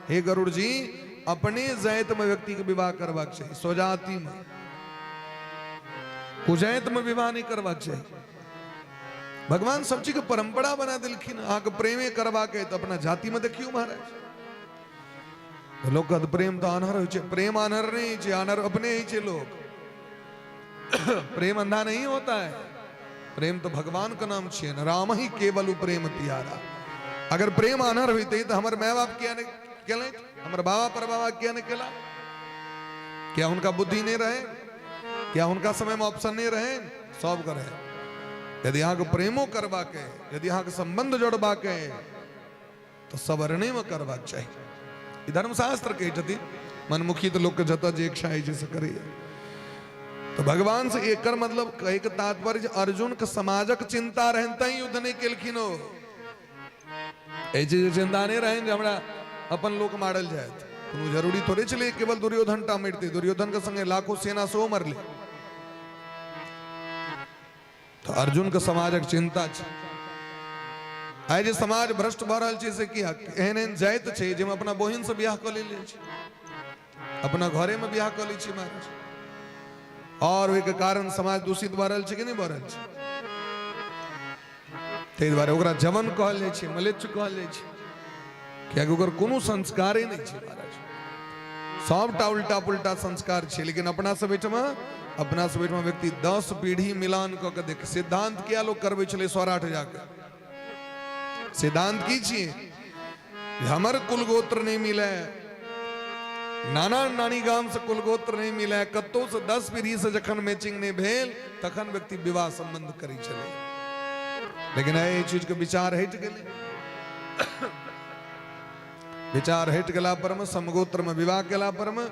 हे गरुड़ जी, अपने जाति में व्यक्ति के विवाह करबाक चाही, स्वजाति में, कुजाति में विवाह नहीं करबाक चाही। भगवान सब चीज के परंपरा बना दिलखिन। अहाँके प्रेमे करबाक है तऽ अपना जाति में देखियौ महाराज। लोक कहत प्रेम तऽ आन्हर होइ छै, प्रेम आन्हर नहीं होइ छै, आन्हर अपने होइ छै लोक। प्रेम अंधा नहीं होता है, प्रेम तो भगवान का नाम छियै ने, राम ही केवल प्रेम प्यारा। अगर प्रेम आन्हर होइते तऽ हमर my बाप किया नहीं केलनि, हमर बाबा पर बाबा किया नहीं केला? क्या हुनका बुद्धि नहीं रहे? क्या हुनका समय में ऑप्शन नहीं रहे? सब करे। यदि अहाँके प्रेमो करबाक है, यदि अहाँके संबंध जोड़बाक है, तो सवर्णे में करबाक चाही। ई धर्मशास्त्र कहै छथिन। मनमुखी तऽ लोकके जतऽ जे इच्छा होइ छै से करैए। तो भगवान से एकर मतलब कहै के तात्पर्य जे अर्जुन के समाजक चिंता रहनि तैं युद्ध नहि केलखिन। ओ एहि चीज के चिंता नहि रहनि जे हमरा अपन लोक मारल जायत। कोनो जरूरी थोड़े छलै केवल दुर्योधन टा मरितै, दुर्योधन के संगे लाखों सेना सेहो मरलै। तऽ अर्जुन के समाजक चिंता छै। आइ जे समाज भ्रष्ट भऽ रहल छै से किया? एहन एहन जाति छै जाहिमे अपना बहिन से बियाह कऽ लेल जाइ छै, अपना घरे में बियाह कऽ लै छै महाराज, और ओहिके कारण समाज दूषित भऽ रहल छै कि नहि भऽ रहल छै? ताहि दुआरे ओकरा जवन कहल जाइ छै, मलेच्छ कहल जाइ छै, कियाकि ओकर कोनो संस्कारे नहि छै महाराज, सबटा उल्टा पुल्टा संस्कार छै। लेकिन अपना सब एहिठमा, अपना सब एहिठमा व्यक्ति 10 पीढ़ी मिलान कऽ के देख। सिद्धांत किया लोक करबै छलै सौराठ जाके? सिद्धांत की छियै? हमर कुल गोत्र नहीं मिले, नाना नानी गाम से कुल गोत्र नहीं मिले, कतौ से 10 पीढ़ी से जखन मैचिंग नहीं भेल तखन व्यक्ति विवाह संबंध करै छलै। लेकिन एहि चीज के विचार हटि गेलै। विचार हटि गेला पर में समगोत्र में विवाह केला पर में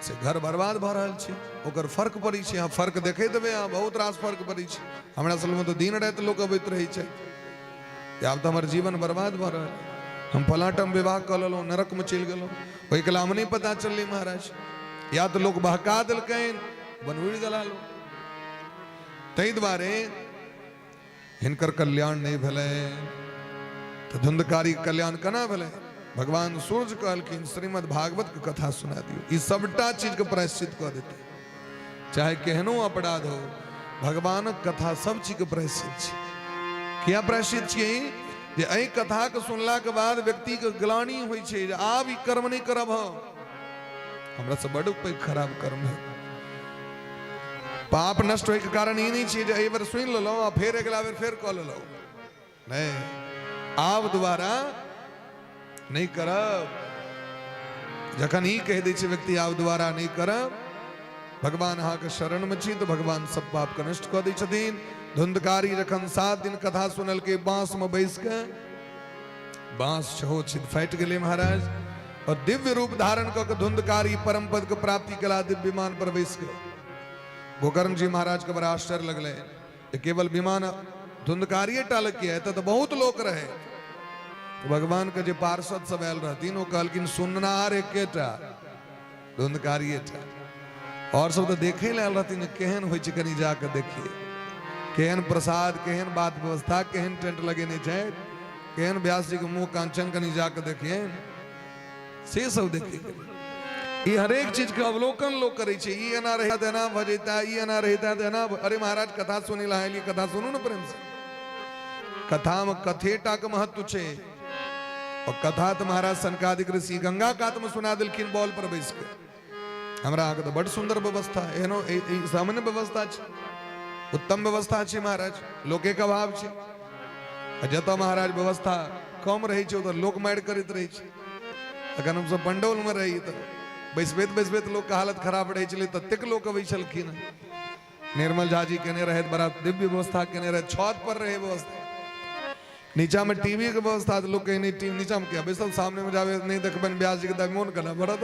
से घर बर्बाद भऽ रहल छै। ओकर फर्क पड़ै छै। अहाँ फर्क देखैत हेबै, अहाँ बहुत रास फर्क पड़ै छै। हमरा सबमे तऽ दिन राति लोक अबैत रहै छै, आब तऽ हमर जीवन बर्बाद भऽ रहल, हम फलाटम विवाह कऽ लेलहुँ, नरकमे चलि गेलहुँ। ओहिके लेल नहि पता चललै महाराज, या तऽ लोक बहका देलकनि, बनउड़ि गेला लोक। ताहि दुआरे हिनकर कल्याण नहि भेलै तऽ धुंधकारी कल्याण केना भेलै? भगवान सूर्य कहलखिन श्रीमद् भागवत के कथा सुना दियौ, ई सबटा चीजके प्रायश्चित कऽ देतै, चाहे केहनो अपराध हो। भगवानक कथा सब चीजके प्रायश्चित छै। किया प्रायश्चित छियै? जे एहि कथाके सुनलाके बाद व्यक्तिके ग्लानि होइ छै जे आब ई कर्म नहि करब हम, हमरा से बड्ड पैघ खराब कर्म है। पाप नष्ट होइके कारण ई नहि छै जे एहि बेर सुनि लेलहुँ आ फेर अगिला बेर फेर कऽ लेलहुँ, नहि, आब दोबारा नहि करब। जखन ई कहि दै छै व्यक्ति आब दोबारा नहि करब, भगवान अहाँके शरणमे छी, तऽ भगवान सब पापके नष्ट कऽ दै छथिन। धुंधकारी जखन 7 दिन कथा सुनलकै बाँसमे बैस के, बाँस छहो छिद फाटि गेलै महाराज, और दिव्य रूप धारण कऽ के धुंधकारी परम पद के प्राप्ति केला दिव्य विमान पर बैस के। गोकर्ण जी महाराज के बड़ा आश्चर्य लगलै जे केवल विमान धुंधकारिये टा लग किया, एतऽ तऽ बहुत लोक रहे। तऽ भगवान के जे पार्षद सब आयल रहथिन ओ कहलखिन सुननाहार एकेटा धुंधकारिये टा, और सब तऽ देखे लए आयल रहथिन केहन होइ छै, कनि जाके देखिए केहन प्रसाद, केहन बात व्यवस्था, केहन टेंट लगेने छै, केहन व्यास जी के मुँह कांचन, कनि जाके देखिए, से सब देखे गेलै। ई हरेक चीज के अवलोकन लोक करै छै, ई एना रहिता तऽ एना भऽ जैता, ई एना रहिता तऽ एना। अरे महाराज, कथा सुनै लए आयल, कथा सुनू ने प्रेम से। कथा में कथेटा के महत्व छै, और कथा तऽ महाराज सनकादिक ऋषि गंगा कात में सुना देलखिन बॉल पर बैस के। हमरा अहाँके तऽ बड सुंदर व्यवस्था, एहनो सामान्य व्यवस्था छै, उत्तम व्यवस्था छै महाराज, लोके के अभाव छै। आ जतऽ महाराज व्यवस्था कम रहै छै ओतऽ लोक मारि करैत रहै छै। अखन हमसब पंडौल में रही तऽ बैसबैत बैसबैत लोकके हालत खराब रहै छलै, ततेक लोक अबै छलखिन। निर्मल झा जी केने रहथि, बड़ा दिव्य व्यवस्था केने रहथि, छत पर रहे व्यवस्था, नीचा में टीवी के व्यवस्था, तऽ लोक कहै नहि टीवी नीचा में किया बैसल, सामने में जाबे नहि देखबनि व्यास जी के तऽ मोन केना भरत।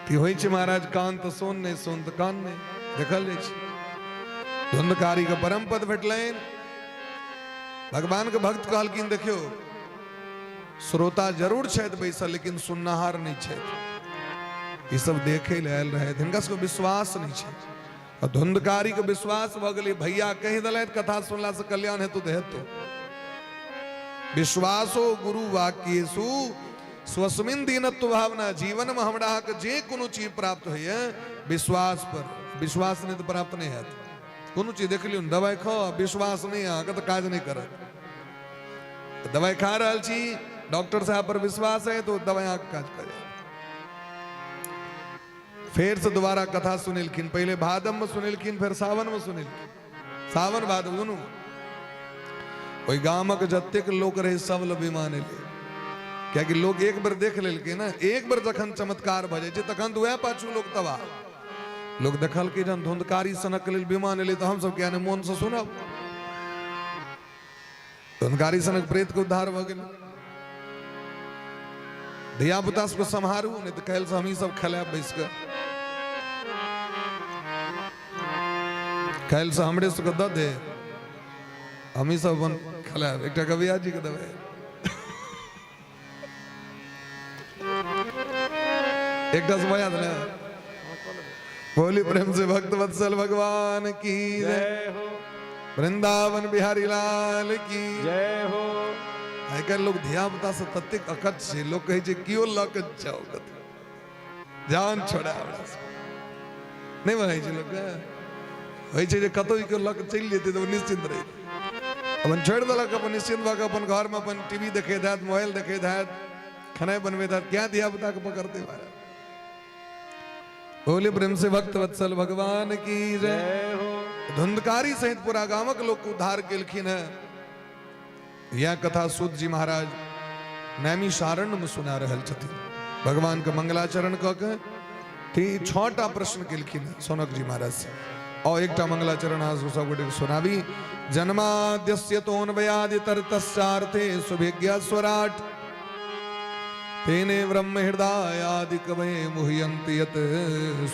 की होइ छै महाराज, कान तऽ सोन नहि, सोन तऽ कान नहि, देखल जाइ छै। धुंधकारी के परम पद भेटलनि। भगवान के भक्त कहलखिन देखियौ श्रोता जरूर छथि बैसल, लेकिन सुननाहार नहि छथि, ई सब देखे लए आयल रहथि, हिनका सबके विश्वास नहि छै। आ धुंधकारी के विश्वास भऽ गेलै, भैया कहि देलथि कथा सुनला से कल्याण हेतु तऽ हेतु। विश्वासो गुरु वाक्येषु स्वस्मिन दीनत्व भावना, जीवन में हमरा अहाँके जे कोनो चीज प्राप्त होइए विश्वास पर, विश्वास नहि तऽ प्राप्त नहि हैत। कोनो चीज देख लियौ, दवाइ खाउ, विश्वास नहि अहाँके तऽ काज नहि करत। दवाइ खा रहल छी, डॉक्टर साहब पर विश्वास है तो दवाइ अहाँके काज कर जायत। फेर से दोबारा कथा सुनेलखिन, पहिले भादव में सुनेलखिन, फेर सावन में सुनेलखिन, सावन भादव दुनू। ओहि गामक जतेक लोक रहे सब लग विमान एलै, कियाकि लोक एक बेर देख लेलकै ने, एक बेर जखन चमत्कार भऽ जाइ छै तखन तऽ वएह पाछू लोक तबाह। लोक देखलकै जहन धुंधकारी सनक लेल विमान एलै तऽ हमसब किया नहि मोनसँ सुनब। धुंधकारी सनक प्रेत के उद्धार भऽ गेलै। धिया पुता सबके सम्हारू, नहि तऽ काल्हि से हमही सब खेलायब बैस कऽ, काल्हि से हमरे सबके दऽ दे, हमही सब अपन खेलायब। एकटा कविया जी के देबै, एकटा से बजा देने। बोली प्रेम से भक्त वत्सल भगवान की जय हो, वृंदावन बिहारी लाल की जय हो। आइ काल्हि लोक धिया पुता से ततेक अकच छै, लोक कहै छै केओ लऽ के जाओ कतौ, जान छोड़ा हमरा से नहि बहै छै। लोकके होइ छै जे कतौ केओ लऽ के चलि जेतै तऽ ओ निश्चिन्त रहतै, अपन छोड़ि देलक, अपन निश्चिन्त भऽ कऽ अपन घरमे अपन टीवी देखैत हैत, मोबाइल देखैत हैत, खेनाइ बनबैत हैत, क्या धिया पुताके पकड़तै महाराज। बोले प्रेम से भक्त वत्सल भगवान की जय हो। धुंधकारी सहित पूरा गामक लोक उद्धार केलखिन है। यह कथा सूत जी महाराज नैमिषारण्य में सुना रहल छथिन। भगवान के मंगलाचरण कऽ के ती 6टा प्रश्न केलखिन सौनक जी महाराज से, और एकटा मंगलाचरण अहाँ सब गोटे के सुनाबी। जन्माद्यस्य तोन्वयादि तरतस्यार्थे सुभिज्ञ स्वराट तेने ब्रह्म हृदयादि कवये मुह्यन्ति यत्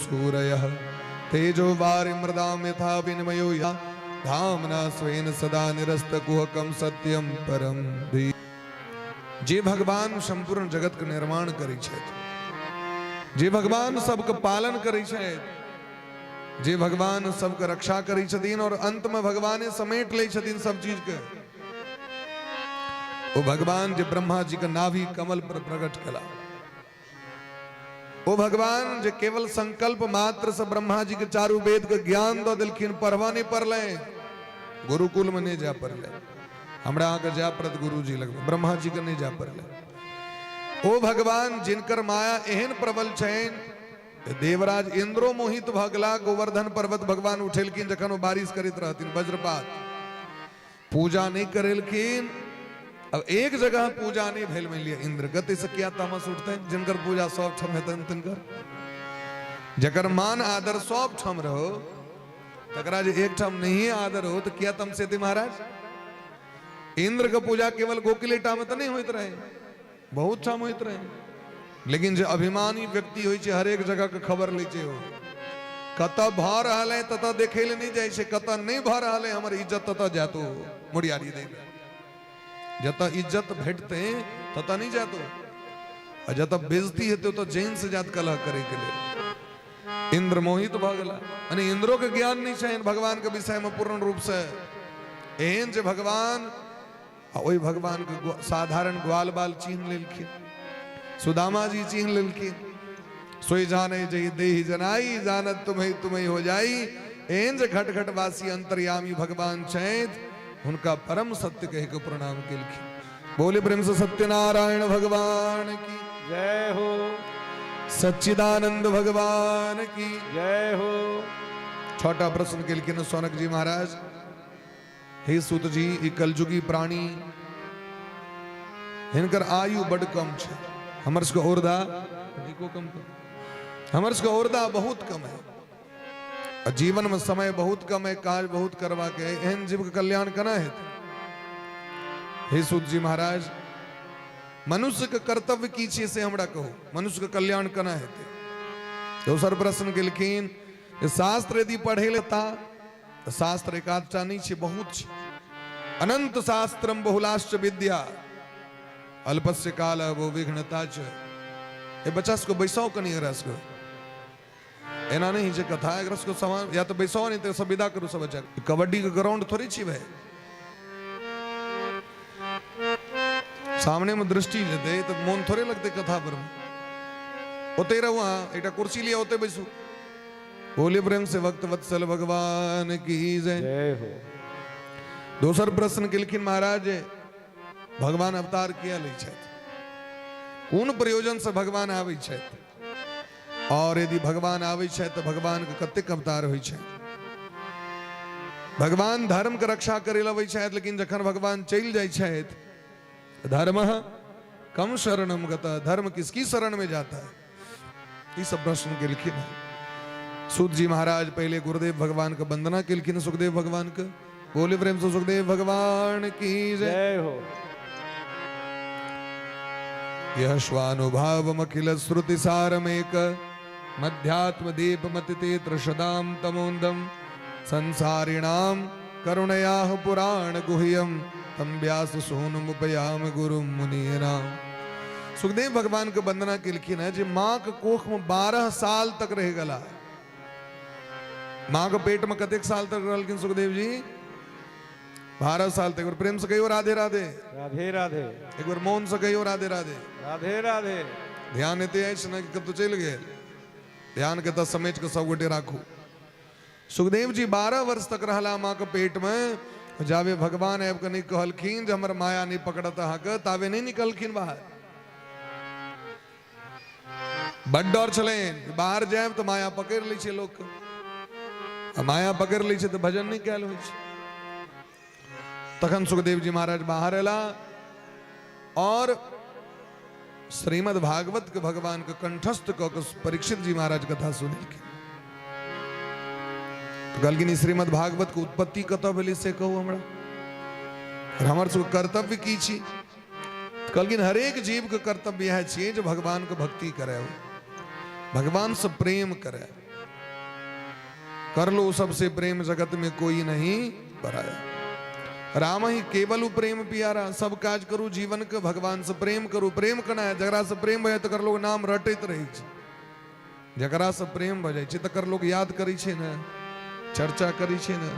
सूरयः तेजो वारि मृदां यथा विनिमयो या धामना स्वेन सदा निरस्त कुहकं सत्यम परम धी। जे भगवान संपूर्ण जगत के निर्माण करै छथि, जे भगवान सबके पालन करै छथि, जे भगवान सबके रक्षा करै छथिन और अंत में भगवाने समेट लै छथिन सब चीज के, ओ भगवान जे ब्रह्मा जी के नाभि कमल पर प्रकट कला, ओ भगवान जे केवल संकल्प मात्र से ब्रह्मा जी के चारू वेद के ज्ञान दऽ देलखिन, पढ़बा नहीं पड़लै, गुरुकुल में नहीं जाय पड़लै, हमरा अहाँके जाय पड़त गुरुजी लग, ब्रह्मा जी के नहि जाय पड़लै। ओ भगवान जिनकर माया एहन प्रबल छनि, देवराज इंद्रो मोहित भऽ गेला। गोवर्धन पर्वत भगवान उठेलखिन जखन ओ बारिश करैत रहथिन, वज्रपात। पूजा नहि करेलखिन। अब एक जगह पूजा नहीं भेल, मान लिया इंद्र गति से किया तामस उठते, जिनकर पूजा सब ठाम हेतनि तिनकर, जकर मान आदर सब ठाम रहो, तकरा जे एक ठाम नहीं आदर हो तो किया तमसेती महाराज? इंद्र के पूजा केवल गोकुलेटा में तो नहीं होइत रहे, बहुत ठाम होइत रहे। लेकिन जे अभिमानी व्यक्ति होइ छै, हरेक जगह के खबर लै छै। ओ कतऽ भऽ रहल है ततऽ देखै लए नहि जाइ छै, कतऽ नहि भऽ रहल है हमर इज्जत ततऽ जायत ओ मुड़ियारी दै लए। जतऽ इज्जत भेटतै ततऽ नहि जायत ओ, आ जतऽ बेइज्जती हेतै ओतऽ जैन से जायत कलह करैके लेल। इंद्र मोहित भऽ गेला। यानी इंद्रो के ज्ञान नहि छनि भगवान के विषय में पूर्ण रूप से, एहन जे भगवान, आ ओहि भगवान के साधारण ग्वाल बाल चिन्ह लेलखिन, सुदामा जी चिन्ह लेलखिन। सोई जाने जय देहि जनाई, जानत तुम्हें तुम्हें हो जाई। एहन जे घट घट वासी अंतर्यामी भगवान छथि, हुनका परम सत्य कहि के प्रणाम केलखिन। बोले प्रेम से सत्यनारायण भगवान की जय हो, सच्चिदानंद भगवान की जय हो। छोटा प्रश्न केलखिन सौनक जी महाराज, हे सुत जी, ई कलयुगी प्राणी हिनकर आयु बड कम छै, हमर सबके औरदा को कम कम, हमर सबके औरदा बहुत कम है, आ जीवन में समय बहुत कम है, काज बहुत करवा के है, एहन जीव के कल्याण केना हेतै? हे सुत जी महाराज, मनुष्य के कर्तव्य की छै से हमरा कहू, मनुष्य के कल्याण केना हेतै? दोसर प्रश्न केलखिन, शास्त्र यदि पढ़े लेता तऽ शास्त्र एकाधटा नहि छै, बहुत छै। अनंत शास्त्रम बहुलाश्च विद्या अल्पस्य काल वो विघ्नता च। ए बच्चा सबके बैसाओ कनि, एकरा सबके एना नहि छै कथा, एकरा सबके समान या तऽ बैसाओ, नहि तऽ सब विदा करू सब बच्चा। कबड्डी के ग्राउंड थोड़े छी भाई, सामने में दृष्टि जेतै तऽ मोन थोड़े लगतै कथा पर। ओतै रहू अहाँ, एकटा कुर्सी लिअ, ओतै बैसू। बोले प्रेम से भक्त वत्सल भगवान की जय। जय हो। दोसर प्रश्न केलखिन महाराज, भगवान अवतार किया लै छथि, कोन प्रयोजन से भगवान आबै छथि, और यदि भगवान आबै छथि तऽ भगवान के कतेक अवतार होइ छै? भगवान धर्म के रक्षा करे लए अबै छथि, लेकिन जखन भगवान चलि जाइ छथि, धर्म कम शरणम गत, धर्म किसकी शरण में जाता है? ई सब प्रश्न केलखिन हैं सूत जी महाराज। पहले गुरुदेव भगवान के वंदना केलखिन, सुखदेव भगवान के। बोले प्रेम से सुखदेव भगवान की जय। जय हो। यह स्वानुभावमखिल श्रुति सारमेक मध्यात्म दीप मतिते त्रिशदाम तमोन्दम संसारिणाम करुणयाह पुराण गुह्यम तम व्यास सोनुमुपयाम गुरु मुनीराम। सुखदेव भगवान के वंदना केलखिन है जे माँ के कोख में 12 साल तक रह गला। माँ के पेट में कतेक साल तक रहलखिन सुखदेव जी? 12 साल तक। एक बार प्रेम से कहियो राधे राधे। राधे राधे। एक बार मौन से कहियो राधे राधे। राधे राधे। ध्यान एते अछि ने कि कतौ चलि गेल? ध्यान के तऽ समेट के सब गोटे राखू। सुखदेव जी 12 वर्ष तक रहला माँ के पेट में। जाबे भगवान आबि कऽ नहि कहलखिन जे हमर माया नहि पकड़त अहाँके, ताबे नहि निकलखिन बाहर। बड डर छलनि, बाहर जायब तऽ माया पकड़ि लै छै लोकके, आ माया पकड़ि लै छै तऽ भजन नहि कयल होइ छै। तखन सुखदेव जी महाराज बाहर एला और श्रीमद् भागवत के भगवान के कंठस्थ कऽ के परीक्षित जी महाराज कथा सुनेलखिन। तऽ कहलखिन, ई श्रीमद् भागवत के उत्पत्ति कतऽ भेलै से कहू हमरा, और हमर सबके कर्तव्य की छी? तऽ कहलखिन, हरेक जीव के कर्तव्य इएह छियै जे भगवान के भक्ति करे, भगवान से प्रेम करे। कर लो सबसे प्रेम, जगत में कोई नहीं पराया, राम ही केवल प्रेम प्यारा। सब काज करू जीवन के, भगवान से प्रेम करू। प्रेम केना है? जकरा से प्रेम भऽ जाय तकर लोग नाम रटैत रहै छै। जकरा से प्रेम भऽ जाइ छै तकर लोग याद करै छै ने, चर्चा करै छै ने।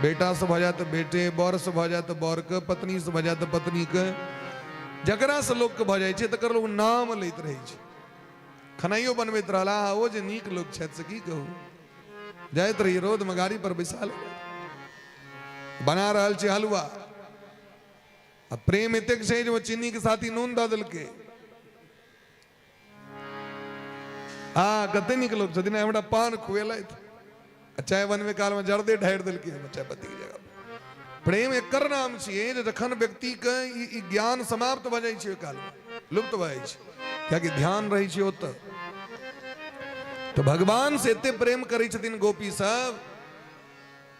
बेटा से भऽ जाय तऽ बेटे, बर से भऽ जाय तऽ बर के, पत्नी से भऽ जाय तऽ पत्नी के। जकरा से लोक के भऽ जाइ छै तकर लोग नाम लैत रहै छै। खनाइयो बनबैत रहला, ओ जे नीक लोक छथि से की कहू, जाइत रही रौदमे गाड़ी पर बैसा ले, बना रहल छै हलुआ, आ प्रेम एतेक छै जे ओ चीनी के साथ ही नून दऽ देलकै। हँ, कते नीक लोक छथिन, हमरा पान खुएलथि आ चाय बनबै कालमे जर्दे ढारि देलकै ओहिमे चाय पत्तीके जगह। प्रेम एकर नाम छियै जे जखन व्यक्तिके ई ज्ञान समाप्त भऽ जाइ छै, ओहि कालमे लुप्त भऽ जाइ छै, कियाकि ध्यान रहै छै ओतऽ। तऽ भगवान से एते प्रेम करै छथिन गोपी सब,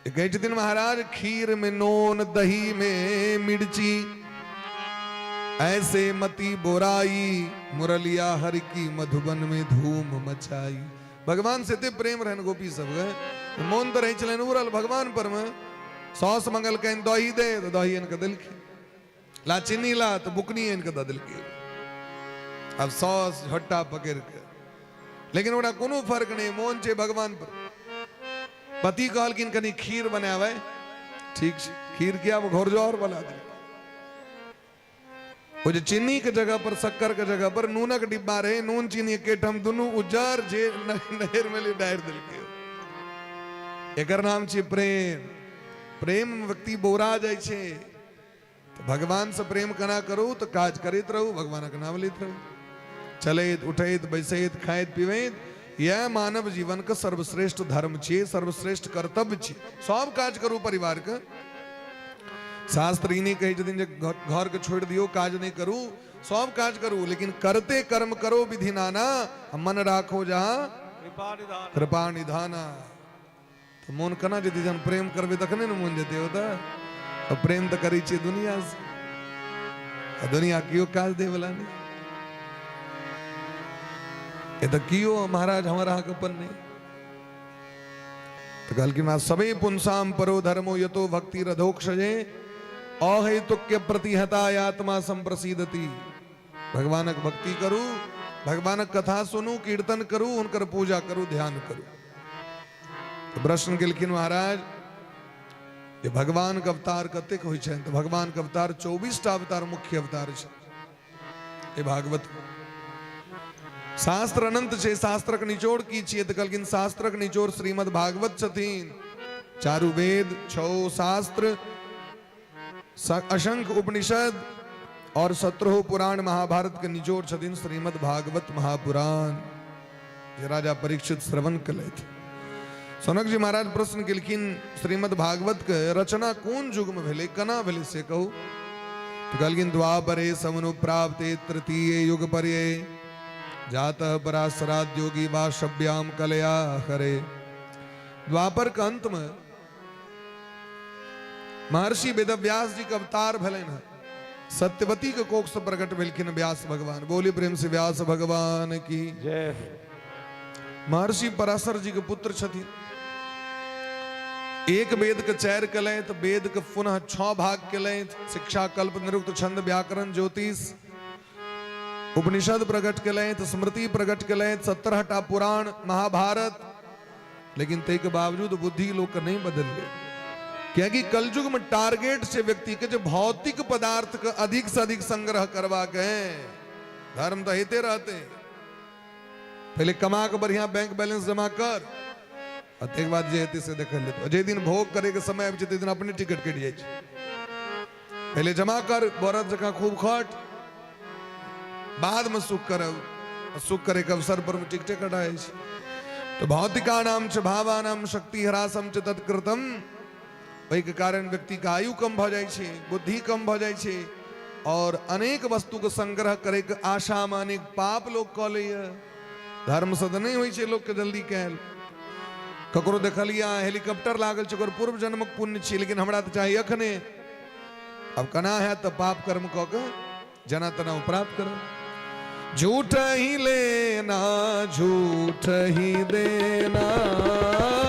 कहै छथिन महाराज खीर में नोन दही में मिर्ची, ऐसे मती बोराई, मुरलिया हर की मधुबन में धूम मचाई। भगवान से एते प्रेम रहन गोपी सब के, मोन तऽ रहै छलनि उड़ल भगवान पर में। सौस मंगलकनि दही दे, तऽ दही आनि कऽ देलखिन। ला चीनी ला, तऽ बुकनी आनि कऽ दऽ देलकै। आब सौस झट्टा पकड़ि कऽ, लेकिन ओकरा कोनो फर्क नहि, मोन छै भगवान पर। पति कहलखिन कनि खीर बनाबै, ठीक छै, खीर के आब घोरजौर बना देलकै। ओ जे चीनी के जगह पर, शक्कर के जगह पर नूनक डिब्बा रहे, नून चीनी एकेठाम दुनू उज्जर जे नहर में डारि देलकै। एकर नाम छै प्रेम। प्रेम में व्यक्ति बोरा जाइ छै। तऽ भगवान से प्रेम केना करू? तऽ काज करैत रहू, भगवानक नाम लैत रहू, चलैत उठैत बैसैत खाइत पीबैत। इएह मानव जीवन के सर्वश्रेष्ठ धर्म छियै, सर्वश्रेष्ठ कर्तव्य छियै। सब काज करू परिवार के। शास्त्र ई नहि कहै छथिन जे घर के छोड़ि दियौ, काज नहि करू। सब काज करू, लेकिन करते कर्म करो विधि नाना, मन राखो जहाँ कृपा निधान, कृपा निधाना। तऽ मोन केना जेतै? जहन प्रेम करबै तखने ने मोन जेतै ओतऽ। तऽ प्रेम तऽ करै छियै दुनिया से, आ दुनिया केओ काज दै वला नहि। ए तऽ केओ महाराज हमर अहाँके अपन नहि। तऽ कहलखिन सबै पुंसाम परो धर्मो यतो भक्ति रधोक्षजे अहेतुक्य प्रतिहता आत्मा संप्रसीदति। भगवानक भक्ति करू, भगवानक कथा सुनू, कीर्तन करू, हुनकर पूजा करू, ध्यान करू। तऽ प्रश्न केलखिन महाराज जे भगवान के अवतार कतेक होइ छनि? तऽ भगवान के अवतार 24 टा अवतार मुख्य अवतार छै। ए भागवत शास्त्र अनंत छै, शास्त्रक निचोड़ की छियै? तऽ कहलखिन शास्त्रक निचोड़ श्रीमद् भागवत छथिन। चारू वेद, छओ शास्त्र, असंख्य उपनिषद और 17 पुराण महाभारत के निचोड़ छथिन श्रीमद् भागवत महापुराण, जे राजा परीक्षित श्रवण केलथि। सनक जी महाराज प्रश्न केलखिन श्रीमद् भागवत के रचना कोन युग में भेलै, केना भेलै से कहू। तऽ कहलखिन द्वापरे समनु प्राप्ते तृतीय युग पर्ये जातः पराशराद्योगी वाशव्याम कलया हरे। द्वापर के अंत में महर्षि वेदव्यास जी के अवतार भेलनि हँ। सत्यवती के कोख से प्रकट भेलखिन व्यास भगवान। बोली प्रेम से व्यास भगवान की जय हो। महर्षि पराशर जी के पुत्र छथिन। एक वेद के 4 केलथि, वेद के पुनः 6 भाग केलथि, शिक्षा, कल्प, निरुक्त, छंद, व्याकरण, ज्योतिष, उपनिषद प्रकट केलथि, स्मृति प्रकट केलथि, 17 टा पुराण, महाभारत। लेकिन ताहि के बावजूद बुद्धि लोक के नहीं बदललै, कियाकि कलयुग में टारगेट से व्यक्ति के जो भौतिक पदार्थ के अधिक से अधिक संग्रह करवा के है। धर्म तो हेते रहते, पहले कमा के बढ़िया बैंक बैलेंस जमा कर, आ ताहिके बाद जे हेतै से देखल जेतै। जे दिन भोग करे के समय आबि छै, ताहि दिन अपने टिकट कटि जाइ छै। पहले जमा कर, बरद जकाँ खूब खट, बाद में सुख करब। सुख करे के अवसर पर में टिकटे कटा जाइ छै। तो भौतिकानाम च भावानाम शक्ति ह्रासम च तत्कृतम, ओहिके कारण व्यक्ति के आयु कम भऽ जाइ छै, बुद्धि कम भऽ जाइ छै, और अनेक वस्तु के संग्रह करे के आशा में अनेक पाप लोग कऽ लैए। धर्म से तऽ नहि होइ छै लोक के जल्दी कयल। ककरो देखलियै हेलीकॉप्टर लागल छै, ओकर पूर्व जन्मक पुण्य छै, लेकिन हमरा तऽ चाही अखने। अब केना हैत? तऽ पाप कर्म कऽ के जना तना ओ प्राप्त करब। झूठ ही लेना झूठ ही देना,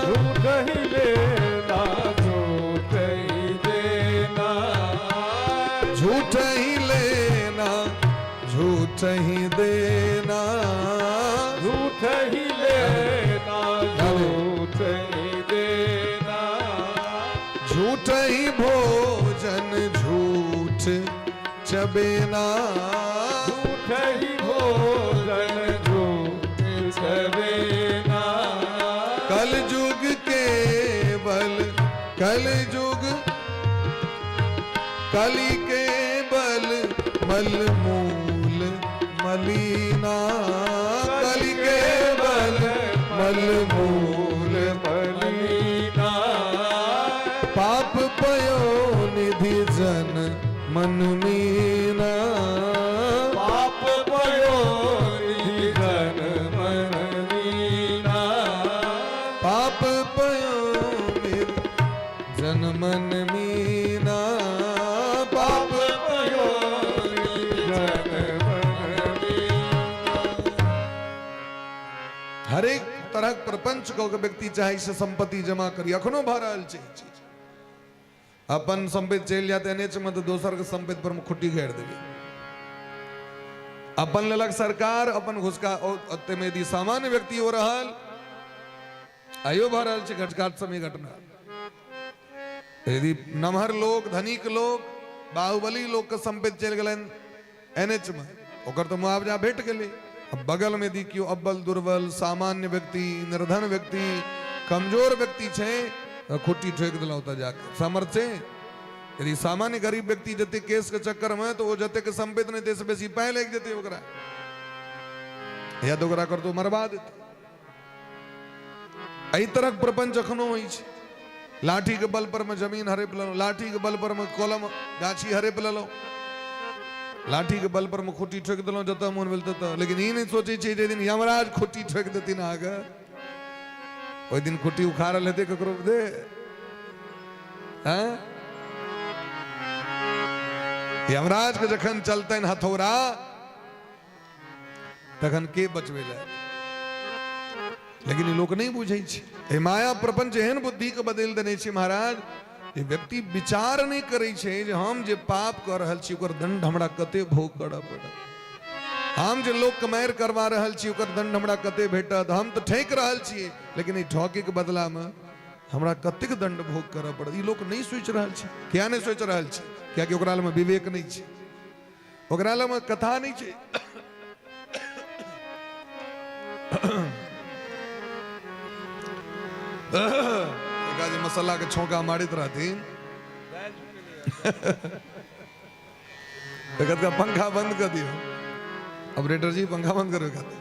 झूठ ही लेना झूठ ही देना, झूठ ही लेना झूठ ही देना, झूठ ही लेना झूठ ही देना, झूठ ही भोजन झूठ चबेना, झूठ ही भोजन झूठ चबेना, कलयुग केवल कलयुग कली के बल मूल मलिना, कलि के बल मल मूल मलिना, पाप पयो निधि जन मन मीना, पाप पयो निधि जन मन मीना, पाप पयो निधि जन मन मीना, पाप पयो निधि जन मन मीना। हरेक तरहक प्रपंच कऽ के व्यक्ति चाहै छै संपत्ति जमा करी। अखनो भऽ रहल छै ई चीज। अपन संपत्ति चलि जायत एन एच मे तऽ दोसर के संपत्ति पर मे खुट्टी गाड़ि देबै। अपन लेलक सरकार, अपन घुसका। ओतेमे यदि सामान्य व्यक्ति ओ रहल, आइयो भऽ रहल छै घटघाट समय घटना। यदि नमहर लोक, धनिक लोक, बाहुबली लोक के संपत्ति चलि गेलनि एन एच मे, ओकर तऽ मुआवजा भेट गेलै। आ बगल मे यदि केओ अब्बल दुर्बल सामान्य व्यक्ति, निर्धन व्यक्ति, कमजोर व्यक्ति छै तऽ खुट्टी ठोकि देलहुँ ओतऽ जाके। सामर्थ्य छै? यदि सामान्य गरीब व्यक्ति जते केस के चक्कर मे, तऽ ओ जतेक संपत्ति नहि ताहिसँ बेसी पाइ लागि जेतै ओकरा, या तऽ ओकरा करतो मरबा देतै। एहि तरहक प्रपंच एखनो होइ छै। लाठी के बल पर मे जमीन हड़पि लेलहुँ, लाठी के बल पर मे कलम गाछी हड़पि लेलहुँ, लाठी के बल पर मे खुट्टी ठोकि देलहुँ जतऽ मोन भेल ततऽ। लेकिन ई नहि सोचै छै जे दिन यमराज खुट्टी ठोकि देथिन अहाँके, ओहि दिन खुट्टी उखाड़ल हेतै ककरो दे। हैं, यमराज के जखन चलतनि हथौड़ा तखन के बचबै लए? लेकिन ई लोक नहि बुझै छै। एहि माया प्रपंच एहन बुद्धि के बदलि देने छै महाराज, जे व्यक्ति विचार नहि करै छै जे हम जे पाप कऽ रहल छी ओकर दंड हमरा कते भोग करऽ पड़त, हम जे लोकके मारि करवा रहल छी ओकर दंड हमरा कते भेटत, हम तऽ ठकि रहल छी लेकिन एहि ठकीके बदलामे हमरा कतेक दंड भोग करऽ पड़त। ई लोक नहि सोचि रहल छै। किया नहि सोचि रहल छै? कियाकि ओकरा लगमे विवेक नहि छै, ओकरा लगमे कथा नहि छै। काका जी मसाला के छौंका मारैत रहथिन, तऽ कहत पंखा बंद कऽ दियौ ऑपरेटर जी, पंखा बंद करबै। कहते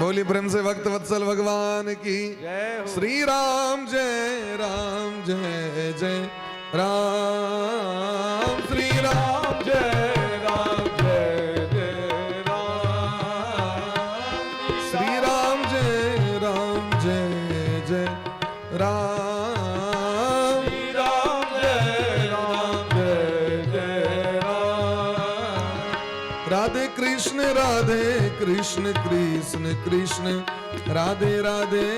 बोली प्रेम से भक्त वत्सल भगवान की जय हो। श्री राम जय राम जय जय राम, श्री राम जय राम जय जय राम, श्री राम जय राम जय जय राम, श्री राम जय राम जय जय राम। राधे कृष्ण राधे कृष्ण कृष्ण कृष्ण राधे राधे,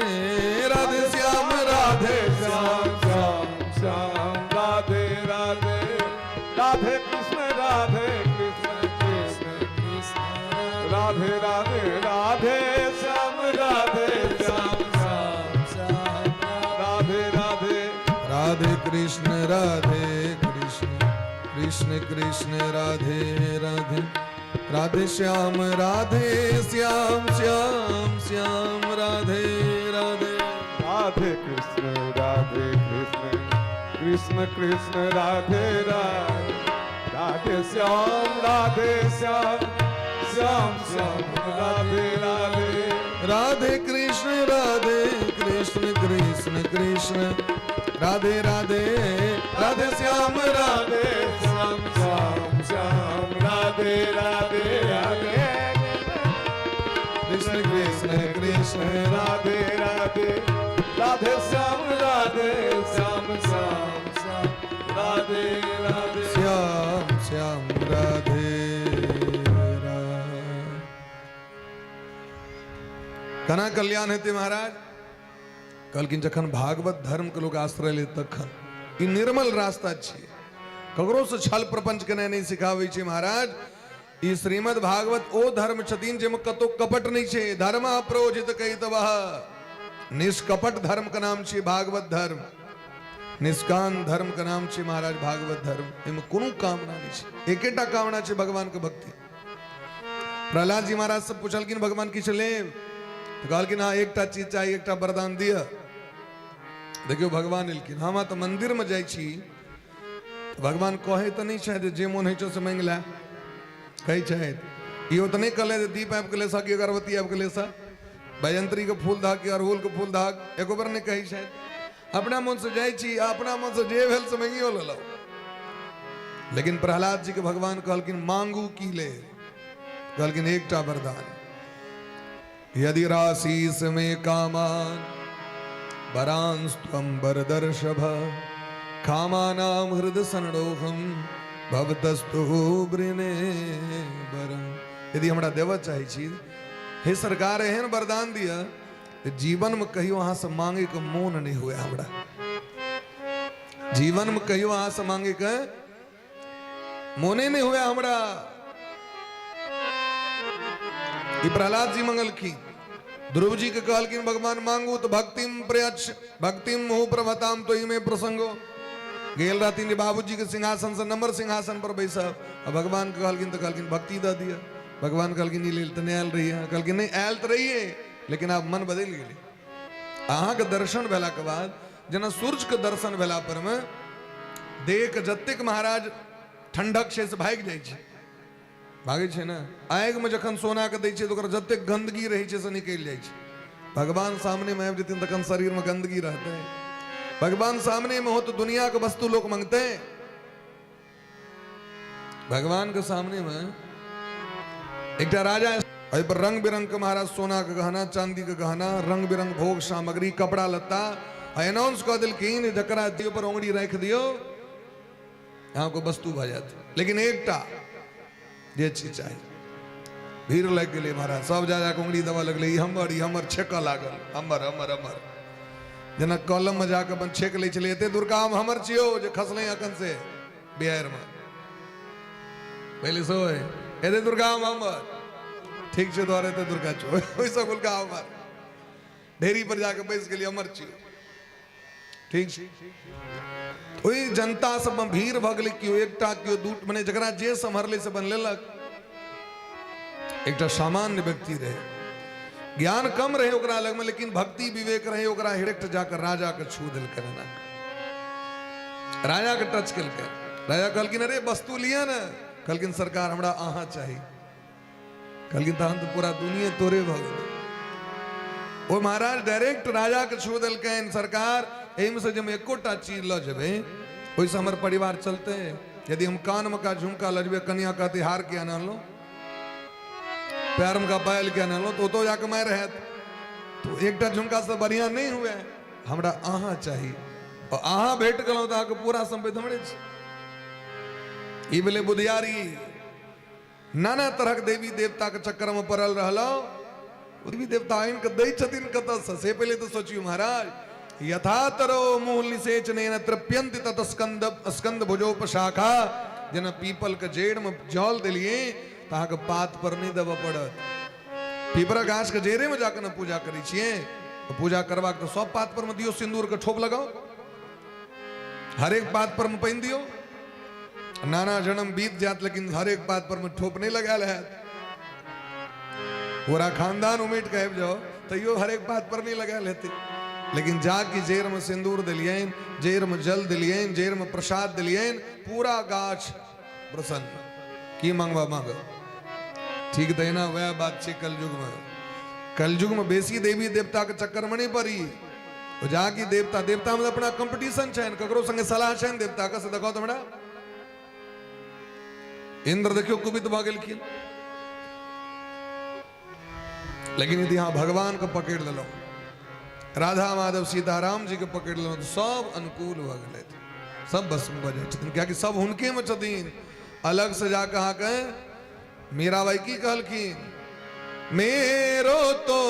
राधे श्याम राधे श्याम श्याम श्याम राधे राधे, राधे कृष्ण राधे कृष्ण कृष्ण कृष्ण राधे राधे, राधे श्याम राधे श्याम श्याम श्याम राधे राधे, राधे कृष्ण राधे कृष्ण कृष्ण कृष्ण राधे राधे, राधे श्याम राधे श्याम श्याम श्याम राधे राधे, राधे कृष्ण राधे कृष्ण कृष्ण कृष्ण राधे राधे, राधे श्याम राधे श्याम श्याम श्याम राधे राधे, राधे कृष्ण राधे कृष्ण कृष्ण कृष्ण राधे राधे, राधे श्याम राधे राधे श्याम श्याम श्याम राधे राधे, राधे कृष्ण कृष्ण कृष्ण राधे राधे, राधे श्याम राधे श्याम श्याम श्याम राधे राधे, श्याम श्याम राधे राधे। केना कल्याण हेतै महाराज? कहलखिन जखन भागवत धर्म के लोग आश्रय ले तखन। ई निर्मल रास्ता छै, ककरो से छल प्रपंच केनाइ नहि सिखाबै छै महाराज। ई श्रीमद् भागवत ओ धर्म छथिन जाहिमे कतौ कपट नहि छै। धर्म प्रोजित कैतवः, निष्कपट धर्म के नाम छै भागवत धर्म, निष्काम धर्म के नाम छै महाराज भागवत धर्म। एहिमे कोनो कामना नहि छै, एकेटा कामना छै भगवान के भक्ति। प्रहलाद जी महाराज से पुछलखिन भगवान किछु लेब? तऽ कहलखिन हँ, एकटा चीज चाही, एकटा वरदान दिअ। देखियौ भगवान एलखिन। हम तऽ मन्दिरमे जाइ छी, भगवान कहै तऽ नहि छथि जे मोन होइ छौ से माँगि लए, कहै छथि। इहो तऽ नहि कहले जे दीप आबि गेलै कि अगरबत्ती आबि गेलै सर, बैजंत्रीके फूल दहक कि अड़हुलके फूल दहक, एको बेर नहि कहै छथि। अपना मोनसँ जाइ छी आ अपना मोनसँ जे भेल से माँगियो लेलहुँ। लेकिन प्रहलाद जी के भगवान कहलखिन मांगू की ले, कहलखिन एकटा वरदान, यदि राशीष में कामान वरांस्त्वं वरदर्षभ कामानाम हृदय संरोहम भवतस्तु वृणे वरम। यदि हमरा देबऽ चाहै छी हे सरकार, एहन वरदान दिअ जीवन में कहियो अहाँ से मांगे के मोन नहीं हुए, हमरा जीवन में कहियो अहाँ से मांगे के मोने नहीं हुए हमरा। ई प्रहलाद जी मंगलखिन, ध्रुव जी के कहलखिन भगवान मांगू तो भक्तिम प्रयच्छ भक्तिम मुहु प्रभताम तो इमे प्रसंगो। गेल रहथिन जे बाबूजी के सिंहासन से नंबर सिंहासन पर बैसब, आ भगवान के कहलखिन तो कहलखिन भक्ति दऽ दिअ। भगवान कहलखिन ई लेल तऽ नहि आयल रहियै, कहलखिन नहि आयल तऽ रहियै लेकिन आब मन बदलि गेलै। अहाँके दर्शन भेलाके बाद जेना सूर्यके दर्शन भेला पर मे देह जतेक महाराज ठंडक छै से भागि जाइ छै, भागै छै ने। आगिमे जखन सोनाके दै छै तऽ ओकर जतेक गन्दगी रहै छै से निकलि जाइ छै। भगवान सामनेमे आबि जेथिन तखन शरीरमे गन्दगी रहतै। भगवान सामनेमे हो तऽ दुनियाके वस्तु लोक मंगतै। भगवान के सामने में एकटा राजा, एहि पर रंग बिरंग के महाराज सोना के गहना, चांदी के गहना, रंग बिरंग भोग सामग्री, कपड़ा लत्ता, आ अनाउंस कऽ देलखिन जकरा दियो पर उंगली राखि दियौ अहाँके वस्तु भऽ जायत, लेकिन एकटा जे चीज चाही। भीड़ लागि गेलै महाराज, सब जा जाके उंगली देबऽ लगलै, ई हमर, ई हमर, छेकऽ लागल, हमर हमर हमर। जेना कलममे जाकऽ अपन छेक लै छलै, एते दूर काम हमर छियौ जे खसलै अखन से बिहारमे पहिले सो एते दूर काम हमर, ठीक छै तोहर एते दूर का छौ, ओहिसँ हुनका हमर। ढेरी पर जाके बैस गेलियै, हमर छियौ, ठीक छै। ओहि जनता सबमे भीड़ भऽ गेलै, केओ एकटा केओ दू, मने जकरा जे सम्हरलै से बन लेलक। एकटा सामान्य व्यक्ति रहे, ज्ञान कम रहे ओकरा लगमे, लेकिन भक्ति विवेक रहे ओकरा। डायरेक्ट जाकर राजा के छू देलकै, एना राजा के टच केलकै। राजा कहलखिन अरे वस्तु लिअ ने। कहलखिन सरकार हमरा अहाँ चाही। कहलखिन तहन तऽ पूरा दुनिया तोरे भऽ गेलै। ओ महाराज डायरेक्ट राजा के छू देलकनि, सरकार एहिमे से जे हम एकोटा चीज लऽ जेबै ओहिसँ हमर परिवार चलतै। यदि हम कानमे का झुमका लऽ जेबै, कनिया कहतै हार किया आनलहुँ, पैरमे का पायल किया आनलहुँ, तऽ ओतौ जाकऽ मारि हैत। तो एकटा झुमका से बढ़िया नहीं हुए, हमरा अहाँ चाही, और अहाँ भेट गेलहुँ तऽ अहाँके पूरा सम्पत्ति हमरे छी। ई भेलै बुधियारी। नाना तरहक देवी देवता के चक्कर में पड़ल रहलहुँ, देवी देवता आनि कऽ दै छथिन कतऽसँ से पहिले तऽ सोचियौ महाराज। यथा तरो मुँह निषेचनेन तृप्यन्ति तत स्कंद स्कंद भुजोपशाखा। जेना पीपल के जड़ि में जल देलियै तऽ अहाँके पात पर नहि देबऽ पड़त। पीपरक गाछ के जड़े में जाकऽ ने पूजा करै छियै, तऽ पूजा करबाक तऽ सब पात पर में दियौ, सिन्दूर के ठोप लगाउ, हरेक पात पर में पानि दियौ। नाना जन्म बीत जात लेकिन हरेक पात पर में ठोप नहीं लगायल हैत। पूरा खानदान उमेट के आबि जाओ तैयो हरेक पात पर नहीं लगायल हेतै। लेकिन जा कि जड़ि में सिन्दूर देलियनि, जड़ि में जल देलियनि, जड़ि में प्रसाद देलियनि, पूरा गाछ प्रसन्न। की मंगवा मांग, ठीक तहिना वएह बात छै कलयुग में। कलयुग में बेसी देवी देवता के चक्कर में नहीं पड़ी। जाकि देवता देवता में अपना कंपटीशन छनि, ककरो संगे सलाह छनि देवता के से देखो तो हमरा। इंद्र देखियो कुपित भऽ गेलखिन, लेकिन यदि अहाँ भगवान के पकड़ि लेलहुँ, राधा माधव सीताराम जी के पकड़ि लेलहुँ, तऽ सब अनुकूल भऽ गेलथि, सब भस्म भऽ जाइ छथिन, कियाकि सब हुनके में छथिन। अलग से जाके अहाँके मीराबाई की कहलखिन, मेरो तो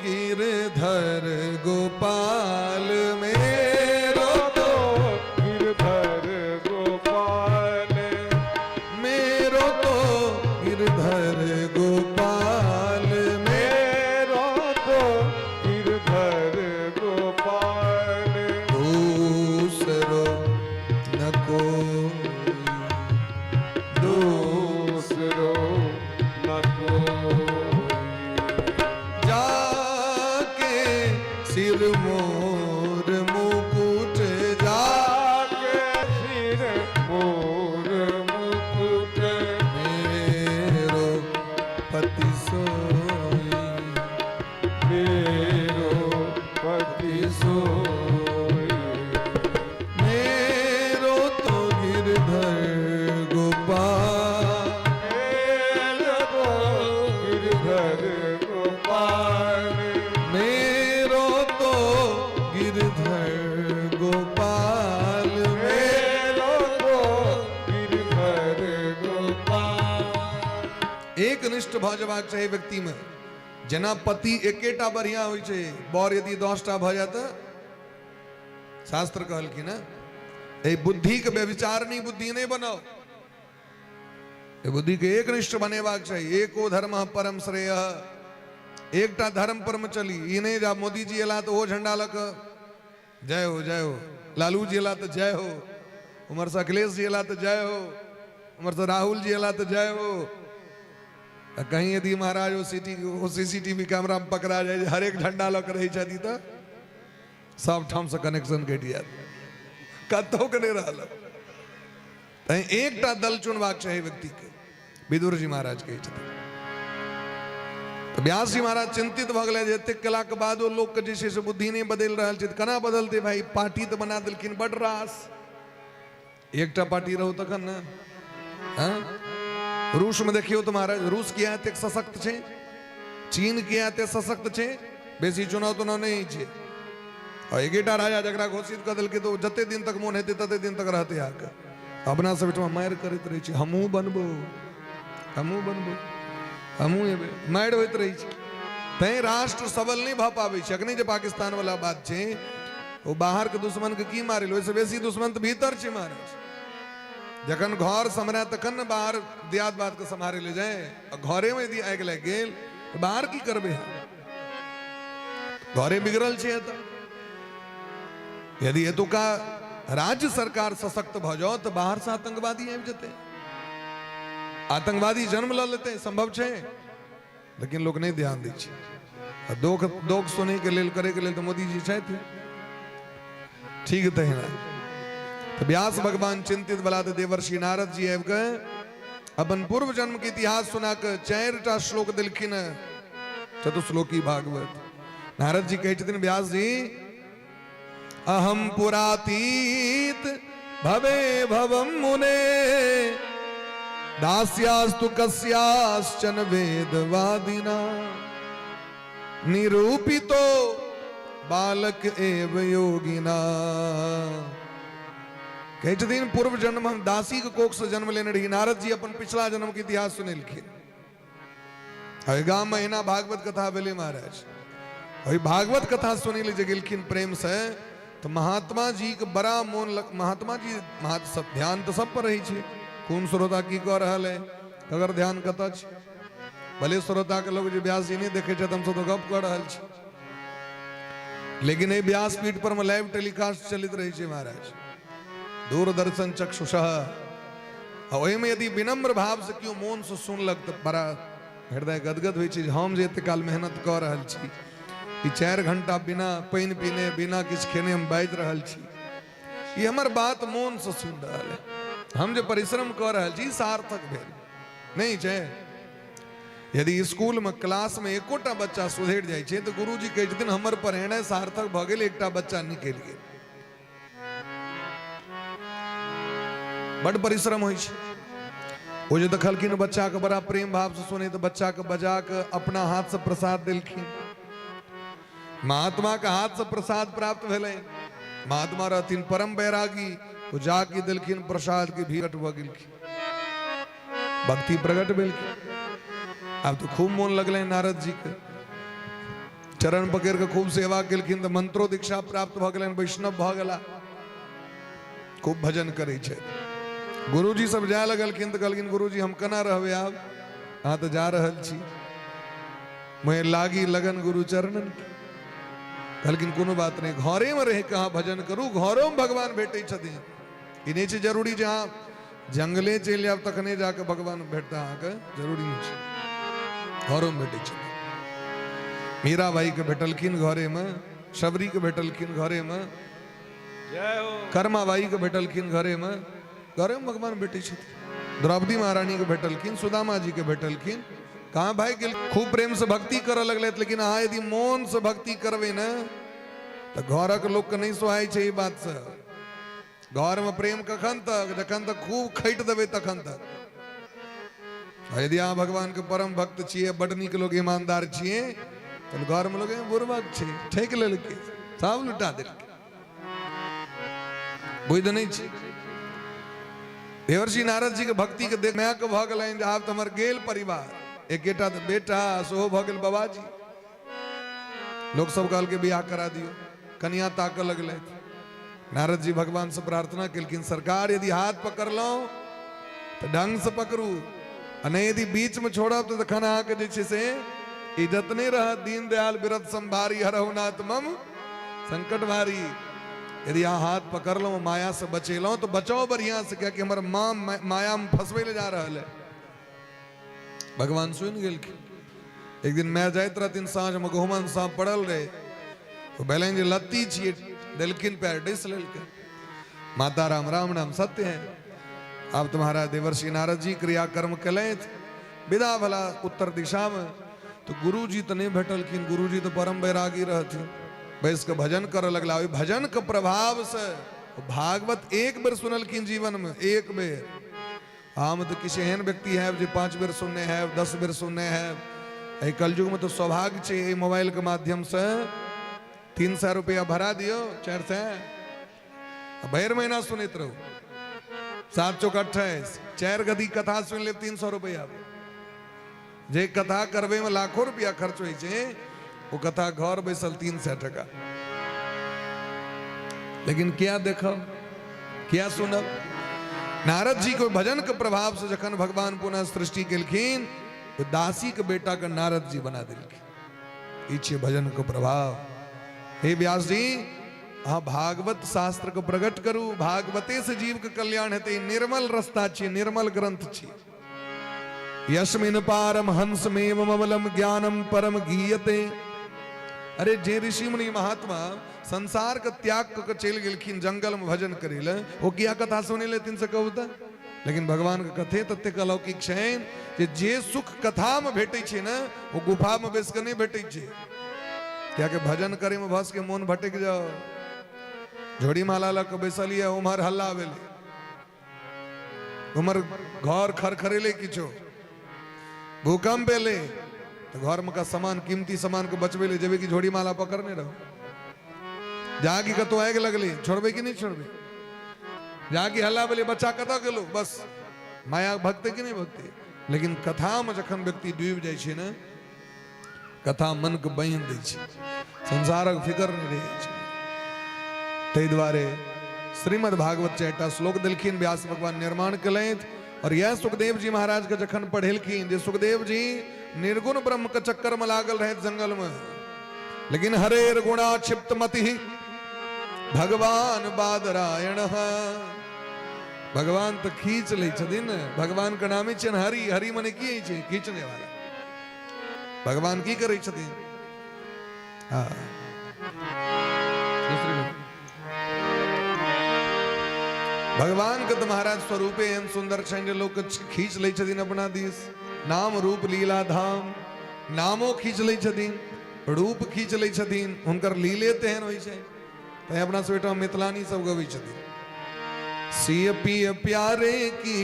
गिरधर गोपाल, मेरो तो गिरधर गोपाल, मेरो तो गिरधर गोपाल, मेरो तो गिरधर गोपाल, दूसरो न कोई, दूसरो न कोई, जाके सिर मोर भक्ति सोई। मेरो तो गिरधर गोपाल। मेरो तो गिरधर गोपाल। मेरो तो गिरधर गोपाल। मेरो तो गिरधर गोपाल। एकनिष्ठ भऽ जेबाक चाही व्यक्तिमे। जेना पति एकेटा बढ़िया होइ छै, बर यदि 10टा भऽ जाय तऽ शास्त्र कहलखिन हँ, एहि बुद्धिके व्यभिचारणी बुद्धि नहि बनाउ, एहि बुद्धिके एकनिष्ठ बनेबाक चाही। एको धर्म परम श्रेय, एकटा धर्म पर मे चली। ई नहि जे आब मोदीजी एला तऽ ओ झंडा लऽ कऽ जय हो जय हो, लालू जी एला तऽ जय हो, उम्हरसँ अखिलेश जी एला तऽ जय हो, उम्हरसँ राहुल जी एला तऽ जय हो। आ कहीं यदि महाराज ओ सिटी ओ सीसीटीवी कैमरा मे पकड़ा जाय जे हरेक झंडा लऽ कऽ रहै छथि तऽ सब ठामसँ कनेक्शन कटि जायत, कतहु के नहि रहल। तैं एकटा दल चुनबाक चाही व्यक्तिके, विदुर जी महाराज कहै छथिन। तऽ व्यास जी महाराज चिंतित भऽ गेलै जे एतेक केलाके बादो लोकके जे छै से बुद्धि नहि बदलि रहल छै, तऽ केना बदलतै भाई? पार्टी तऽ बना देलखिन बड रास, एकटा पार्टी रहू तखन ने। हँ, रूसमे देखियौ तऽ महाराज, रूस किया एतेक सशक्त छै, चीन किया एतेक सशक्त छै? बेसी चुनाव तुनाव नहि होइ छै, आ एकेटा राजा जकरा घोषित कऽ देलकै तऽ ओ जते दिन तक मोन हेतै तते दिन तक रहतै। अहाँके अपना सब ओहिठमा मारि करैत रहै छै, हमहूँ बनबो, हमहूँ बनबो, हमहूँ एबै, मारि होइत रहै छै। तैं राष्ट्र सबल नहि भऽ पाबै छै। अखने जे पाकिस्तान वाला बात छै, ओ बाहरके दुश्मनके की मारल, ओहिसँ बेसी दुश्मन तऽ भीतर छै महाराज। जखन घर सम्हरै तखन ने बाहर दियाद बादके सम्हारे ले जाए, आ घरेमे यदि आगि लागि गेल तऽ बाहर की करबै? घरे बिगड़ल छै एतऽ। यदि एतुका राज्य सरकार सशक्त भऽ जाओ तऽ बाहरसँ आतंकवादी आबि जेतै, आतंकवादी जन्म लऽ लेतै, सम्भव छै। लेकिन लोक नहि ध्यान दै छै। आ दोख दोख सुनैके लेल करैके लेल तऽ मोदीजी छथि। ठीक तहिना तऽ व्यास भगवान चिंतित बला तऽ देवर्षि नारद जी आबि कऽ अपन पूर्व जन्म के इतिहास सुना कऽ 4टा श्लोक देलखिन, चतुश्लोकी भागवत। नारद जी कहै छथिन, व्यास जी अहम पुरातीत भवे भवम मुने दास्यास्तु कस्याश्चन वेदवादिना निरूपितो बालक एव योगिना। कहै छथिन पूर्व जन्म हम दासी के कोख से जन्म लेने रही। नारद जी अपन पिछला जन्म के इतिहास सुनेलखिन। एहि गाम में एना भागवत कथा भेलै महाराज। ओहि भागवत कथा सुनै लए जे गेलखिन प्रेम से, तऽ महात्मा जी के बड़ा मोन लग, महात्मा जी महात सब ध्यान तऽ सब पर रहै छै, कोन श्रोता की कऽ रहल है, ककर ध्यान कतऽ छै। भले श्रोता के लोग जे व्यास जी नहि देखै छथि, हमसब तऽ गप कऽ रहल छी, लेकिन एहि व्यासपीठ पर में लाइव टेलीकास्ट चलैत रहै छै महाराज, दूरदर्शन चक्षुषः। आ ओहिमे यदि विनम्र भावसँ केओ मोनसँ सुनलक तऽ बड़ा हृदय गदगद होइ छै जे हम जे एते काल मेहनत कऽ रहल छी, ई 4 घंटा बिना पानि पीने बिना किछु खेने हम बाजि रहल छी, ई हमर बात मोनसँ सुनि रहल है, हम जे परिश्रम कऽ रहल छी सार्थक भेल नहि छै। यदि स्कूलमे क्लासमे एकोटा बच्चा सुधरि जाइ छै तऽ गुरुजी कहै छथिन हमर पढ़ेनाइ सार्थक भऽ गेल, एकटा बच्चा निकलि गेल। बड परिश्रम होइ छै। ओ जे देखलखिन बच्चाके बड़ा प्रेम भावसँ सुनै, तऽ बच्चाके बजा कऽ अपना हाथसँ प्रसाद देलखिन। महात्माके हाथसँ प्रसाद प्राप्त भेलै। महात्मा रहथिन परम बैरागी, ओ जाके देलखिन प्रसाद के भीगट भऽ गेलखिन, भक्ति प्रकट भेलखिन। आब तऽ खूब मोन लगलै नारद जी के, चरण पकड़ के खूब सेवा केलखिन तऽ मंत्रो दीक्षा प्राप्त भऽ गेलनि, वैष्णव भऽ गेला, खूब भजन करै छथि। गुरुजी सब जाय लगलखिन तऽ कहलखिन गुरुजी हम केना रहबै आब, अहाँ तऽ जा रहल छी, मैं लागी लगन गुरु चरणन। कहलखिन कोनो बात नहि, घरे में रहि कऽ अहाँ भजन करू, घरोमे भगवान भेटै छथिन। ई नहि छै जरूरी जे अहाँ जंगले चलि जायब तखने जाके भगवान भेटता अहाँके, जरूरी नहि छै, घरोमे भेटै छथिन। मीराबाई के भेटलखिन घरेमे, शबरी के भेटलखिन घरेमे, कर्माबाई के भेटलखिन घरेमे, घरेमे भगवान भेटै छथिन। द्रौपदी महारानी के भेटलखिन, सुदामा जी के भेटलखिन। कहाँ भाई गेल, खूब प्रेम से भक्ति करऽ लगलथि, लेकिन अहाँ यदि मोन से भक्ति करबै ने तऽ घरक लोकके नहि सोहाइ छै ई बातसँ। घरमे प्रेम कखन तक? जखन तक खूब खटि देबै तखन तक। आ यदि अहाँ भगवानके परम भक्त छियै, बड नीक लोक, ईमानदार छियै, तऽ घरमे लोक बुड़बक छै, ठकि लेलकै, सब लुटा देलकै, बुझि नहि छै। देवर्षि नारद जी के भक्ति के देख मायके भऽ गेलनि जे आब तऽ हमर गेल परिवार, एकेटा तऽ बेटा सेहो भऽ गेल बाबाजी। लोक सब कहलकै बियाह करा दियौ, कनिया ताकऽ लगलथि। नारद जी भगवान से प्रार्थना केलखिन, सरकार यदि हाथ पकड़लहुँ तऽ ढंग से पकड़ू, आ नहि यदि बीच में छोड़ब तऽ तखन अहाँके जे छै से इज्जत नहि रहत। दीनदयाल विरत संभारी हरहु नाथ मम संकट भारी। यदि अहाँ हाथ पकड़लहुँ, माया से बचेलहुँ तऽ बचाउ बढ़िया से, कियाकि हमर माँ माया में फंसबै लए जा रहल है। भगवान सुनि गेलखिन। एक दिन माय जाइत रहथिन साँझमे, गहुमन साँप पड़ल रहे, तो भेलनि जे लत्ती छियै, देलखिन पैर, डसि लेलकै। माता राम राम राम सत्य है। आब तुम्हारा देवर्षि नारद जी क्रियाकर्म केलथि, विदा भला उत्तर दिशा में। तो गुरुजी तो नहीं भेटलखिन, गुरुजी तो परम वैरागी रहथिन, बैस के भजन करऽ लगला। ओहि भजन के प्रभाव से भागवत एक बेर सुनलखिन जीवन में, एक बेर। हम तऽ किछु एहन व्यक्ति हैब जे 5 बेर सुनने हैब, 10 बेर सुनने हैब। एहि कलयुगमे तऽ सौभाग्य छै, एहि मोबाइलके माध्यमसँ 300 रुपया भरा दियौ, 400, भरि महीना सुनैत रहू। 7 चौक 28, 4 गदी कथा सुनि लेब 300 रुपया। जे कथा करबै में लाखों रुपया खर्च होइ छै, ओ कथा घर बैसल 300 टका। लेकिन क्या देखब, क्या सुनब? नारद जी के भजन के प्रभाव से जखन भगवान पुनः सृष्टि केलखिन तो दासी के बेटा के नारद जी बना देलखिन। ई छियै भजन के प्रभाव। हे व्यास जी, अहाँ भागवत शास्त्र के प्रकट करू, भागवते से जीव के कल्याण हेतै। निर्मल रस्ता छियै, निर्मल ग्रंथ छियै। यस्मिन पारम हंसमेव ममलम ज्ञानम परम गीयते। अरे जे ऋषि मुनि महात्मा संसार के त्याग कऽ के चलि गेलखिन जंगल में भजन करै लए, ओ किया कथा सुनै लेथिन से कहू तऽ? लेकिन भगवान के कथे ततेक अलौकिक छनि जे जे सुख कथा में भेटै छै ने, ओ गुफा में बैस कऽ नहि भेटै छै। कियाकि भजन करे में भस के मोन भटकि जाओ, झोड़ी माला लऽ कऽ बैसल यऽ, उम्हर हल्ला भेलै, उम्हर घर खरखरेले, किछो भूकंप एलै तऽ घर में का सामान, कीमती सामान के बचबै ले जेबै कि झोड़ी माला पकड़ने रहो? जाकि कतौ आगि लगलै, छोड़बै कि नहि छोड़बै? जाकि हल्ला भेलै, बच्चा कतऽ गेलो, बस माया भगतै कि नहि भगतै? लेकिन कथा में जखन व्यक्ति डूबि जाइ छै ने, कथा मन के बान्हि दै छै, संसारक फिकर नहि रहै छै। ताहि दुआरे श्रीमद् भागवत 4टा श्लोक देलखिन व्यास भगवान, निर्माण केलथि। और यह सुखदेव जी महाराज के जखन पढ़ेलखिन, जे सुखदेव जी निर्गुण ब्रह्म के चक्कर में लागल रहे जंगल में, लेकिन हरेर गुणा क्षिप्त मति भगवान बादरायण। भगवान तो खींच लै छथिन। भगवान के नामे छियनि हरि। हरि मने की होइ छै? खींचने वाला। भगवान की करै छथिन? हाँ, भगवान के तो महाराज स्वरूपे एहन सुंदर छनि जे लोक खींच लै छथिन अपना दिस। नाम रूप लीला धाम, नामो खींच लै छथिन, रूप खींच लै छथिन, हुनकर लीले तेहन होइ छै। तैं अपना सब ओहिठाम मिथिलानी सब गबै छथिन, सिय पिय प्यारे की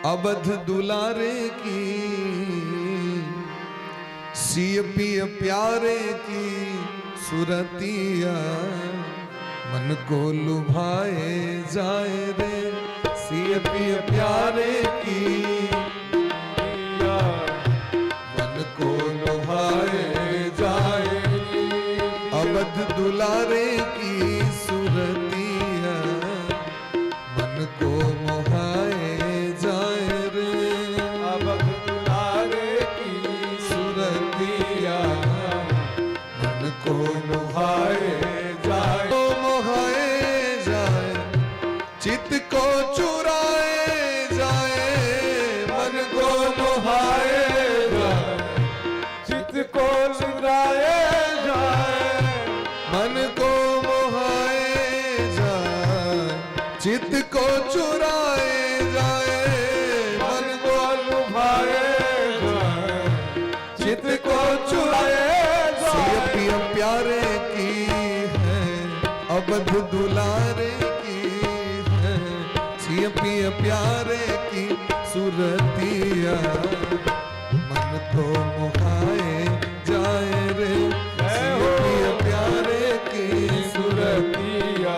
अवध दुलारे की, सिय पिय प्यारे की सुरतिया मन को लुभाए जाए रे, सिय पिय प्यारे की मन को लुभाए जाए, अवध दुलारे की सुरतिया मन को मोहाए जाए रे, अवध दुलारे की सुरतिया मन को मोहाए जाए, को मोहाए जाए, चित को चुराए जाए, मन को मोहाए जाए, चित को चुराए जाए, मन को मोहाए जाए, चित को चुराए जाए, मन को लुभाए जाए, चित को चुराए सिय जाए। पिय प्यारे अवध दुलारे की है, सिय पिय प्यारे की सुरतिया, मन को मोहाए जाए रे, सिय पिय प्यारे की सुरतिया,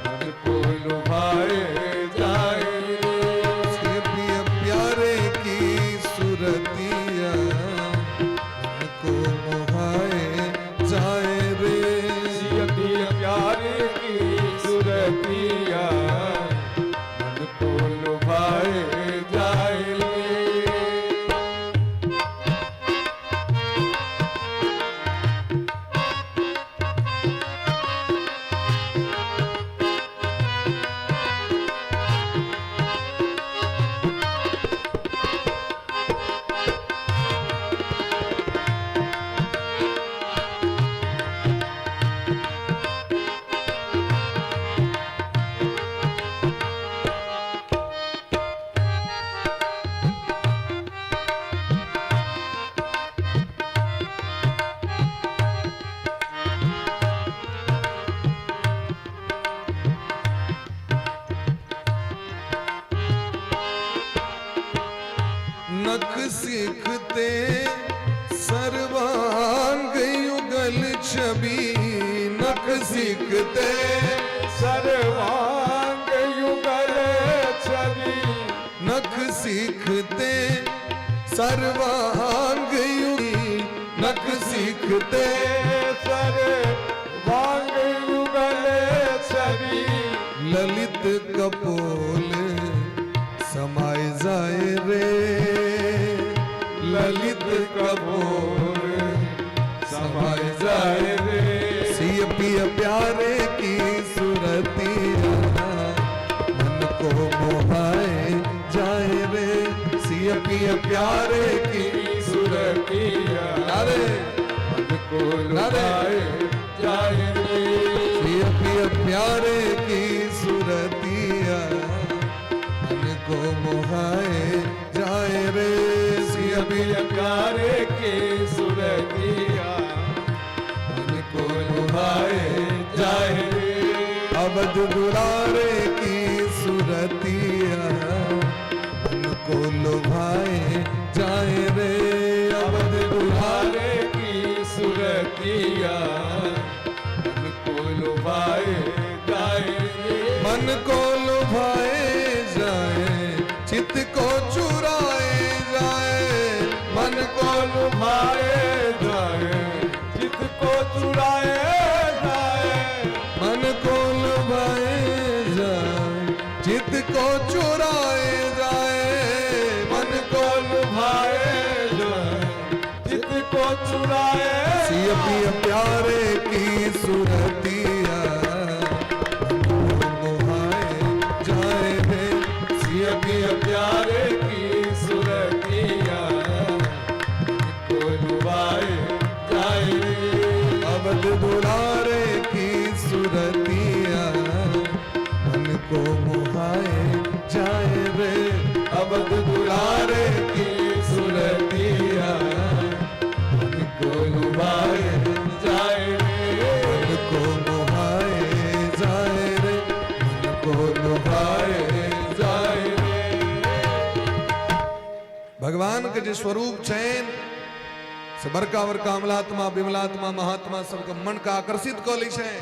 मन को लुभाए जाए रे। सिय पिय प्यारे की सुरतिया, मन को मोहाए जाए रे। सिय पिय प्यारे की सुरतिया, मन को लुभाए जाए रे। नख सिखते सर्वांग युगल छवि, नख सिखते सर्वांग युगल छवि, नख सिखते सर्वांग युगल, नख सिखते सर्वांग युगल छवि, ललित कपोल समाय जाए रे, ललित कपोल समाय जाए रे। सिय पिय प्यारे की सुरतिया, मन को मोहाए जाए रे, सिय पिय प्यारे की सुरतिया, अरे मन को लुभाए जाए रे। सिय पिय प्यारे की सुरतिया, मन को मोहाए जाए रे, सिय पिय प्यारे की सुरतिया, मन को लुभाए जाए रे। अवध दुलारे की सुरतिया, मन को लुभाए जाए रे, अवध दुलारे दुलारे की सुरतिया, मन को लुभाए जाए रे। मन को लुभाए जाए, चित्त को चुराए जाए, मन को लुभाए जाए, चित्त को चुराए जाए, मन को लुभाए जाए, चित्त को चुराए जाए, मन को लुभाए जाए, चित्त को चुराए। सिय पिय प्यारे की सुरतिया, मोहाए जाए रे, सिय पिय प्यारे की सुरतिया, को लुभाए जाए रे। अवध दुलारे की सुरतिया, मन को मोहाए जाए रे, अवध दुलारे की सुरतिया, मन को लुभाए जाए रे। मन को मोहाए जाए रे, मन को लुभाए जाए रे। भगवान के जे स्वरूप छनि से बड़का बड़का अमलात्मा विमलात्मा महात्मा सबके मन के आकर्षित कऽ लै छै।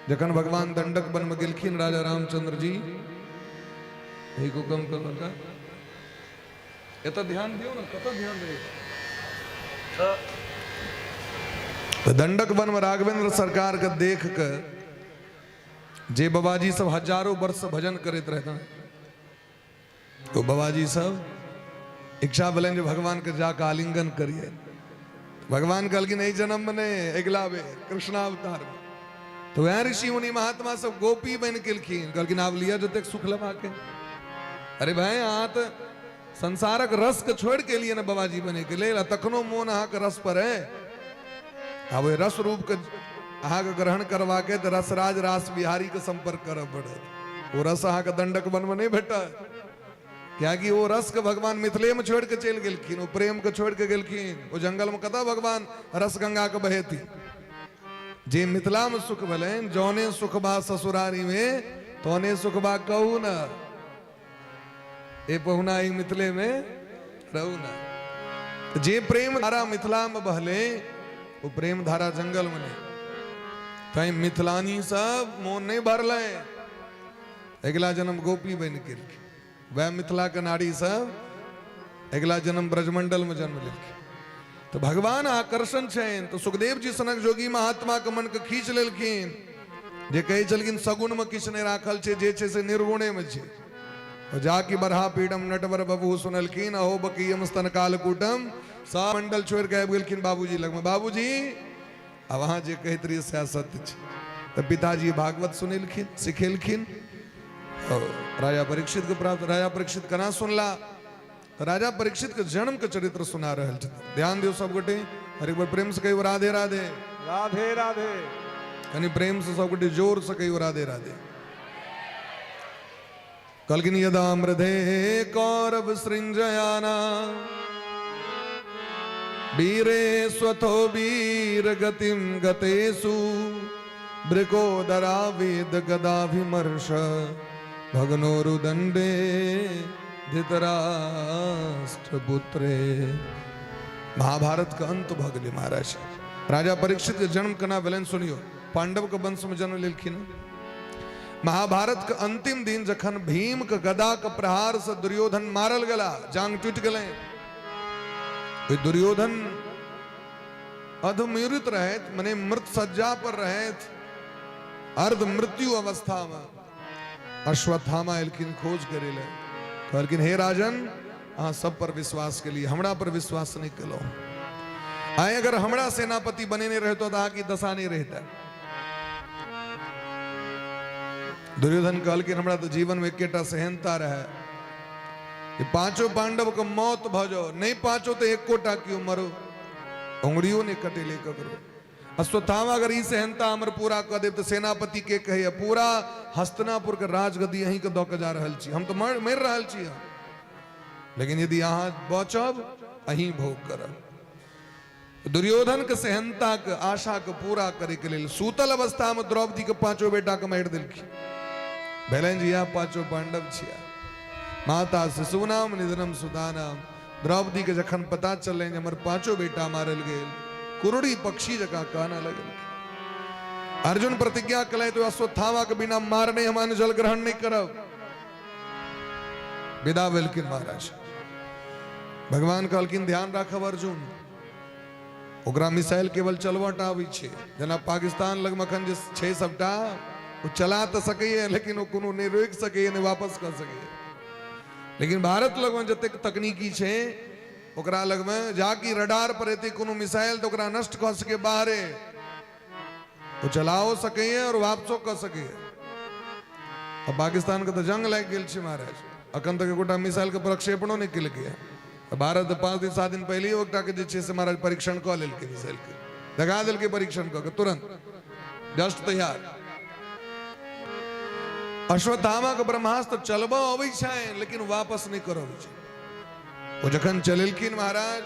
जखन भगवान दंडक वन में गेलखिन राजा रामचंद्र जी, एहि को कम कर लड़का, एतऽ ध्यान दियौ ने, कतऽ ध्यान देबै? तऽ दंडक वन में राघवेंद्र सरकार के देख के जे बाबाजी सब हजारों वर्ष से भजन करैत रहता, तो बाबाजी सब इच्छा भेलनि जे भगवान के जाके आलिंगन करिए। भगवान कहलखिन एहि जन्म में नहि, अगिला बेर कृष्णावतार में। तो वएह ऋषि मुनि महात्मा सब गोपी बनि गेलखिन, कहलखिन आब लिअ जतेक सुख लेबाके। अरे भाई, अहाँ तऽ संसारक रस के छोड़ि के एलियै ने बाबाजी बने के लेल, आ तखनो मोन अहाँके रस पर है। आब ओहि रस रूप के अहाँके ग्रहण करबाके तऽ रसराज रास बिहारी के संपर्क करऽ पड़त। ओ रस अहाँके दंडक वन में नहि भेटत, कियाकि ओ रस के भगवान मिथिले में छोड़ि के चलि गेलखिन, ओ प्रेम के छोड़ि के गेलखिन। ओ जंगल में कतऽ भगवान रस गंगा के बहेती। जे मिथिलामे सुख भेलनि, जौने सुखबा ससुरारीमे तौने सुखबा कहू न, ए पहुना ई मिथिलेमे रहू न। तऽ जे प्रेम धारा मिथिलामे बहलै ओ प्रेम धारा जंगलमे नहि। तैं मिथिलानी सब मोन नहि भरलै, अगिला जन्म गोपी बनि गेलखिन। वएह मिथिलाके नारी सब अगिला जन्म ब्रजमंडलमे जन्म लेलखिन। तऽ भगवान आकर्षण छनि, तऽ सुखदेव जी सनक जोगी महात्माके मनके खींच लेलखिन, जे कहै छलखिन सगुणमे किछु नहि राखल छै, जे छै से निर्गुणेमे छै। जाकि बरहा पीडम नटवर बबू सुनलखिन, अहो बकीयम स्तन कालकूटम, सब मंडल छोड़ि कऽ आबि गेलखिन बाबूजी लगमे। बाबूजी आब अहाँ जे कहैत रहियै सएह सत्य छै। तऽ पिताजी भागवत सुनेलखिन, सिखेलखिन और राजा परीक्षित के प्राप्त। राजा परीक्षित केना सुनला? तऽ राजा परीक्षित के जन्म के चरित्र सुना रहल छथिन। ध्यान दियौ सब गोटे, हर एक बार प्रेम से कहियौ राधे राधे। राधे राधे। कनि प्रेम से सब गोटे जोर से कहियौ राधे राधे। कहलखिन यदा मृधे कौरव सृंजयाना वीरे स्वथो वीर गतिम गतेषु वृकोदरा वेद गदाभिमर्श भग्नोरुदंडे धृतराष्ट्रपुत्रे। महाभारत के अंत भऽ गेलै महाराज। राजा परीक्षित के जन्म केना भेलनि सुनियो। पांडव के वंश में जन्म लेलखिन। महाभारत के अंतिम दिन जखन भीम के गदा के प्रहार से दुर्योधन मारल गेला, जांग टूटि गेलै, दुर्योधन अधमृत रहैत, मने मृत सज्जा पर रहैत, अर्ध मृत्यु अवस्था में अश्वत्थामा एलखिन खोज करे ले। कहलखिन हे राजन, अहाँ सब पर विश्वास के लिए हमरा पर विश्वास नहीं केलहुँ। आइ अगर हमरा सेनापति बनेने रहतो तऽ अहाँके दशा नहीं रहता। दुर्योधन कहलखिन हमरा तऽ जीवन में एकेटा सेहनता रहे कि पांचों पांडव के मौत भऽ जाओ, नहीं पांचों तो एकोटा क्यों मरो, उंगड़ियों नहीं कटेले ककरो। अश्वत्थामा अगर ई सेहनता हमर पूरा कऽ देब तऽ सेनापति के कहैया पूरा हस्तिनापुर के राजगद्दी अहीं के दऽ के जा रहल छी, हम तऽ मरि रहल छी हम, लेकिन यदि अहाँ बचब अहीं भोग करब। दुर्योधन के सेहनता के आशा के पूरा करे के लेल सूतल अवस्था में द्रौपदी के पांचों बेटा के मारि देलखिन। भेलनि जे इएह पांचों पांडव छिया। माता शिशुनाम निधनम सुतानाम। द्रौपदी के जखन पता चललनि जे हमर पांचों बेटा मारल गेल, कुरुड़ी पक्षी जकाँ कानऽ लगलखिन। अर्जुन प्रतिज्ञा कलथि तो अश्वत्थामा के बिना मारने हम अन्न जल ग्रहण नहीं करब। विदा भेलखिन महाराज। भगवान कहलखिन ध्यान राखब अर्जुन, ओकरा मिसाइल केवल चलबऽ टा आबै छै, जेना पाकिस्तान लगमे अखन जे छै सबटा ओ चला तऽ सकैए लेकिन ओ कोनो नहि रोकि सकैए नहि वापस कऽ सकैए। लेकिन भारत लगमे जतेक तकनीकी छै ओकरा लगमे जाकि रडार पर एतै कोनो मिसाइल तऽ ओकरा नष्ट कऽ सकै बाहरे, ओ चलाओ सकैए और वापसो कऽ सकैए। आ पाकिस्तान के तऽ जंग लागि गेल छै महाराज, अखन तक एकोटा मिसाइल के प्रक्षेपणो नहि केलकै। भारत 5 दिन 7 दिन पहिले एकटा के जे छै से महाराज परीक्षण कऽ लेलकै, मिसाइल के लगा देलकै परीक्षण कऽ के तुरंत जस्ट तैयार। अश्वत्थामा के ब्रह्मास्त्र चलबऽ अबै छै लेकिन वापस नहि करऽ अबै छै। ओ जखन चलेलखिन महाराज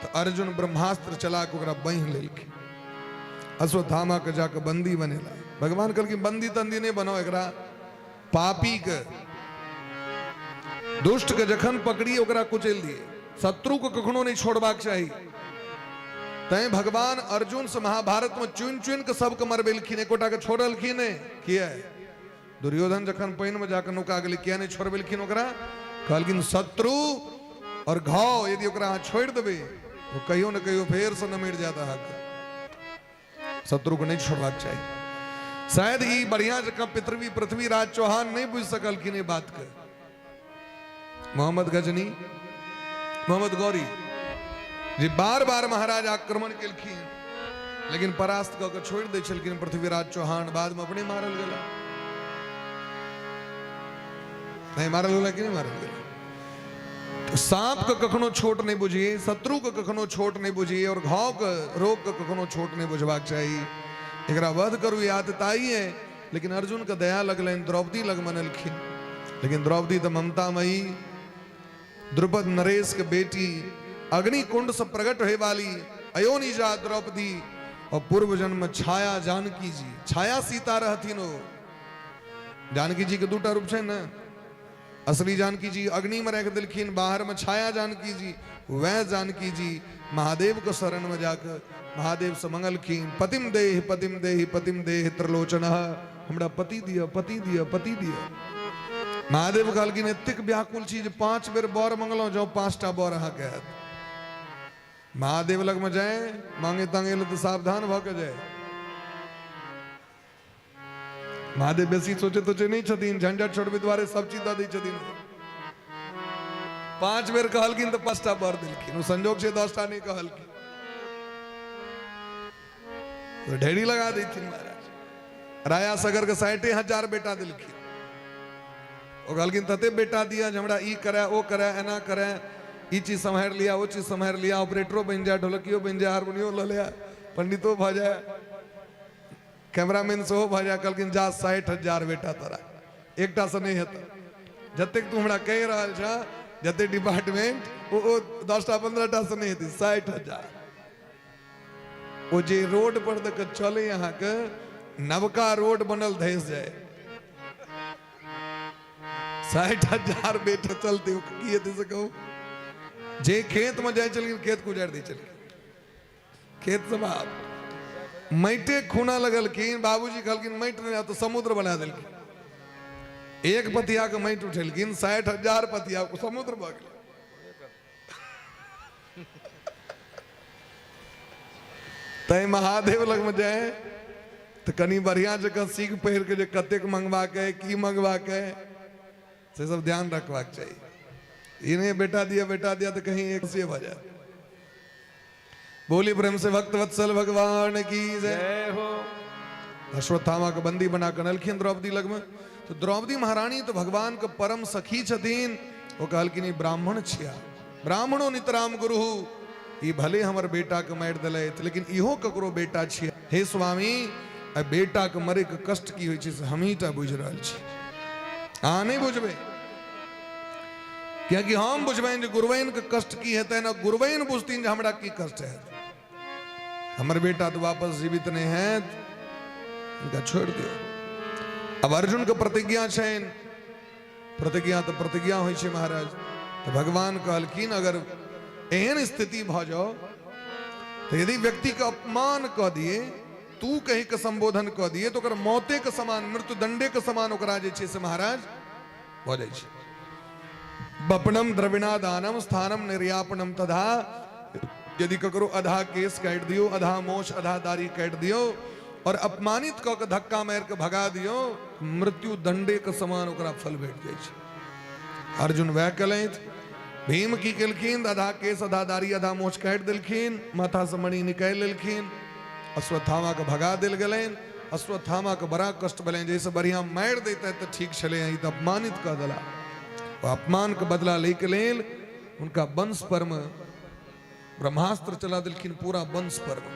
तऽ अर्जुन ब्रह्मास्त्र चला के ओकरा बान्हि लेलखिन। अश्वत्थामा के जाके बंदी बनेला। भगवान कहलखिन बंदी तंदी नहि बनाओ एकरा, पापी के दुष्ट के जखन पकड़ी ओकरा कुचलि दिए, शत्रु के कखनो नहीं छोड़बाक चाही। तैं भगवान अर्जुन से महाभारत में चुनि चुनि के सबके मरबेलखिन, एकोटा के छोड़लखिन नहीं। किया? दुर्योधन जखन पानि में जाके नुका गेलै किया नहीं छोड़बेलखिन ओकरा? कहलखिन शत्रु और घाव यदि ओकरा अहाँ छोड़ि देबै तो कहियो न कहियो फेर से नमरि जायत अहाँके। शत्रु को नहीं छोड़बाक चाही। शायद ई बढ़िया जकाँ पृथ्वीराज चौहान नहीं बुझि सकलखिन ई बात के। मोहम्मद गजनी, मोहम्मद गौरी जी बार बार महाराज आक्रमण केलखिन लेकिन परास्त कऽ के छोड़ि दै छलखिन पृथ्वीराज चौहान, बाद में अपने मारल गेला। नहीं मारल गेला कि नहीं मारल गेला? तो सांप के कखनो छोट नहीं बुझिए, शत्रु के कखनो छोट नहीं बुझिए और घाव के रोग के कखनो छोट नहीं बुझबाक चाही। एकरा वध करू आतताई है। लेकिन अर्जुन के दया लगलनि, द्रौपदी लग मनलखिन, लेकिन द्रौपदी तो ममतामयी द्रुपद नरेश के बेटी, अग्निकुंड से प्रकट होए वाली अयोनिजा द्रौपदी और पूर्व जन्म छाया जानकी जी, छाया सीता रहथिन। ओ जानकी जी के दूटा रूप छै ने, असली जानकी जी अग्नि में राखि देलखिन, बाहर में छाया जानकी जी। वह जानकी जी महादेव के शरण में जाकर महादेव से मंगलखिन, पतिम देह पतिम देह पतिम देह त्रिलोचन, हमरा पति दिया पति दिया पति दिया। महादेव कहलखिन एतेक व्याकुल छी जे 5 बेर बर मंगलहुँ, जाउ 5टा बर अहाँके हैत। महादेव लग में जाए मांगे तांगे ले तो सावधान भऽ के जाए। महादेव बेसी सोचे तोचे नहीं छथिन, झंझट छोड़बे दुआरे सब चीज दऽ दै छथिन। 5 बेर कहलखिन तऽ 5टा बर देलखिन, ओ संजोग से 10टा नहीं कहलखिन तो ढेरी लगा देथिन महाराज। राया सगर के 60,000 बेटा देलखिन। ओ कहलखिन तते बेटा दिया जे हमरा ई करे ओ करे एना करे, ई चीज सम्हारि लिया ओ चीज सम्हारि लिया, ऑपरेटरो बनि जाए, ढोलकियो बनि जाए, हारमोनियो लऽ लिया, पंडितो भऽ जाए, कैमरामैन सेहो भऽ जाए। कहलखिन जा 60,000 बेटा तोरा एकटा से नहीं हेतौ, जतेक तू हमरा कहि रहल छह जते डिपार्टमेंट ओ 10टा 15टा से नहीं हेतै, 60,000। ओ जे रोड पर दऽ कऽ चले अहाँके नवका रोड बनल धसि जाए, 60,000 बेटा चलते ओ की हेतै से कहू। जे खेत में जाइ छलखिन खेत गुजारि दै छलखिन, खेत सब आब माटिे खूना लगलखिन। बाबूजी कहलखिन माटि नहि तो समुद्र बना देलखिन। एक पतिया के माटि उठेलखिन, 60,000 पतिया समुद्र भऽ गेलै। तैं महादेव लगमे जाय तऽ कनि बढ़िया जकाँ सीख पहिर के जे कतेक मंगबाक है की मंगबाक है से सब ध्यान रखबाक चाही। ई नहि बेटा दिया बेटा दिया तऽ कहीं एक से भऽ जाए। बोली प्रेम से भक्त वत्सल भगवान की जय हो। अश्वत्थामा के बंदी बना के अनलखिन द्रौपदी लगमे। तो द्रौपदी महारानी तो भगवान के परम सखी छथिन। ओ कहलखिन ई ब्राह्मण छिया, ब्राह्मणो नितराम गुरु, ई भले हमर बेटा के मारि देलथि लेकिन इहो ककरो बेटा छिया। हे स्वामी, आ बेटा के मरे के कष्ट की होइ छै से हमही टा बुझि रहल छी, अहाँ नहि बुझबै। कियाकि हम बुझबनि जे गुरुवैन के कष्ट की हेतनि आ गुरुवैन बुझथिन जे हमरा की कष्ट हैत। हमर बेटा तऽ वापस जीवित नहि हैत, हिनका छोड़ि दियौ। अब अर्जुन के प्रतिज्ञा छनि, प्रतिज्ञा तऽ प्रतिज्ञा होइ छै महाराज। तऽ भगवान कहलखिन अगर एहन स्थिति भऽ जाओ तऽ यदि व्यक्ति के अपमान कऽ दिए, तू कहि के संबोधन कऽ दिए, तऽ ओकर मौते के समान, मृत्युदंडे के समान ओकरा जे छै से महाराज भऽ जाइ छै। बपनम द्रविणादानम स्थानम निर्यापनम तथा, यदि ककरो आधा केस काटि दियौ, आधा मोछ आधा दाढ़ी काटि दियौ और अपमानित कऽ के धक्का मारि के भगा दियौ, मृत्यु दंडे के समान ओकरा फल भेट जाइ छै। अर्जुन वएह केलथि। भीम की केलखिन, आधा केस आधा दाढ़ी आधा मोछ काटि देलखिन, माथा से मणि निकालि लेलखिन, अश्वत्थामा के भगा देल गेलनि। अश्वत्थामा के बड़ा कष्ट भेलनि, जैसे बढ़िया मारि दैते तऽ ठीक छलै, ई तऽ अपमानित कऽ देला। ओ अपमान के बदला लै के लेल हुनका वंश पर में ब्रह्मास्त्र चला देलखिन। पूरा वंश पर में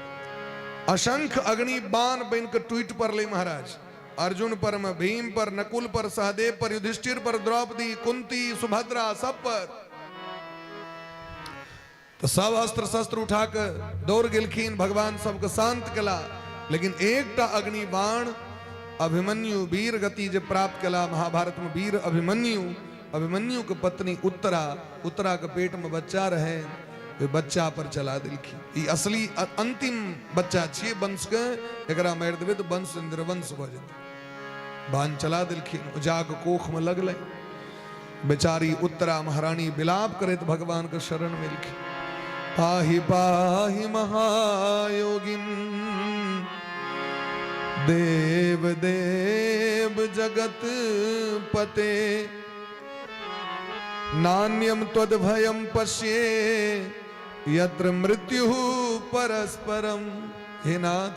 असंख्य अग्नि बाण बन के टूटि पड़लै महाराज। अर्जुन पर में, भीम पर, नकुल पर, सहदेव पर, युधिष्ठिर पर, द्रौपदी, कुंती, सुभद्रा, सब पर। तो सब अस्त्र शस्त्र उठा के दौड़ गेलखिन, भगवान सबके शांत केला। लेकिन एकटा अग्नि बाण अभिमन्यु वीर गति जे प्राप्त केला महाभारत में, वीर अभिमन्यु, अभिमन्यु के पत्नी उत्तरा, उत्तरा के पेट में बच्चा रहे, ओहि बच्चा पर चला देलखिन। ई असली अंतिम बच्चा छियै वंश के, एकरा मारि देबै तऽ वंश निर्वंश भऽ जेतै। बाण चला देलखिन, ओ जाके कोख में लगलै। बेचारी उत्तरा महारानी विलाप करैत भगवान के शरण में एलखिन। पाहि पाहि महायोगिन देव देव जगत पते, नान्यम त्वद्भयं पश्ये यत्र मृत्यु परस्परम। हे नाथ,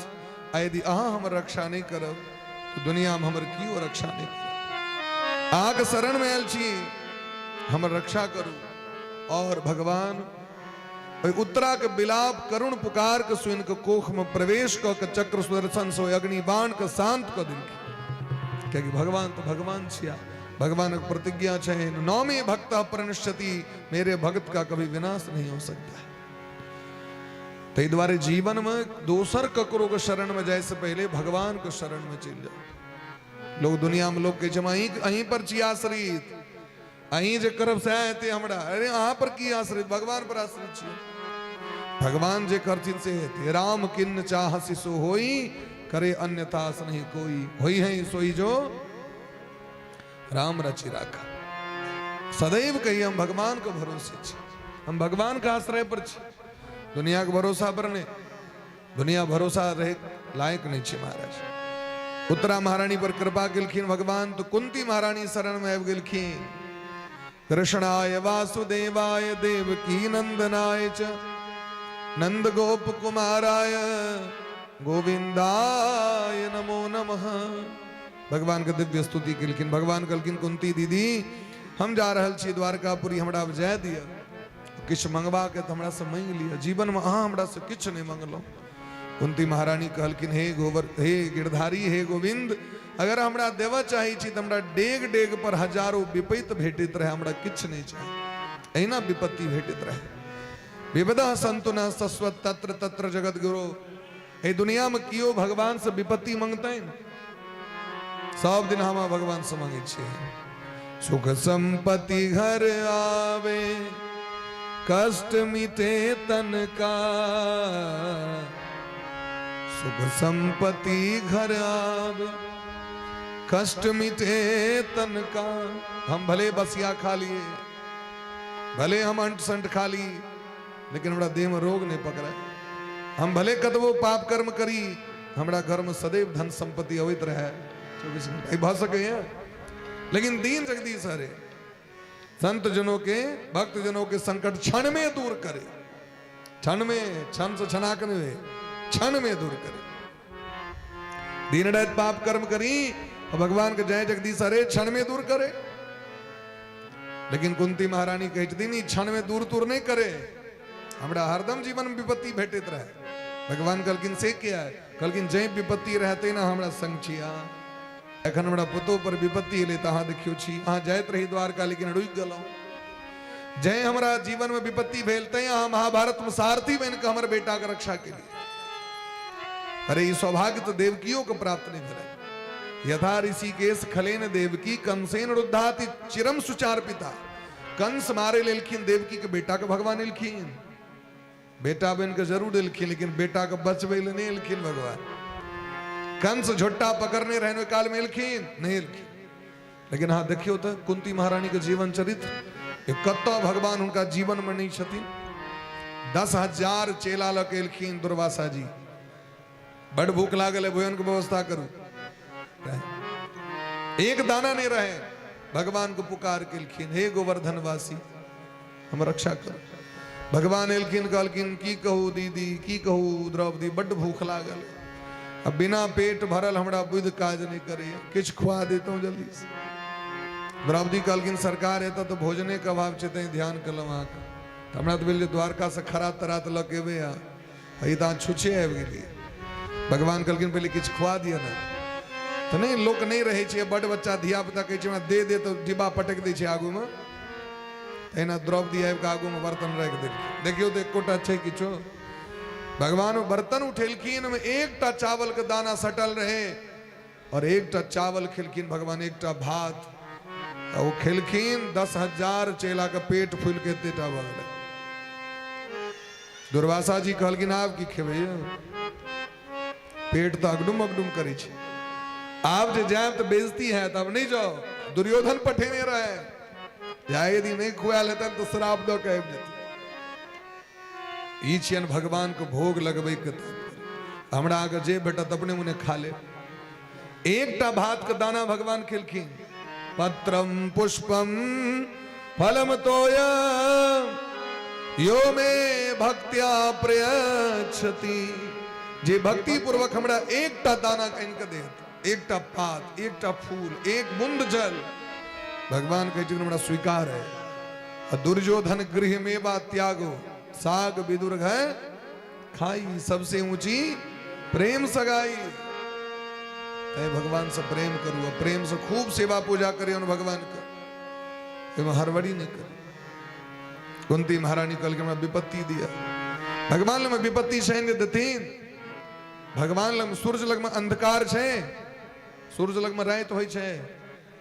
यदि अहाँ हमर रक्षा नहीं करब तो दुनिया में हमर कियो रक्षा नहीं करब। अहाँके शरण में आयल छी, हमर रक्षा करू। और भगवान ओहि उत्तरा के विलाप करुण पुकार के सुनि के कोख में प्रवेश कऽ के चक्र सुदर्शन से ओहि अग्निबाण के शांत कऽ देलखिन। कियाकि भगवान तो भगवान छिया, भगवानक प्रतिज्ञा छै नौमी भक्त प्रणश्यति, मेरे भक्त का कभी विनाश नहीं हो सकता है। ताहि दुआरे जीवनमे दोसर ककरोके शरणमे जाइसँ पहिले भगवानके शरणमे चलि जाउ। लोग दुनियामे लोग कहै छै हम अहीं पर छी आश्रित, अहीं जे करब सएह हेतै हमरा। अरे अहाँ पर की आश्रित, भगवान पर आश्रित छी। भगवान जे करथिन से हेतै। राम किन्न चाहसि सो होई, करे अन्यथा नहीं कोई, होई है सोई जो राम रचि राखा। सदैव कही हम भगवान के भरोसे छी, हम भगवान के आश्रय पर छी, दुनिया के भरोसा पर नहीं। दुनिया भरोसा रहे लायक नहीं छी महाराज। उत्तरा महारानी पर कृपा केलखिन भगवान तो कुंती महारानी शरण में आबि गेलखिन। कृष्णाय वासुदेवाय देवकी नंदनाय च नंद गोप कुमाराय गोविंदाय नमो नमः। भगवान के दिव्य स्तुति केलखिन। भगवान कहलखिन कुंती दीदी हम जा रहल छी द्वारकापुरी, हमरा आब जाय दिअ, किछु मंगबाके तऽ हमरा से मांगि लिअ, जीवनमे अहाँ हमरा से किछु नहि मंगलहुँ। कुंती महारानी कहलखिन हे गोबर, हे गिरधारी, हे गोविंद, अगर हमरा देबऽ चाहै छी तऽ हमरा डेग डेग पर हजारों विपत्ति भेटैत रहै, हमरा किछु नहि चाही, एहिना विपत्ति भेटैत रहै। विपदा संतु न सस्वत तत्र तत्र जगत गुरु। एहि दुनिया में कियो भगवान से विपत्ति मंगतै? सब दिन हम भगवान से मंगै छियै। सुख संपत्ति घर आवे, कष्ट मिटे तन का, सुख संपत्ति घर आवे, कष्ट मिटे तन का। हम भले बसिया खा लिए, भले हम अंट संट खा ली, लेकिन हमरा देह में रोग नहीं पकड़े। हम भले कतबो पाप कर्म करी, हमरा घर में सदैव धन संपत्ति अबैत रहे 24 घंटा, ई भऽ सकैए। लेकिन दीन जगदीश हरे, संत जनों के, भक्त जनों के संकट क्षण में दूर करे, क्षण में, क्षण से क्षणाक नहीं, क्षण में दूर करे। दिन रात पाप कर्म करी और भगवान के जय जगदीश हरे क्षण में दूर करे। लेकिन कुंती महारानी कहै छथिन ई क्षण में दूर दूर नहीं करे, हमरा हरदम जीवन में विपत्ति भेटैत रहे। भगवान कहलखिन से किया? कहलखिन जै विपत्ति रहते ना हमरा संग छी अहाँ। एखन हमरा पुतोह पर विपत्ति एलै तऽ अहाँ देखियौ छी, अहाँ जाइत रही द्वारका लेकिन रुकि गेलहुँ। जै हमरा जीवन में विपत्ति भेल तैं अहाँ महाभारत में सारथी बनि कऽ हमर बेटा के रक्षा केलियै। अरे ई सौभाग्य तऽ देवकियो के प्राप्त नहीं भेलै। यथा ऋषिकेश खलेन देवकी कंसेन रुद्धाति चिरम सुचार पिता। कंस मारे लेलखिन देवकी के बेटा के भगवान एलखिन, बेटा बन के जरूर एलखिन लेकिन बेटा के बचबै ले नहीं एलखिन भगवान। कंस झोट्टा पकड़ने रहने काल में एलखिन नहीं एलखिन। लेकिन हाँ देखियो तो कुंती महारानी के जीवन चरित्र कतऽ भगवान हुनका जीवन में नहीं छथिन। 10,000 चेला लऽ के एलखिन दुर्वासा जी, बड़ भूख लागल है, भोजन के व्यवस्था करू। एक दाना नहीं रहे, भगवान को पुकार केलखिन हे गोवर्धन वासी हम रक्षा करू। भगवान एलखिन कहलखिन की कहू दीदी, की कहू द्रौपदी, बड्ड भूख लागल, अब बिना पेट भरल हमरा बुद्धि काज नहीं करे, किछु खुआ देतहुँ जल्दी से। द्रौपदी कहलखिन सरकार एतऽ तऽ भोजने के अभाव छै तैं ध्यान केलहुँ अहाँके, तऽ हमरा तऽ भेल जे द्वारका से खरा तरात लऽ के एबै अहाँ, ई तऽ अहाँ छुछे आबि गेलियै। भगवान कहलखिन पहिले किछु खुआ दिअ ने, तऽ नहि लोक नहि रहै छै, बड्ड बच्चा धिया पुता कहै छै हमरा दे दे तऽ डिब्बा पटकि दै छै आगूमे, तहिना द्रौपदी आबि कऽ आगूमे बर्तन राखि देलखिन। देखियौ तऽ एकोटा छै किछो? भगवान बर्तन उठेलखिन, ओहिमे एकटा चावल के दाना सटल रहे और एकटा चावल खेलखिन भगवान, एकटा भात, आ ओ खेलखिन 10,000 चेला के पेट फूलि के एतेटा भऽ गेलै। दुर्वासा जी कहलखिन आब की खेबै यौ, पेट तऽ अगडुम अगडुम करै छै, आब जे जायब तऽ बेइज्जती हैत, आब नहि जाउ। दुर्योधन पठेने रहे, जाय यदि नहि खुआयल हेतनि तऽ श्राप दऽ के आबि जेतै। ई छियनि भगवान के भोग लगबै के तात्पर्य। हमरा अहाँके जे भेटत अपने मुने खा लेब। एकटा भात के दाना भगवान खेलखिन, पत्रम पुष्पम फलम तोय यो मे भक्त्या प्रयच्छति। जे भक्ति पूर्वक हमरा एकटा दाना आनि के देत, एकटा पात, एकटा फूल, एक बूंद जल, भगवान कहै छथिन हमरा स्वीकार है। आ दुर्योधन गृह में बा त्यागो, साग विदुर घर खाई, सबसे ऊंची प्रेम सगाई। तैं भगवान से प्रेम करू, आ प्रेम से खूब सेवा पूजा करियौन भगवान के, एहिमे हड़बड़ी नहि करू। कुंती महारानी कहलखिन हमरा विपत्ति दिया, भगवान लगमे विपत्ति छनि जे देथिन? भगवान लग सूर्य लगमे अंधकार छै? सूर्य लगमे राति होइ छै?